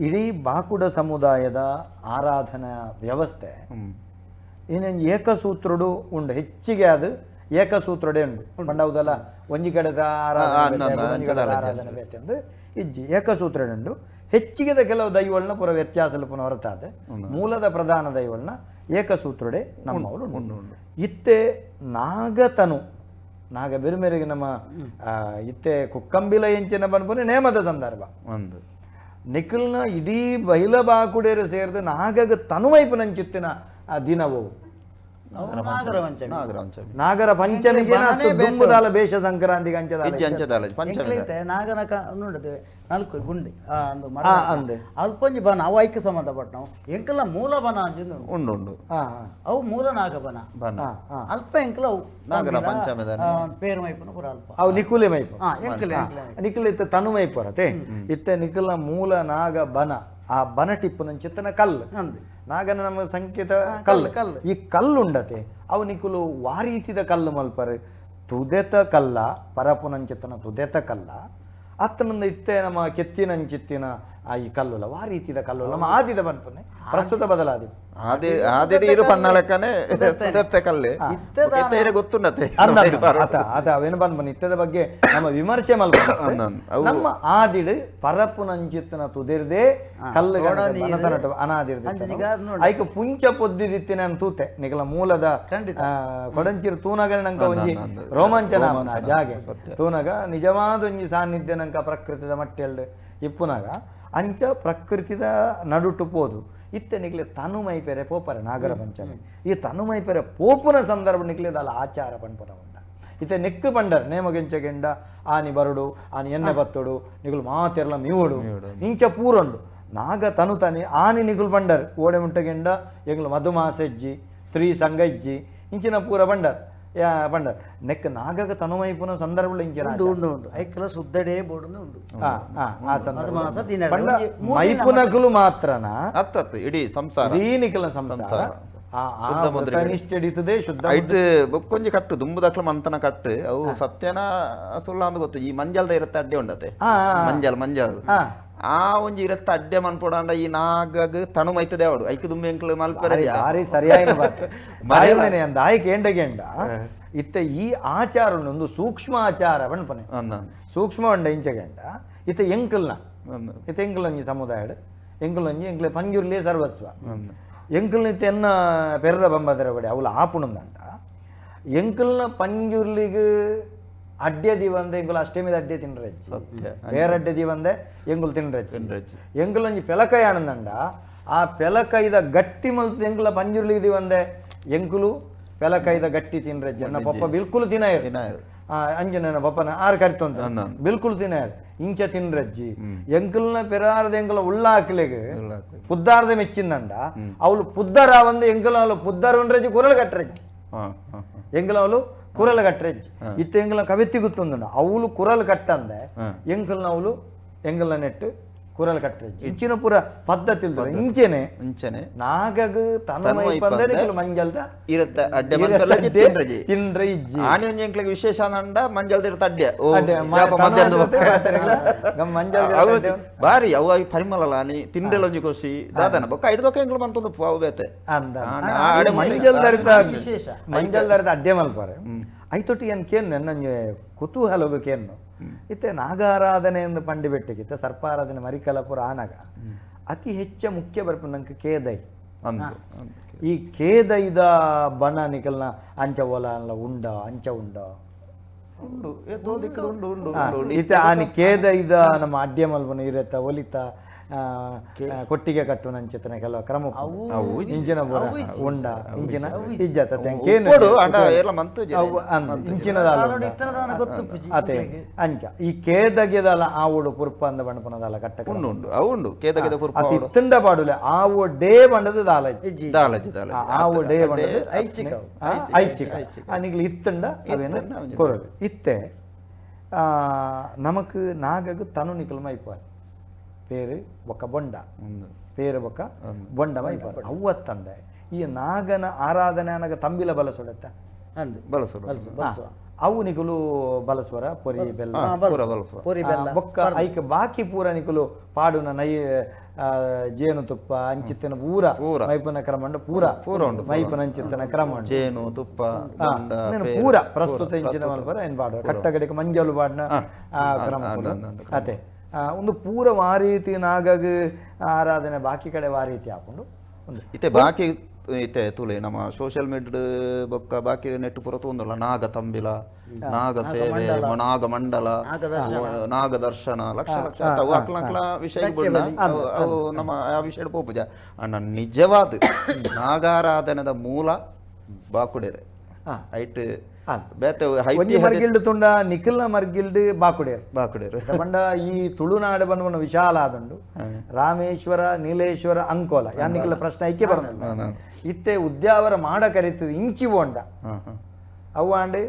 ಇಡೀ ಬಾಕುಡ ಸಮುದಾಯದ ಆರಾಧನಾ ವ್ಯವಸ್ಥೆ ಇನ್ನೊಂದು ಏಕಸೂತ್ರುಡು ಉಂಡು, ಹೆಚ್ಚಿಗೆ ಅದು ಏಕಸೂತ್ರಡೆ ಉಂಡು. ಪಂಡವುದಲ್ಲ ಒಂಜಿ ಕಡೆದ ಆರಾಧನೆ ಆರಾಧನೆ ಬೇತೆಂದು ಇಜ್ಜಿ ಏಕಸೂತ್ರಡೆ ಉಂಡು. ಹೆಚ್ಚಿಗೆದ ಕೆಲವು ದೈವಗಳನ್ನ ಪೂರ ವ್ಯತ್ಯಾಸ ಪುನಃ ಹೊರತಾದ ಮೂಲದ ಪ್ರಧಾನ ದೈವಗಳನ್ನ ಏಕಸೂತ್ರಡೆ ನಮ್ಮವರು ಉಂಡು. ಇತ್ತೆ ನಾಗತನು ನಾಗ ಬೆರುಮೆರೆಗೆ ನಮ್ಮ ಇತ್ತೆ ಕುಕ್ಕಂಬಿಲ ಎಂಚಿನ ಬನ್ಪುನೆ ನೇಮದ ಸಂದರ್ಭ ಒಂದು ನಿಖಲ್ನ ಇಡೀ ಬೈಲ ಬಾಕುಡೇರು ಸೇರಿದ ನಾಗಗ ತನುವೈಪುನಂಚಿತ್ತಿನ ಆ ದಿನವು ನಾಗರ ಪಂಚಮಿಗೆ ದುಂಬುದಾಲ ಬೇಷ ಸಂಕ್ರಾಂತಿಗೆ ಅಂಚದಾಲ ನಾಗನ ನೋಡಿದೆ ನಾಲ್ಕು ಗುಂಡಿ ಅಂದೆ ಅಲ್ಪೊಂಜಿ ಬನ ಅವು ಐಕ್ಯ ಸಂಬಂಧಪಟ್ಟ ನಾವು ಎಂಕಲ ಮೂಲ ಬನ ಅಂಜು ಉಂಡು ಉಂಡು ಅವು ಮೂಲ ನಾಗಬನ ಅಲ್ಪ ಎಂಕಲ ಅವು ನಾಗರ ಪಂಚಮಿ ಪೇರು ಮೈಪುನ ಪೂರ ಅಲ್ಪ ಅವು ನಿಕುಲೆ ಮೈಪು ಎಂಕಲೆ ನಿಕುಲೆ ಇತ್ತ ತನು ಮೈಪುರತೆ ಇತ್ತ ನಿಕುಲ ಮೂಲ ನಾಗ ಬನ ಆ ಬನ ಟಿಪ್ಪುನಂಚಿತ್ತನ ಕಲ್ಲು ನಾಗನ ನಮ್ಮ ಸಂಕೇತ ಕಲ್ಲು ಕಲ್ಲು ಈ ಕಲ್ಲುಂಡತೆ ಅವು ನಿಕುಲು ವಾರೀತಿದ ಕಲ್ಲು ಮಲ್ಪರು ತುದೆತ ಕಲ್ಲ ಪರಪುನಂಚಿತ್ತನ ತುದೆತ ಕಲ್ಲ ಅತ್ತನಂದ ಇತ್ತೆ ನಮ್ಮ ಕೆತ್ತಿನಂಚಿತ್ತಿನ ಆ ಈ ಕಲ್ಲುಲ್ಲ ವಾರೀತಿದ ಕಲ್ಲು ನಮ್ಮ ಆದಿದ ಬನ್ಪುನೆ ಪ್ರಸ್ತುತ ಬದಲಾದಿ ಗೊತ್ತುಂಡತೆ ಆತ ಅವೇನು ಬನ್ಪನೆ ಇತ್ತದ ಬಗ್ಗೆ ನಮ್ಮ ವಿಮರ್ಶೆ ಮಲ್ಪ. ನಮ್ಮ ಆದಿಡು ಪರಪುನಂಚಿತ್ತನ ತುದಿರ್ದೆ ಕಲ್ಲು ಅನಾದಿರ್ದೆ ಐಕ ಪುಂಚ ಪೊದ್ದಿದಿತ್ತಿ ನಾನು ತೂತೆ ನಿಕಲ ಮೂಲದ ಕೊಡಂಚಿರು ತೂನಗ ನಂಕ ಒಂಜಿ ರೋಮಾಂಚನ ಜಾಗೆ ತೂನಗ ನಿಜವಾದ ಒಂಜಿ ಸಾನ್ನಿಧ್ಯ ನಂಕ ಪ್ರಕೃತಿದ ಮಟ್ಟೆಲ್ಡು ಇಪ್ಪುನಾಗ ಅಂಚ ಪ್ರಕೃತಿದ ನಡುಟು ಪೋದು ಇತ್ತೆ ನಿಕ್ಲೆ ತನುಮೈ ಪೆರೆ ಪೋಪರೆ ನಾಗರ ಪಂಚಮಿ ಈ ತನುಮೈ ಪೆರೆ ಪೋಪುನ ಸಂದರ್ಭ ನಿಕ್ಲೆದಲ್ಲ ಆಚಾರ ಪಂಪುನ ಉಂಡ. ಇತ್ತೆ ನೆಕ್ಕು ಪಂಡರ್ ನೇಮಗೆಂಚಗೆಂಡ ಆನಿ ಬರುಡು ಆನಿ ಎಣ್ಣೆ ಬತ್ತೋಡು ನಿಗುಲು ಮಾತೆರ್ಲ ಮೀವೋಡು ಇಂಚ ಪೂರೊಂಡು ನಾಗ ತನು ತನಿ ಆನಿ ನಿಗುಲು ಬಂಡರ್ ಓಡೆ ಮುಟ್ಟಗೆಂಡ ಎಂಗ್ಲು ಮಧುಮಾಸೆಜ್ಜಿ ಸ್ತ್ರೀ ಸಂಘ ಇಜ್ಜಿ ಇಂಚಿನ ಪೂರ ಬಂಡರ್ ಯಾ ಬಂಡರ್ ನೆಕ್ ನಾಗಗ ತನುಮೈಪುನ ಸಂದರ್ಭ ಇಂಚಿನ ಉಂಡು ಉಂಡು ಐಕಲ ಸುದ್ದಡೆ ಬೋಡುಂದು ಉಂಡು. ಆ ಸಂದರ್ಭ ಮೈಪುನಕುಲು ಮಾತ್ರನ ಅತ್ತತ್ತು ಇಡೀ ಸಂಸಾರ ಇಡೀ ನಿಕಲ ಸಂಸಾರ ಶುದ್ಧ ಬೊಕ್ಕೊಂಜಿ ಕಟ್ಟು ದುಂಬುದಕ್ಲ ಮಂತನ ಕಟ್ಟು ಅವು ಸತ್ಯನ ಸುಳ್ಳ ಅಂದ್ ಗೊತ್ತು. ಈ ಮಂಜಲ್ದ ಇರತ್ತೆ ಅಡ್ಡೆ ಉಂಡತೆ ಮಂಜಲ್ ಮಂಜಲ್ ಆ ಒಂಜಿ ಇರತ್ತ ಅಡ್ಡೆ ಮನ್ಪೊಡಾಂಡ ಈ ನಾಗಗ್ ತನು ಮೈತದೆ ಅವಡು ಐಕ್ ದುಂಬೆ ಎಂಕ್ಲು ಮಲ್ಪರೆ ಭಾರಿ ಸರಿಯಾಯಿನ ಬಾಯಿ ಆಯ್ಕೆ ಎಂಡ ಇತ್ತೆ ಈ ಆಚಾರ ಒಂದು ಸೂಕ್ಷ್ಮ ಆಚಾರ ಪನ್ಪನೆ ಸೂಕ್ಷ್ಮ ಉಂಡ ಇಂಚಗೆಂಡ ಇತ್ತೆ ಎಂಕಲ್ನ ಇತ್ತೆ ಎಂಕಲೊಂಜಿ ಸಮುದಾಯ ಎಂಕಲೊಂಜಿ ಎಂಕ್ಲೆ ಪಂಜುರ್ಲಿ ಸರ್ವಸ್ವ ಎಂಕಲ್ನ ಇತ್ತೆ ಎನ್ನ ಪೆರ್ರ ಬಂಬದರ ಬಡಿ ಅವಳು ಆಪುಣಂದಂಡ ಎಂಕಲ್ನ ಪಂಜುರ್ಲಿಗೆ ಅಡ್ಡೆ ದೀವಂದೆ ಎಂಕುಲು ಅಷ್ಟಮಿದ ಅಡ್ಡೆ ತಿನ್ರೆಜ್ಜಿ ಬೇರೆ ಅಡ್ಡೆ ದೀವಂದೆ ಎಂಗುಲು ತಿನ್ರೆಜ್ಜಿ ಎಂಕುಲೊಂಜಿ ಪೆಲಕೈ ಆನಂದಂಡ ಆ ಪೆಲಕೈದ ಗಟ್ಟಿ ಮಲ್ತು ಎಂಕುಲ ಪಂಜುರ್ಲಿಗೆ ದೀವಂದೆ ಎಂಕುಲು ಪೆಲಕೈದ ಗಟ್ಟಿ ತಿನ್ರೆಜ್ಜಿ ನನ್ನ ಪಪ್ಪ ಬಿಲ್ಕುಲ್ ತಿನ್ನಾಯರು ಅಂಜನ ಪಪ್ಪನ ಆರು ಕರಿತೊಂತ ಬಿಲ್ಕುಲ್ ತಿನ್ನಾಯರು ಇಂಚ ತಿನ್ರಜ್ಜಿ ಎಂಕುಲ್ನ ಪೆರಾರದ ಎಂಕುಲ ಉಳ್ಳಾಕ್ಲೆಗ್ ಪುದ್ದಾರ್ದ ಮೆಚ್ಚಿಂದಂಡ ಅವಳು ಪುದ್ದರ ಒಂದು ಎಂಕುಲ ಅವಳು ಪುದ್ದಾರ ಉಂಡ್ರಜ್ಜಿ ಕುರಲ್ ಕಟ್ಟರಜ್ಜಿ ಎಂಕುಲ ಅವಳು ಕುರಲ್ ಕಟ್ಟರಜ್ಜಿ ಇತ್ತ ಎಂಕುಲ ಕವಿತಿ ಗುತ್ತೊಂದುಂಡ ಅವಳು ಕುರಲ್ ಕಟ್ಟಂದೆ ಎಂಕುಲ್ನ ಅವಳು ಎಂಕುಲ್ನ ನೆಟ್ಟು ಕುರಲ್ ಕಟ್ಟರಜ್ಜಿ ಇಂಚಿನ ಪೂರ ಪದ್ಧತಿ ಇಂಚೆನೆ ಇಂಚೆನೆ ನಾಗಗ್ ತನುಮೈ ಮಂಜಲ್ದ ಇರತ್ತ ಅಡ್ಡೆ ತಿಂದ್ರೆ ಇಜ್ಜಿ ಆನಿ ಒಂಜಿ ಎಂಕ್ಲೆಗ್ ವಿಶೇಷ ಅಂಡ ಮಂಜಲ್ದ ಇರತ್ತ ಅಡ್ಡೆ ಮಂಜಲ್ ಬಾರಿ ಅವು ಪರಿಮಳ ಆನಿ ತಿಂಡ್ರೆಲ ಒಂಜಿ ಖುಷಿ ದಾದನ ಬೊಕ್ಕ ಐಡ್ದೊಕ್ಕ ಎಂಕ್ಲು ಮಂತೊಂದು ಅವು ಬೇತೆ ಮಂಜಲ್ದರಿತ ವಿಶೇಷ ಮಂಜಲ್ದರಿತ ಅಡ್ಡೆ ಮಲ್ಪಾರೆ ಐತೊಟ್ಟಿ ಏನ್ ಕೇನ್ ನಂಗೆ ಕುತೂಹಲಗು ಕೇನ್ನು ಇತ್ತೆ ನಾಗಾರಾಧನೆ ಎಂದು ಪಂಡಿ ಬೆಟ್ಟಕ್ಕೆ ಸರ್ಪಾರಾಧನೆ ಮರಿಕಲಪುರ ಆನಗ ಅತಿ ಹೆಚ್ಚ ಮುಖ್ಯ ಬರ್ಪು ನಂಗೆ ಕೇದೈ ಈ ಕೇದೈದ ಬಣ ನಿಕಲ್ನ ಅಂಚ ಓಲ ಅಲ್ಲ ಉಂಡ ಅಂಚ ಉಂಡ ಉಂಡು ಏತೋ ದಿಕ್ಕಡು ಉಂಡು ಉಂಡು ಉಂಡು. ಇತ್ತೆ ಆನಿ ಕೇದ ಇದ ನಮ್ಮ ಅಡ್ಯ ಮಲ್ಪುನ ಇರೆತ್ತ ಒಲಿತ ಕೊಟ್ಟಿಗೆ ಕಟ್ಟುನಂಚಿತನ ಕೆಲವು ಕ್ರಮ ಇಂಚಿನ ಪೂರ ಉಂಡ ಇಂಚಿನ ಇಜ್ಜತ ಉಪ್ಪೊಡು ಆಂಡ ಏರ್ಲ ಮಂತ್ ಇಂಚಿನ ಅತೆ ಅಂಚ ಈ ಕೇದಗೆದಲ ಆವುಡು ಪುರ್ಪ ಅಂದ ಬಣ್ಣಪುನದಾಲ ಕಟ್ಟ ಉಂಡು ಉಂಡು ಅವು ಉಂಡು ಕೇದಗೆದ ಪುರ್ಪ ಅತಿ ಇತ್ತಂಡ ಪಾಡುಲೆ ಆವು ಡೇ ಬಂಡದ ದಾಲ ಇಜ್ಜಿ. ದಾಲಜಿ ದಾಲಜಿ ಆವು ಡೇ ಬಂಡದ ಐಚ್ಛಿಕ ಅವು. ಐಚ್ಛಿಕ ನಿಗ್ಲು ಇತ್ತಂಡ ಅವೇನ ಕೊರಲು ಇತ್ತೆ ನಮಕ್ ನಾಗಗ್ ತನು ನಿಕಲ್ ಮೈಪಾರ್ ಪೇರು ಬೊಕ್ಕ ಬೊಂಡ ಪೇರು ಬೊಕ್ಕ ಬೊಂಡ ಮೈಪಾರ್ ಅವ್ವತ್ತಂದೆ ಈ ನಾಗನ ಆರಾಧನೆ ಅನಗ ತಂಬಿಲ ಬಲಸೊಡತ್ತ ಅಂದು ಬಳಸೋಡು ಬಲಸು ಬಲಸುವ ಅವು ನಿಕುಲು ಬಲಸುವರ ಪೊರಿ ಬೆಲ್ಲ ಪೂರ ಬಳಸುವ ಪೊರಿ ಬೆಲ್ಲ ಬೊಕ್ಕ ಐಕ್ ಬಾಕಿ ಪೂರ ನಿಕುಲು ಪಾಡುನ ನೈ ಜೇನುತುಪ್ಪ ಅಂಚಿತ್ತಿನ ಪೂರ ಪೂರ. ಮೈಪುನ ಕ್ರಮ ಉಂಡು ಪೂರ ಪೂರ ಉಂಡು, ಮೈಪುನ ಅಂಚಿತ್ತಿನ ಕ್ರಮ ಉಂಡು ಜೇನು ತುಪ್ಪ ಬೊಂಡ, ಪೇರು, ಪೂರ ಪ್ರಸ್ತುತ ಇಂಚಿನ ಮಲ್ಪರ ಏನ್ ಪಾಡುವ ಕಟ್ಟಗಡಿಗೆ ಮಂಜಲು ಪಾಡ್ನ ಕ್ರಮ ಪೂರ. ಅತೆ ಒಂದು ಪೂರ ವಾರೀತಿ ನಾಗಗ್ ಆರಾಧನೆ ಬಾಕಿ ಕಡೆ ವಾರೀತಿ ಹಾಕೊಂಡು ಒಂದು ಇತ್ತೆ ಬಾಕಿ ಇತ್ತೆ ತುಲೆ ನಮ್ಮ ಸೋಷಿಯಲ್ ಮೀಡಿಯಾ ಬೊಕ್ಕ ಬಾಕಿ ನೆಟ್ ಪೂರ ತೂಂದುಲ್ಲ ನಾಗ ತಂಬಿಲ ನಾಗ ಸೇವೆ ನಾಗ ಮಂಡಲ ನಾಗ ದರ್ಶನ ಲಕ್ಷ ಲಕ್ಷ ಅವು ಅಕ್ಲ ಅಕ್ಲ ವಿಷಯ ಬುಡ್ನ ಅವು ಅವು ನಮ್ಮ ಆ ವಿಷಯ ಪೋಪುಜ ಅಣ್ಣ ನಿಜವಾದ ನಾಗಾರಾಧನೆದ ಮೂಲ ಬಾಕುಡೇರೆ ಐಟ್ ಬೇತೆ ಒಂಜಿ ಮರ್ಗಿಲ್ಡ್ ತುಂಡ ನಿಖಿಲ್ನ ಮರ್ಗಿಲ್ಡ್ ಬಾಕುಡೇರ್ ಬಾಕುಡೇರು ಪಂಡ ಈ ತುಳುನಾಡು ಬಂದ ವಿಶಾಲ ಆದುಂಡು ರಾಮೇಶ್ವರ ನೀಲೇಶ್ವರ ಅಂಕೋಲ ಯಾನ್ ನಿಖಿಲ ಪ್ರಶ್ನೆ ಐಕೆ ಬರೋದು ಇತ್ತೆ ಉದ್ಯಾವರ ಮಾಡ ಕರೀತದೆ ಇಂಚಿ ಬೋಂಡ ಅವು ಆಂಡ್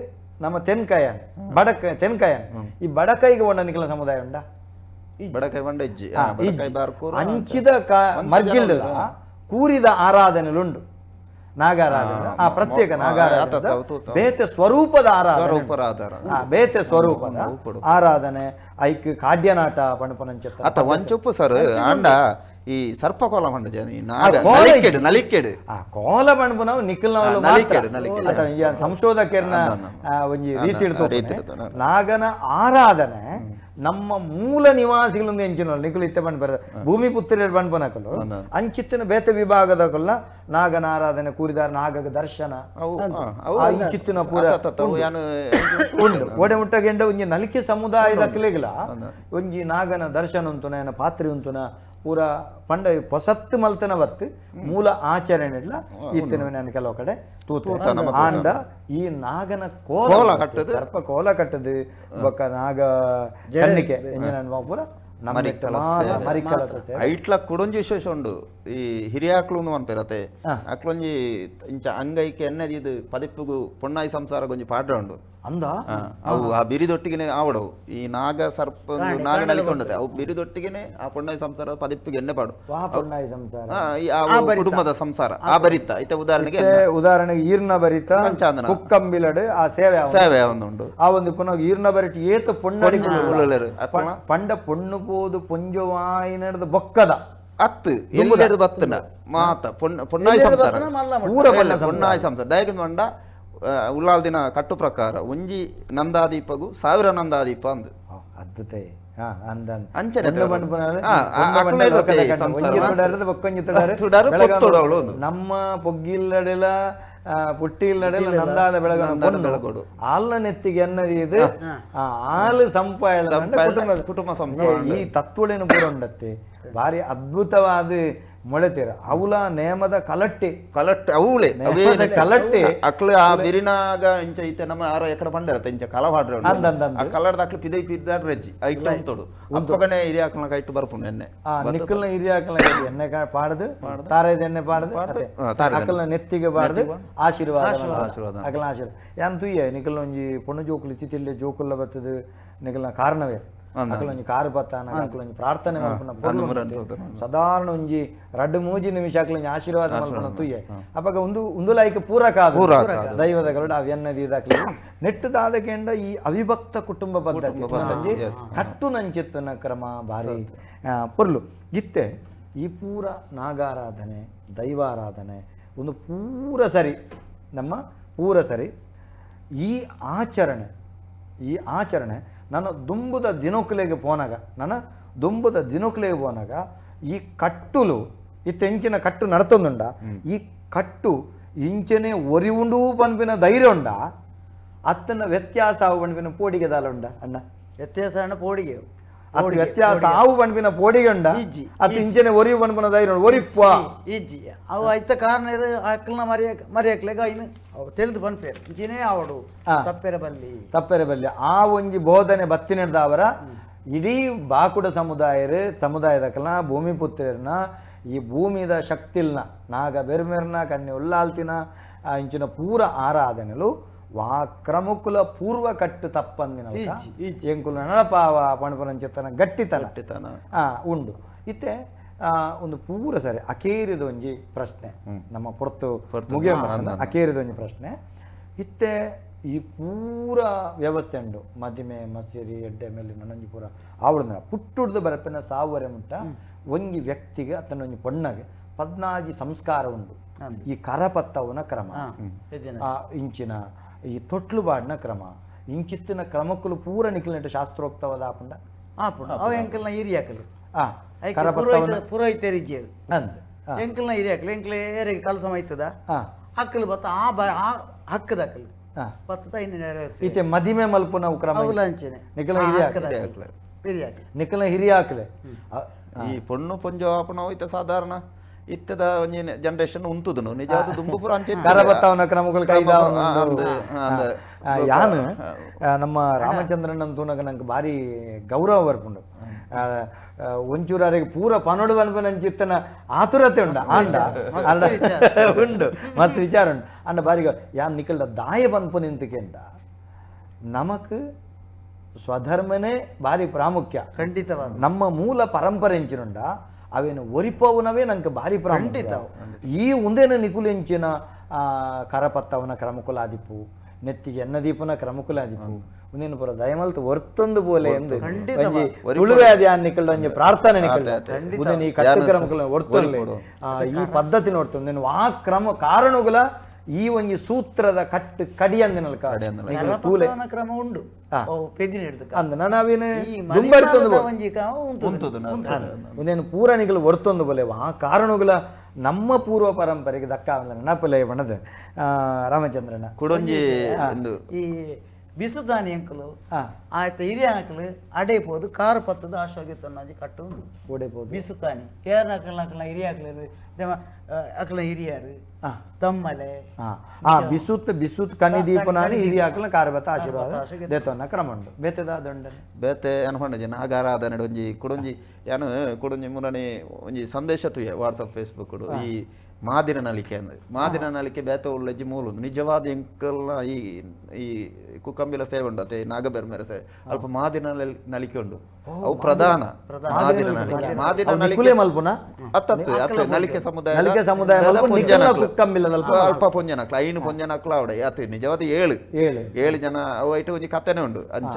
ನಮ್ಮ ತೆನ್ಕಾಯನ್ ಬಡಕ ತೆನ್ಕಾಯನ್ ಈ ಬಡಕೈಗೆ ಬೋಂಡ ನಿಖಿಲ ಸಮುದಾಯ ಉಂಡ ಬಡಕೈ ಬಂಡ ಇಜ್ಜಿ ಬಡಕೈ ಬಾರ್ಕೂರು ಅಂಚಿದ ಮರ್ಗಿಲ್ಡ ಕೂರಿದ ಆರಾಧನೆಲುಂಡು ನಾಗಾರಾಧನೆ ಆ ಪ್ರತ್ಯೇಕ ನಾಗಾರಾಧನೆ ಬೇತೆ ಸ್ವರೂಪದ ಆರಾಧನೆ ಬೇತೆ ಸ್ವರೂಪದ ಆರಾಧನೆ ಐಕ್ ಕಾಡ್ಯನಾಟ ಪಣಪನಂಚ ಅತ್ತ ಒಂಚುಪ್ಪು ಸರ್ ಆಂಡ ಈ ಸರ್ಪ ಕೋಲ ಪಂಡ ಜನ ನಾಗ ನಲಿಕೆಡು ನಲಿಕೆಡು ಆ ಕೋಲ ಪಂಡ್ಪುನವು ನಿಖಿಲ್ನವಲು ಮಾತ್ರ ಸಂಶೋಧಕರ್ನ ಒಂಜಿ ರೀತಿ ಇಡ್ತು ನಾಗನ ಆರಾಧನೆ ನಮ್ಮ ಮೂಲ ನಿವಾಸಿಗಳೊಂದು ಎಂಚಿನ ನಿಖಿಲ್ ಇತ್ತೆ ಪಂಡ್ ಬರದ ಭೂಮಿ ಪುತ್ರರು ಪಂಡ್ಪನಕಲು ಅಂಚಿತ್ತಿನ ಬೇತೆ ವಿಭಾಗದಕಲ್ಲ ನಾಗನ ಆರಾಧನೆ ಕೂರಿದಾರ ನಾಗಗ ದರ್ಶನ ಇಂಚಿತ್ತಿನ ಪೂರ ಉಂಡು ಒಡೆ ಮುಟ್ಟಗೆಂಡ ಒಂಜಿ ನಲಿಕೆ ಸಮುದಾಯದ ಅಕ್ಲೆಗ್ಲ ಒಂಜಿ ನಾಗನ ದರ್ಶನ ಉಂತುನ ಏನ ಪಾತ್ರಿ ಉಂತುನ ಪೂರ ಪಂಡ ಹೊಸತ್ತು ಮಲ್ತನ ಬತ್ತು ಮೂಲ ಆಚರಣೆ ಇಲ್ಲ ಇತ್ತಿನ ನಾನು ಕೆಲವು ಕಡೆ ತೂತು ಆಂಡ ಈ ನಾಗನ ಕೋಲ ಕಟ್ಟದು ಸರ್ಪ ಕೋಲ ಕಟ್ಟದು ಬೊಕ್ಕ ನಾಗ ಕಣ್ಣಿಕೆ ಪೂರ ಐಟ್ಲ ಕುಡೊಂಜಿ ವಿಶೇಷ ಉಂಡು ಈ ಹಿರಿಯಾಕ್ಲು ಅನ್ಪೇರತೆ ಅಕ್ಲೊಂಜಿ ಇಂಚ ಅಂಗೈಕೆ ಎನ್ನದಿ ಇದು ಪದಿಪ್ಪುಗು ಪೊಣ್ಣಾಯಿ ಸಂಸಾರ ಗೊಂಜಿ ಪಾಠ ಉಂಡು ಅಂದ ಅವು ಆ ಬಿರಿದೊಟ್ಟಿಗೆನೆ ಆವಡವು ಈ ನಾಗ ಸರ್ಪ ನಾಗ ನಲಿಕೊಂಡತೆ ಅವು ಬಿರಿದೊಟ್ಟಿಗೆನೆ ಆ ಪೊಣ್ಣಾಯಿ ಸಂಸಾರ ಪದಿಪ್ಪಿಗೆ ಎಣ್ಣೆ ಪಾಡು ಪೊಣ್ಣಾಯಿ ಸಂಸಾರ ಕುಟುಂಬದ ಸಂಸಾರ ಆ ಬರಿತ ಇತ್ತೆ ಉದಾಹರಣೆಗೆ ಉದಾಹರಣೆಗೆ ಈರ್ನ ಬರಿತ ಕುಕ್ಕಂಬಿಲಡು ಆ ಸೇವೆ ಸೇವೆ ಒಂದುಂಡು ಆ ಒಂದು ಪುನಃ ಈರ್ನ ಬರಿಟ್ ಏತ ಪೊಣ್ಣಡಿ ಪಂಡ ಪೊಣ್ಣು ಪೋದು ಪೊಂಜವಾಯಿನಡ್ದು ಬೊಕ್ಕದ ಅತ್ತು ಎಲ್ಲೆಡ್ದು ಬತ್ತನ ಮಾತ ಪೊಣ್ಣಾಯಿ ಸಂಸಾರ ಪೂರ ಪೊಣ್ಣಾಯಿ ಸಂಸಾರ ದಯಕಂದು ಮಂಡ ಉಳ್ಳಾಲ್ ದಿನ ಕಟ್ಟು ಪ್ರಕಾರ ಒಂಜಿ ನಂದಾದೀಪಗು 1000 ನಂದಾದೀಪ ಅಂದು ಅದ್ಭುತ ನಮ್ಮ ಪೊಗ್ಗಿಲ್ಲಡೆಲ ಪುಟ್ಟಿಲ್ಲಡೆಲ ನಂದಾಲ ಬೆಳಗಣ ಆಲ್ನ ನೆತ್ತಿಗೆ ಎನ್ನದಿ ಇದು ಆಲು ಸಂಪಾಯ ಕುಟುಂಬ ಈ ತತ್ವಳೇನು ಪೂರ ಉಂಡತ್ತೆ ಭಾರಿ ಅದ್ಭುತವಾದ ಮೊಳೆತೀರ ಅವಲ ನೇಮದ ಕಲಟ್ಟೆ ಕಲಟ್ಟೆ ಅವಳೆ ಕಲಟ್ಟೆ ಅಕ್ಲು ಆ ಬಿರಿನಾಗ ಇಂಚ ಇತ್ತೆ ನಮ್ಮ ಆರ ಎಕಡ ಪಂಡರತ್ತೆ ಇಂಚ ಕಲ ಹಾಡ್ರ ಆ ಕಲರ್ದ ಅಕ್ಲು ಪಿದೈ ಪಿದ್ದಾಡ್ ರಜ್ಜಿ ಐಟ್ ಉಂತೋಡು ಅಪ್ಪಗನೆ ಹಿರಿಯ ಅಕ್ಲನ ಕೈಟ್ ಬರ್ಪುಂಡು ಎಣ್ಣೆ ಆ ನಿಕ್ಕಲ್ನ ಹಿರಿಯ ಅಕ್ಲನ ಎಣ್ಣೆ ಪಾಡದು ತಾರೇದ ಎಣ್ಣೆ ಪಾಡದು ಅಕ್ಕಲ್ನ ನೆತ್ತಿಗೆ ಪಾಡದು ಆಶೀರ್ವಾದ ಆಶೀರ್ವಾದ ಅಕಲ್ನ ಆಶೀರ್ವಾದ ಯಾನ್ ತುಯ್ಯ ನಿಕ್ಕಲ್ನ ಒಂಜಿ ಪೊಣ್ಣು ಜೋಕುಲು ತಿತಿಲ್ಲೆ ಜೋಕುಲ್ಲ ಬತ್ತದು ನಿಕ್ಕಲ್ನ ಕಾರಣವೇ ಅಕಲೊಂಜಿ ಕಾರು ಬತ್ತಾನ ಅಕಲೊಂಜಿ ಪ್ರಾರ್ಥನೆ ಮಲ್ಪುನ ಸಾಧಾರಣ ಒಂಜಿ ರಡ್ಡು ಮೂಜಿ ನಿಮಿಷ ಅಕಲೊಂಜಿ ಆಶೀರ್ವಾದ ಮಲ್ಪುನ ತುಯ್ಯೆ ಅಪಗ ಒಂದು ಉಂದುಲಾಯ್ಕ ಪೂರಕ ದೈವದ ಗರುಡ ಅವ್ಯನ್ನದಿ ದಾಖಲೆ ನೆಟ್ಟುದಾದಕೆಂಡ ಈ ಅವಿಭಕ್ತ ಕುಟುಂಬ ಪದ್ಧತಿ ಕಟ್ಟುನಂಚಿತ್ತನ ಕ್ರಮ ಭಾರಿ ಪೊರ್ಲು ಇತ್ತೆ ಈ ಪೂರ ನಾಗಾರಾಧನೆ ದೈವಾರಾಧನೆ ಒಂದು ಪೂರ ಸರಿ ನಮ್ಮ ಪೂರ ಸರಿ ಈ ಆಚರಣೆ ಈ ಆಚರಣೆ ನಾನು ದುಂಬುದ ದಿನೋಕ್ಲೆಗೆ ಪೋನಾಗ ನಾನು ದುಂಬುದ ದಿನೋಕ್ಲೆಗೆ ಪೋನಾಗ ಈ ಕಟ್ಟುಲು ಇತ್ತೆ ಇಂಚಿನ ಕಟ್ಟು ನಡತೊಂದುಂಡ ಈ ಕಟ್ಟು ಇಂಚನೆ ಒರಿವುಂಡು ಪನ್ಪಿನ ಧೈರ್ಯ ಉಂಡ ಅತ್ತನ ವ್ಯತ್ಯಾಸ ಆವು ಪನ್ಪಿನ ಪೋಡಿಗೆ ದಾಲ ಉಂಡ ಅಣ್ಣ ವ್ಯತ್ಯಾಸ ಅಣ್ಣ ಪೋಡಿಗೆ ಅತ್ತು ವ್ಯತ್ಯಾಸ ಆವು ಪನ್ಪಿನ ಪೋಡಿಗೆ ಉಂಡ ಅತ್ತು ಇಂಚನೆ ಒರಿಯು ಪನ್ಪುನ ಧೈರ್ಯ ಒರಿಪ್ಪ ಇಜ್ಜಿ ಅವು ಐತ ಕಾರಣ ಅಕ್ಕಲ್ನ ಮರಿಯಕ್ಲೆಗ ಇನ್ನು ಅವು ತಿಳಿದು ಪನ್ಪೇರು ಇಂಚಿನೇ ಆವಡು ತಪ್ಪೆರೆ ಬಲ್ಲಿ ತಪ್ಪೆರೆ ಬಲ್ಲಿ ಆ ಒಂಜಿ ಬೋಧನೆ ಬತ್ತಿನಡ್ದವರ ಇಡೀ ಬಾಕುಡ ಸಮುದಾಯರು ಸಮುದಾಯದಕ್ಕಲ್ನ ಭೂಮಿಪುತ್ರರ್ನ ಈ ಭೂಮಿದ ಶಕ್ತಿಲ್ನ ನಾಗ ಬೆರ್ಮೆರ್ನ ಕಣ್ಣಿ ಉಲ್ಲಾಲ್ತಿನ ಇಂಚಿನ ಪೂರ ಆರಾಧನೆಲು ವಾ ಕ್ರಮಕುಲ ಪೂರ್ವ ಕಟ್ಟು ತಪ್ಪಂದಿನ ಎಂಕುಲ ನಳಪಾವ ಪಣಪನಂಚಿತನ ಗಟ್ಟಿತನ ಉಂಡು ಇತ್ತೆ ಒಂದು ಪೂರ ಸರಿ ಅಕೇರಿದ ಒಂಜಿ ಪ್ರಶ್ನೆ ನಮ್ಮ ಪೊರ್ತು ಮುಗಿಯ ಅಕೇರಿದ ಒಂಜಿ ಪ್ರಶ್ನೆ ಇತ್ತೆ ಈ ಪೂರ ವ್ಯವಸ್ಥೆ ಉಂಡು ಮದಿಮೆ ಮಸಿರಿ ಎಡ್ಡೆ ಮೇಲೆ ನನಂಜಿ ಪೂರ ಆವಡ್ದ ಪುಟ್ಟುಡ್ದು ಬರಪಿನ ಸಾವರೆ ಮುಟ್ಟ ಒಂಜಿ ವ್ಯಕ್ತಿಗೆ ಅತನ ಒಂಜಿ ಪೊಣ್ಣಗೆ 14 ಸಂಸ್ಕಾರ ಉಂಡು ಈ ಕರಪತ್ತವನ ಕ್ರಮ ಇಂಚಿನ ಈ ತೊಟ್ಲು ಬಾಡಿನ ಕ್ರಮ ಇಂಚಿತ್ತಿನ ಕ್ರಮಕ್ಕಲು ಪೂರ ನಿಖಿಲಿನಟ್ಟು ಶಾಸ್ತ್ರೋಕ್ತವಾದ ಆಪುಂಡ ಅವ ಎಂಕಲ್ನ ಹಿರಿಯಾಕಲು ಪುರೋಹಿತರು ಇಜ್ಜೇರು ಅಂದ್ ಎಂಕಲ್ನ ಹಿರಿಯಾಕಲು ಎಂಕಲ್ ಏರಿಗೆ ಕಲಸ ಐತದ ಹಕ್ಕಲು ಬತ್ತ ಆ ಬ ಆ ಹಕ್ಕದ ಹಕ್ಕಲು ಬತ್ತದ ಇನ್ನು ನೆರವೇರಿಸಿ ಇತ್ತೆ ಮದಿಮೆ ಮಲ್ಪುನ ಕ್ರಮ ಅಂಚೆನೆ ನಿಖಲ ಹಿರಿಯಾಕಲೆ ನಿಖಲ ಹಿರಿಯಾಕಲೆ ಈ ಪೊಣ್ಣು ಪೊಂಜೋ ಆಪುನ ಹೋಯ್ತ ಸಾಧಾರಣ ಇತ್ತದ ಒಂಜಿ ಜನರೇಷನ್ ಉಂತುದುನು ನಿಜವಾದ ದುಂಬು ಪೂರ ಅಂಚೆ ಕರಬತ್ತವನ ಕ್ರಮಗಳು ಯಾನು ನಮ್ಮ ರಾಮಚಂದ್ರನ ತೂನಗ ನಂಗೆ ಭಾರಿ ಗೌರವ ಬರ್ಪುಂಡು ಒಂಚೂರಾರಿಗೆ ಪೂರ ಪನೋಡು ಪನ್ಪುನಂಚಿತ್ತನ ಆತುರತೆ ಉಂಡು ಆಂಡ ಅಲ್ಲ ಉಂಡು ಮಸ್ತ್ ವಿಚಾರ ಉಂಡು ಅಂಡ ಬಾರಿ ಯಾನ್ ನಿಕಲ್ದ ದಾಯ ಪನ್ಪು ನಿಂತುಕೆಂಡ ನಮಕ್ ಸ್ವಧರ್ಮನೇ ಭಾರಿ ಪ್ರಾಮುಖ್ಯ ಖಂಡಿತವಾದ ನಮ್ಮ ಮೂಲ ಪರಂಪರೆ ಎಂಚಿನುಂಡ ಅವೇನು ಒರಿಪವುನವೇ ನಂಗೆ ಭಾರಿ ಪ್ರಾಮುಖ್ಯ ಈ ಒಂದೇನ ನಿಕುಲೆಂಚಿನ ಕರಪತ್ತವನ ಕ್ರಮಕುಲಾದಿಪ್ಪು ನೆತ್ತಿಗೆ ಎನ್ನದೀಪನ ಕ್ರಮಕುಲಾದಿಪ್ಪು ಒಂದೇನು ಪೂರ ದಯಮಲ್ತು ಒರ್ತೊಂದು ಬೋಲೆ ಎಂದು ತುಳುವೆ ಅದೇ ನಿಕಲ್ದ ಒಂಜಿ ಪ್ರಾರ್ಥನೆ ನಿಕಲ್ದ ಉದೇನು ಈ ಕಟ್ಟು ಕ್ರಮಕುಲ ಒರ್ತೊಂದು ಈ ಪದ್ಧತಿ ನೋಡ್ತೊಂದೇನು ಆ ಕ್ರಮ ಕಾರಣಗುಲ ಈ ಒಂಜಿ ಸೂತ್ರದ ಕಟ್ಟು ಕಡಿಯಂದಿನಲ್ಕ ತೂಲೆ ಕ್ರಮ ಉಂಡು ಒಂದೇನು ಪೂರಣಿಗಳು ಒರ್ತೊಂದು ಬೊಲೆ ಆ ಕಾರಣಗಳ ನಮ್ಮ ಪೂರ್ವ ಪರಂಪರೆಗೆ ದಕ್ಕ ನೆನಪಲೆ ಬಣದ ರಾಮಚಂದ್ರನ ಕುಡೊಂಜಿ ಈ ಬಿಸುದಾನಿ ಅಂಕಲು ಆಯ್ತು ಹಿರಿಯನಕಲು ಅಡೆ ಪೋದು ಕಾರು ಪತ್ತದ ಆಶೋಗಿ ತನ್ನಾಜಿ ಕಟ್ಟು ಉಂಡು ಓಡೆ ಪೋದು ಬಿಸುತಾನಿ ಏರ್ನಕಲ್ ಅಕಲ್ನ ಹಿರಿಯಾಕ್ಲು ಅಕಲ ಹಿರಿಯರು ತಮ್ಮಲೆ ಬಿಸುತ್ ಬಿಸುತ್ ಕನಿ ದೀಪನಾನಿ ಹಿರಿಯಾಕಲ ಕಾರಬತ್ತ ಆಶೀರ್ವಾದ ದೇತವನ್ನ ಕ್ರಮ ಉಂಡು ಬೇತೆದ ದೊಂಡನೆ ಬೇತೆ ಅನ್ಕೊಂಡ ಜನ ಆಗಾರಾಧನೆ ಒಂಜಿ ಕುಡೊಂಜಿ ಯಾನು ಕುಡೊಂಜಿ ಮುರನೆ ಒಂಜಿ ಸಂದೇಶ ತುಯೆ ವಾಟ್ಸಪ್ ಫೇಸ್ಬುಕ್ ಈ ಮಾದಿರ ನಲಿಕೆ ಅಂದ್ರೆ ಮಾದಿರ ನಲಿಕೆ ಬೇತ ಉಳ್ಳಜ್ಜಿ ಮೂಲ ನಿಜವಾದ ಎಂಕಲ್ನ ಈ ಈ ಕುಕ್ಕಂಬಿಲ ಸೇವೆ ಉಂಡು ಅತ್ತೆ ನಾಗಬೆರ್ಮೆರ ಸೇವೆ ಅಲ್ಪ ಮಾದಿರ ನಲಿಕೆ ಉಂಡು ಅವು ಪ್ರಧಾನ ಮಾದಿರ ನಲಿಕೆ ಮಾದಿರ ನಲಿಕೆ ಮಲ್ಪುನ ಅತ್ತತ್ತು ಅತ್ತೆ ನಲಿಕೆ ಸಮುದಾಯ ನಲಿಕೆ ಸಮುದಾಯ ಅಲ್ಪ ಪೊಂಜನಕ್ಲ 5 ಪೊಂಜನಕ್ಲ ಅವಡೆ ಅತ್ತೆ ನಿಜವಾದ 7 7 ಜನ ಅವು ಐಟು ಒಂಜಿ ಕಥೆನೆ ಉಂಡು ಅಂಚ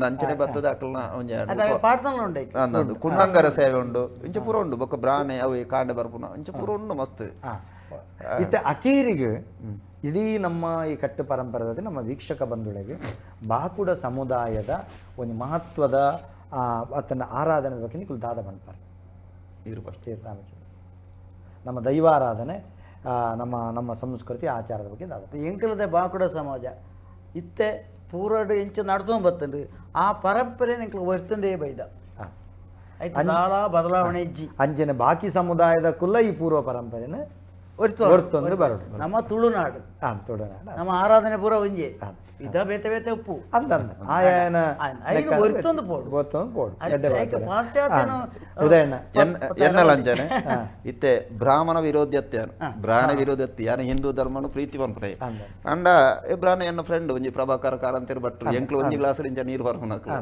ಅಂಚನೆ ಬತ್ತದ ಅಕಲ್ನ ಒಂಜಿ ಕುಂಡಂಗರ ಸೇವೆ ಉಂಡು ಇಂಚ ಪೂರ ಉಂಡು ಬೊಕ್ಕ ಬ್ರಾಣೆ ಅವು ಕಾಂಡ ಬರ್ಪುನ ಇಂಚ ಪೂರ ಉಂಡು ಮಸ್ತ್ ಇತ್ತೆ ಅಕೀರಿಗೆ ಇಡೀ ನಮ್ಮ ಈ ಕಟ್ಟು ಪರಂಪರೆದಲ್ಲಿ ನಮ್ಮ ವೀಕ್ಷಕ ಬಂಧುಗಳಿಗೆ ಬಾಕುಡ ಸಮುದಾಯದ ಒಂದು ಮಹತ್ವದ ಆತನ ಆರಾಧನೆ ಬಗ್ಗೆ ನಿಕುಲ್ ದಾದ ಪನ್ಪಾರ್ ರಾಮಚಂದ್ರ ನಮ್ಮ ದೈವಾರಾಧನೆ ನಮ್ಮ ನಮ್ಮ ಸಂಸ್ಕೃತಿ ಆಚಾರದ ಬಗ್ಗೆ ದಾದ ಎಂಕಲದ ಬಾಕುಡ ಸಮಾಜ ಇತ್ತೆ ಪೂರಡು ಇಂಚ ನಡ್ತೊಂದು ಬತ್ತಂಡು ಆ ಪರಂಪರೆ ಎಂಕಲು ಒರ್ತೊಂದೇ ಬೈದ ಆಯ್ತು ಬದಲಾವಣೆ ಇಜ್ಜಿ ಅಂಚನೆ ಬಾಕಿ ಸಮುದಾಯದ ಕುಲ್ಲ ಈ ಪೂರ್ವ ಪರಂಪರೆನ ಒರ್ತೊಂದು ಬರೋಡು ನಮ್ಮ ತುಳುನಾಡು ತುಳುನಾಡು ನಮ್ಮ ಆರಾಧನೆ ಪೂರ ಒಂಜೆ ಇದ ಬೇತೆ ಬೇತೆ ಉಪ್ಪು ಅಂದ ಆಯನ ಒರ್ತೊಂದು ಪೋಡು ಒರ್ತೊಂದು ಪೋಡು ಪಾಶ್ಚಾತ್ಯನು ಉದಯಣ್ಣ ಎನ್ನಲ ಅಂಚನೆ ಇತ್ತೆ ಬ್ರಾಹ್ಮಣ ವಿರೋಧ್ಯತ್ಯಾನು ಬ್ರಾಹ್ಮಣ ವಿರೋಧತ್ತಿ ಯಾನು ಹಿಂದೂ ಧರ್ಮನು ಪ್ರೀತಿ ಪನ್ಪುನೆ ಅಂಡ ಬ್ರಾಹ್ಮಣ ಎನ್ನ ಫ್ರೆಂಡ್ ಒಂಜಿ ಪ್ರಭಾಕರ ಕಾರಂತೇರು ಭಟ್ರು ಎಂಕ್ಲು ಒಂಜಿ ಗ್ಲಾಸ್ ಇಂಚ ನೀರು ಬರ್ಪುನಕು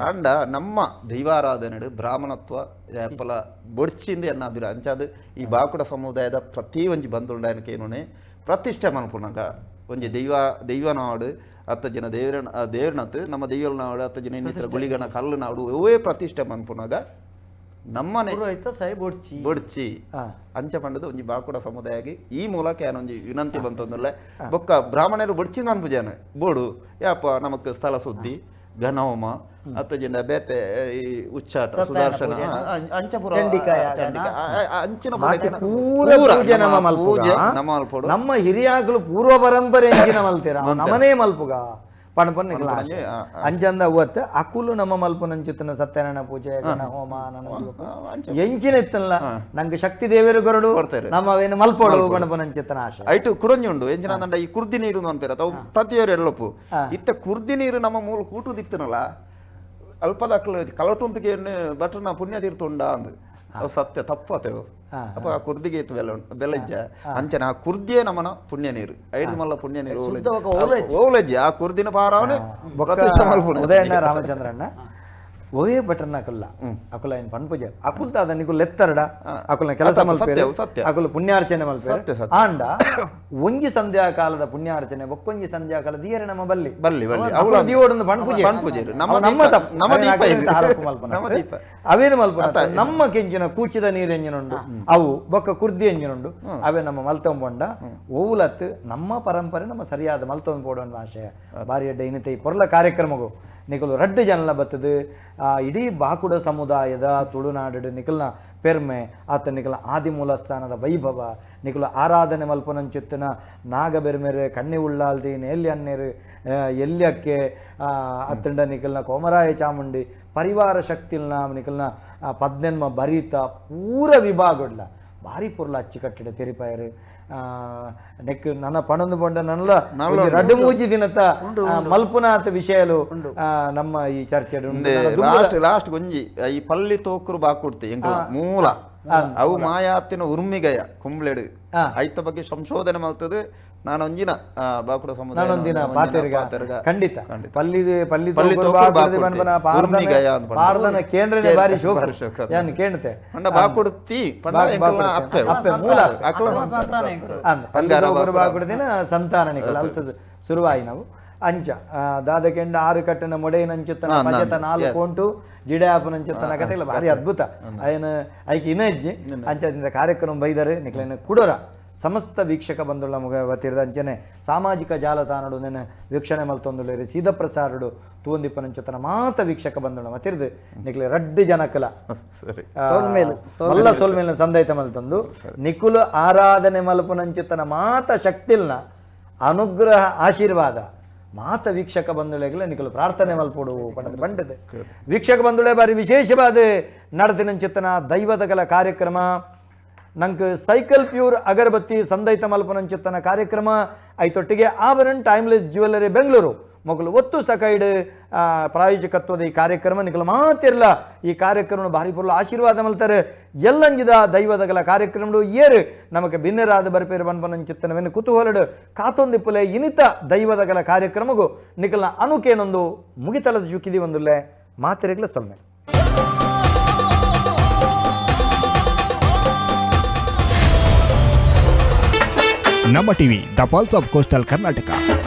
ಅಂಡ ನಮ್ಮ ದೈವಾರಾಧನೆ ಬ್ರಾಹ್ಮಣತ್ವ ಏಪಲ ಬೊಡ್ಚಿಂದ ಎನ್ನ ಅಭಿರ ಅಂಚಾದ ಈ ಬಾಕುಡ ಸಮುದಾಯದ ಪ್ರತಿ ಒಂಜಿ ಬಂಧುಂಡಾಯನಕ್ಕೆ ಏನುನೆ ಪ್ರತಿಷ್ಠೆ ಮನ್ಪುನಗ ಒಂಜಿ ದೈವ ದೈವನಾಡು ಅತ್ತ ಜನ ದೇವರ ದೇವರನತ್ತು ನಮ್ಮ ದೈವಲ ನಾಡು ಅತ್ತ ಜನ ಇನ್ನಿತರ ಗುಳಿಗನ ಕಲ್ಲು ನಾಡು ಅವೇ ಪ್ರತಿಷ್ಠೆ ಮನ್ಪುನಗ ನಮ್ಮನೆ ಬೊಡ್ಚಿ ಬೊಡ್ಚಿ ಅಂಚ ಪಂಡದ ಒಂಜಿ ಬಾಕುಡ ಸಮುದಾಯಗೆ ಈ ಮೂಲಕ ಏನೊಂಜಿ ವಿನಂತಿ ಬಂತಂದಲ್ಲ ಬೊಕ್ಕ ಬ್ರಾಹ್ಮಣರು ಬೊಡ್ಚಿ ನನ್ಪುಜಾನ ಬೋಡು ಯಾಪ ನಮಕ್ ಸ್ಥಳ ಸುದ್ದಿ ಗಣಹೋಮ ಅತ್ತಜಿಂದ ಬೇತೆ ಈ ಉಚ್ಚಾಟ ಸತ್ಯನಾರಾಯಣ ಸುದರ್ಶನ ಪೂಜೆನ? ಅಂಚ ಪೂರ ಚಂಡಿಕಾ ಯಾಗನ? ಚಂಡಿಕಾ, ಅಂಚಿನ ಪೂರ ಬಾಕಿ ಇತ್ತಿನ- ಪೂರ ಪೂಜೆ ನಮ್ಮ ಮಲ್ಪುಗ. ಪೂಜೆ ನಮ್ಮ ಮಲ್ಪೊಡು. ನಮ್ಮ ಹಿರಿಯಾಕುಲು ಪೂರ್ವ ಪರಂಪರೆ ಎಂಚಿನ ಮಲ್ತೇರ ನಮನೇ ಮಲ್ಪುಗ ಪಣಪನ್ ನಿಕಲ ಪಣಪುನ ಆಶೆ. ಆ, ಅಂಚಂದ ಅವತ್ತು ಅಕುಲು ನಮ್ಮ ಮಲ್ಪುನಂಚಿತ್ತನ ಸತ್ಯನಾರಾಯಣ ಪೂಜೆ ಗಣ ಹೋಮ ಅಂಚ. ಎಂಚಿನ ಇತ್ತಲ್ಲ ನಂಗೆ ಶಕ್ತಿ ದೇವರು ಕೊರಡು ಕೊಡ್ತಾರೆ. ನಮ್ಮ ಅವೇನು ಮಲ್ಪೋಡು ಪಣಪನಂಚಿತ್ತನ ಆಶೆ. ಐಟು ಕುಡೊಂಜಿ ಉಂಡು ಎಂಚಿನ ಅಂಡ ಈ ಕುರ್ದಿ ನೀರು ಅನ್ಪೇರ ಅವು ಪ್ರತಿಯೊರು ಎಲ್ಲಪ್ಪು ಇತ್ತ ಕುರ್ದಿ ನೀರು ನಮ್ಮ ಮೂಲ ಕೂಟುದಿತ್ತನಲ್ಲ ಅಲ್ಪದಕ್ಲು ಕಲಟುಂತಿಗೆ ಭಟ್ರನ ಪುಣ್ಯ ತೀರ್ಥ ಉಂಡಾ ಅಂದ್ ಅವು ಸತ್ಯ ತಪ್ಪು ಅಪ್ಪ ಆ ಕುರ್ದಿಗೆ ಇತ್ತು ಬೆಲ್ಲ ಉಂಟು ಬೆಲ್ಲಜ್ಜ ಅಂಚನ ಆ ಕುರ್ದಿಯೇ ನಮನ ಪುಣ್ಯ ನೀರು ಐದು ಮಲ್ಲ ಪುಣ್ಯ ನೀರು ಶುದ್ಧವಾಗ ಓಲಜ್ಜಿ. ಓಲಜ್ಜಿ ಆ ಕುರ್ದಿನ ಪಾರವನೆ ಬೊಕ್ಕ ಪ್ರತಿಷ್ಠೆ ಮಲ್ಪುನ. ಉದಯಣ್ಣ ರಾಮಚಂದ್ರಣ್ಣ ಒವೇ ಭಟ್ರನ್ನ ಅಕುಲ್ಲ ಅಕುಲ ಏನ್ ಪನ್ಪುಜ ಅಕುಲ್ ತಾದ ನಿಕುಲ್ ಎತ್ತರಡ ಅಕುಲ್ನ ಕೆಲಸ ಸತ್ಯ, ಮಲ್ಪೇರು ಸತ್ಯ. ಅಕುಲು ಪುಣ್ಯಾರ್ಚನೆ ಮಲ್ಪೇರು ಸತ್ಯ, ಸತ್ಯ. ಆಂಡ ಒಂಜಿ ಸಂಧ್ಯಾ ಕಾಲದ ಪುಣ್ಯಾರ್ಚನೆ ಬೊಕ್ಕೊಂಜಿ ಸಂಧ್ಯಾ ಕಾಲದ ದಿಯರೆ ನಮ್ಮ ಬಲ್ಲಿ ಬಲ್ಲಿ, ಬಲ್ಲಿ. ಅಕುಲು ಅವ್ಳು ದಿಯೋಡೊಂದು ಪನ್ಪುಜೆ ಪನ್ಪುಜೆರು. ನಮ್ಮ ಅವು ನಮ್ಮ ದೀಪ, ತಪ್ಪು. ನಮ್ಮ ಅವೇನು ದೀಪ ಅಕುಲು ಇದು. ಆರೋಪ ಮಲ್ಪನ. ನಮ್ಮ ದೀಪ. ಅವೇನು ಮಲ್ಪನ ಅತ್ತ. ನಮ್ಮ ಕೆಂಚಿನ ಕೂಚಿದ ನೀರು ಎಂಜಿನುಂಡು ಅವು ಬೊಕ್ಕ ಕುರ್ದಿ ಎಂಜಿನುಂಡು ಅವೇ ನಮ್ಮ ಮಲ್ತೊಂಬೊಂಡ ಓವುಲತ್ತು ನಮ್ಮ ಪರಂಪರೆ ನಮ್ಮ ಸರಿಯಾದ ಮಲ್ತೊಂದು ಪೋಡೊಂಡು ಆಶಯ ಬಾರಿ ಅಡ್ಡ ಇನ್ನಿತ ಈ ಪೊರ್ಲ ಕಾರ್ಯಕ್ರಮಗು ನಿಕುಲು ರಡ್ಡು ಜನಲ ಬತ್ತದು ಇಡೀ ಬಾಕುಡ ಸಮುದಾಯದ ತುಳುನಾಡು ನಿಕಲ್ನ ಪೆರ್ಮೆ ಆತ ನಿಕಲ ಆದಿಮೂಲ ಸ್ಥಾನದ ವೈಭವ ನಿಕುಲ ಆರಾಧನೆ ಮಲ್ಪನಂಚುತ್ತಿನ ನಾಗಬೆರ್ಮೆರೆ ಕಣ್ಣಿ ಉಳ್ಳಾಲ್ದಿ ನೇಲ್ಯ ಅನ್ನೇರು ಎಲ್ಯಕ್ಕೆ ಅತ್ತಂಡ ನಿಕಲ್ನ ಕೋಮರಾಯ ಚಾಮುಂಡಿ ಪರಿವಾರ ಶಕ್ತಿಲ್ನ ನಿಕಲ್ನ ಪದ್ನೆನ್ಮ ಬರೀತ ಪೂರ ವಿಭಾಗಡ್ಲ ಭಾರಿ ಪೊರ್ಲ ಅಚ್ಚುಕಟ್ಟಿಡ ತೆರಿಪಾಯರು ನೆಕ್ ನನ್ನ ಪಣೊಂದು ಪಂಡ ನನ್ನಲ ಒಂಜಿ ರಡ್ಡು ಮೂಜಿ ದಿನತ ಮಲ್ಪುನಾಥ ವಿಷಯಲು ನಮ್ಮ ಈ ಚರ್ಚೆ ಲಾಸ್ಟ್ ಲಾಸ್ಟ್ ಒಂಜಿ ಈ ಪಲ್ಲಿ ತೋಕುರು ಬಾಕುಡ್ತಿ ಎಂಕುಲ ಮೂಲ ಅವು ಮಾಯಾತಿನ ಉರ್ಮಿಗಯ ಕುಂಬ್ಳೆಡು ಐತ ಬಗ್ಗೆ ಸಂಶೋಧನೆ ಮಲ್ತದು ನಾನು ಒಂಜಿನ ಬಾಕುಡ ಸಮುದಾಯ ನಾನೊಂದಿನ ಪಾತೆರ್ಗ ಖಂಡಿತ ಪಲ್ಲಿದು ಪಲ್ಲಿ ಪಲ್ಲಿ ತೋಕುರು ತೋಕುರು ಬಾಕುಡ್ತಿ ಬಾಕುಡ್ತಿ. ಪನ್ಪನ ಉರ್ಮಿಗಯ ಅಂತ ಪಂಡ. ಪಾರ್ದನ ಕೇಂದ್ರನೇ ಬಾರಿ ಶೋಕ ಬಾರಿ ಶೋಕು. ಯಾನ್ ಕೇಳ್ತೆ ಪಂಡ ಬಾಕುಡ್ತಿ ಪಂಡ ಎಂಕಲ್ನ ಅಪ್ಪೆ ಅಪ್ಪೆ ಮೂಲ ಅಪ್ಪೆ. ಅಕ್ಲ ಅಕ್ಲ ಸಂತಾನ ಎಂಕುಲು. ಅಂದ್ ಪಲ್ಲಿ ಬಂಗಾರ ತೋಕುರು ಬಾಕುಡ. ಬಾಕುಡ್ತಿನ ಸಂತಾನ ನಿಕಲ್ ಅಲ್ತದ ಶುರುವಾಯಿ ನಾವು ಅಂಚ ದಾದಕೆಂಡ ಆರು ಕಟ್ಟನ ಮೊಡೆಯಿನಂಚುತ್ತನ ಪಂಚತ ನಾಲ್ಕು ಕೋಂಟು ಜಿಡೆ ಆಪನಂಚುತ್ತನ ಕಥೆಗಳ ಭಾರಿ ಅದ್ಭುತ ಅಯನ ಐಕೆ ಇನಜ್ಜಿ ಅಂಚದಿಂದ ಕಾರ್ಯಕ್ರಮ ಬೈದರೆ ನಿಕ್ಲೈನ ಕುಡೋರ ಸಮಸ್ತ ವೀಕ್ಷಕ ಬಂಧುಗಳ ಮುಗ ವತಿರ್ದ ಅಂಚನೆ ಸಾಮಾಜಿಕ ಜಾಲತಾಣಡು ನೆನೆ ವೀಕ್ಷಣೆ ಮಲ್ತೊಂದುಳ್ಳೇರಿ ಸೀದ ಪ್ರಸಾರಡು ತೂಂದಿಪ್ಪನಂಚುತ್ತನ ಮಾತ ವೀಕ್ಷಕ ಬಂಧುಳ ವತಿರ್ದು ನಿಕ್ಲೆ ರಡ್ಡು ಜನಕಲ ಸರಿ ಸೋಲ್ಮೇಲು, ಮಲ್ಲ ಸೋಲ್ಮೇಲಿನ ಸಂದೈತ ಮಲ್ತಂದು ನಿಕುಲು ಆರಾಧನೆ ಮಲ್ಪುನಂಚುತ್ತನ ಮಾತ ಶಕ್ತಿಲ್ನ ಅನುಗ್ರಹ ಆಶೀರ್ವಾದ ಮಾತ ವೀಕ್ಷಕ ಬಂಧುಳೆಗಲ ನಿಕುಲು ಪ್ರಾರ್ಥನೆ ಮಲ್ಪೊಡು ಪಂಡದ ಪಂಡದು ವೀಕ್ಷಕ ಬಂಧುಳೆ ಬಾರಿ ವಿಶೇಷವಾದ ನಡತಿನಂಚಿತ್ತನ ದೈವದಗಲ ಕಾರ್ಯಕ್ರಮ ನಂಗೆ ಸೈಕಲ್ ಪ್ಯೂರ್ ಅಗರಬತ್ತಿ ಸಂದೈತ ಮಲ್ಪನಂಚಿತ್ತನ ಕಾರ್ಯಕ್ರಮ ಐತೊಟ್ಟಿಗೆ ಆಭರಣ ಟೈಮ್ಲೆಸ್ ಜ್ಯುವೆಲ್ಲರಿ ಬೆಂಗಳೂರು ಮೊಗಲು ಒತ್ತು ಸಕೈಡ್ ಪ್ರಾಯೋಜಕತ್ವದ ಈ ಕಾರ್ಯಕ್ರಮ ನಿಕಲು ಮಾತಿರ್ಲ ಈ ಕಾರ್ಯಕ್ರಮ ಭಾರಿ ಪೊರ್ಲು ಆಶೀರ್ವಾದ ಮಲ್ತಾರೆ ಎಲ್ಲಂಜಿದ ದೈವದಗಲ ಕಾರ್ಯಕ್ರಮಡು ಏರು ನಮಗೆ ಭಿನ್ನರಾದ ಬರ್ಪೇರು ಬನ್ಪನಂಚಿತ್ತನವೆನ್ನು ಕುತೂಹಲಡು ಕಾತೊಂದಿಪ್ಪಲೆ ಇನಿತ ದೈವದಗಲ ಕಾರ್ಯಕ್ರಮಗೂ ನಿಕಲ್ನ ಅನುಕೇನೊಂದು ಮುಗಿತಲದ ಚುಕ್ಕಿದಿ ಒಂದುಲ್ಲೆ ಮಾತಿರಗ್ಲ ಸೊಲ್ಮೆ. Namma TV, the pulse of coastal Karnataka.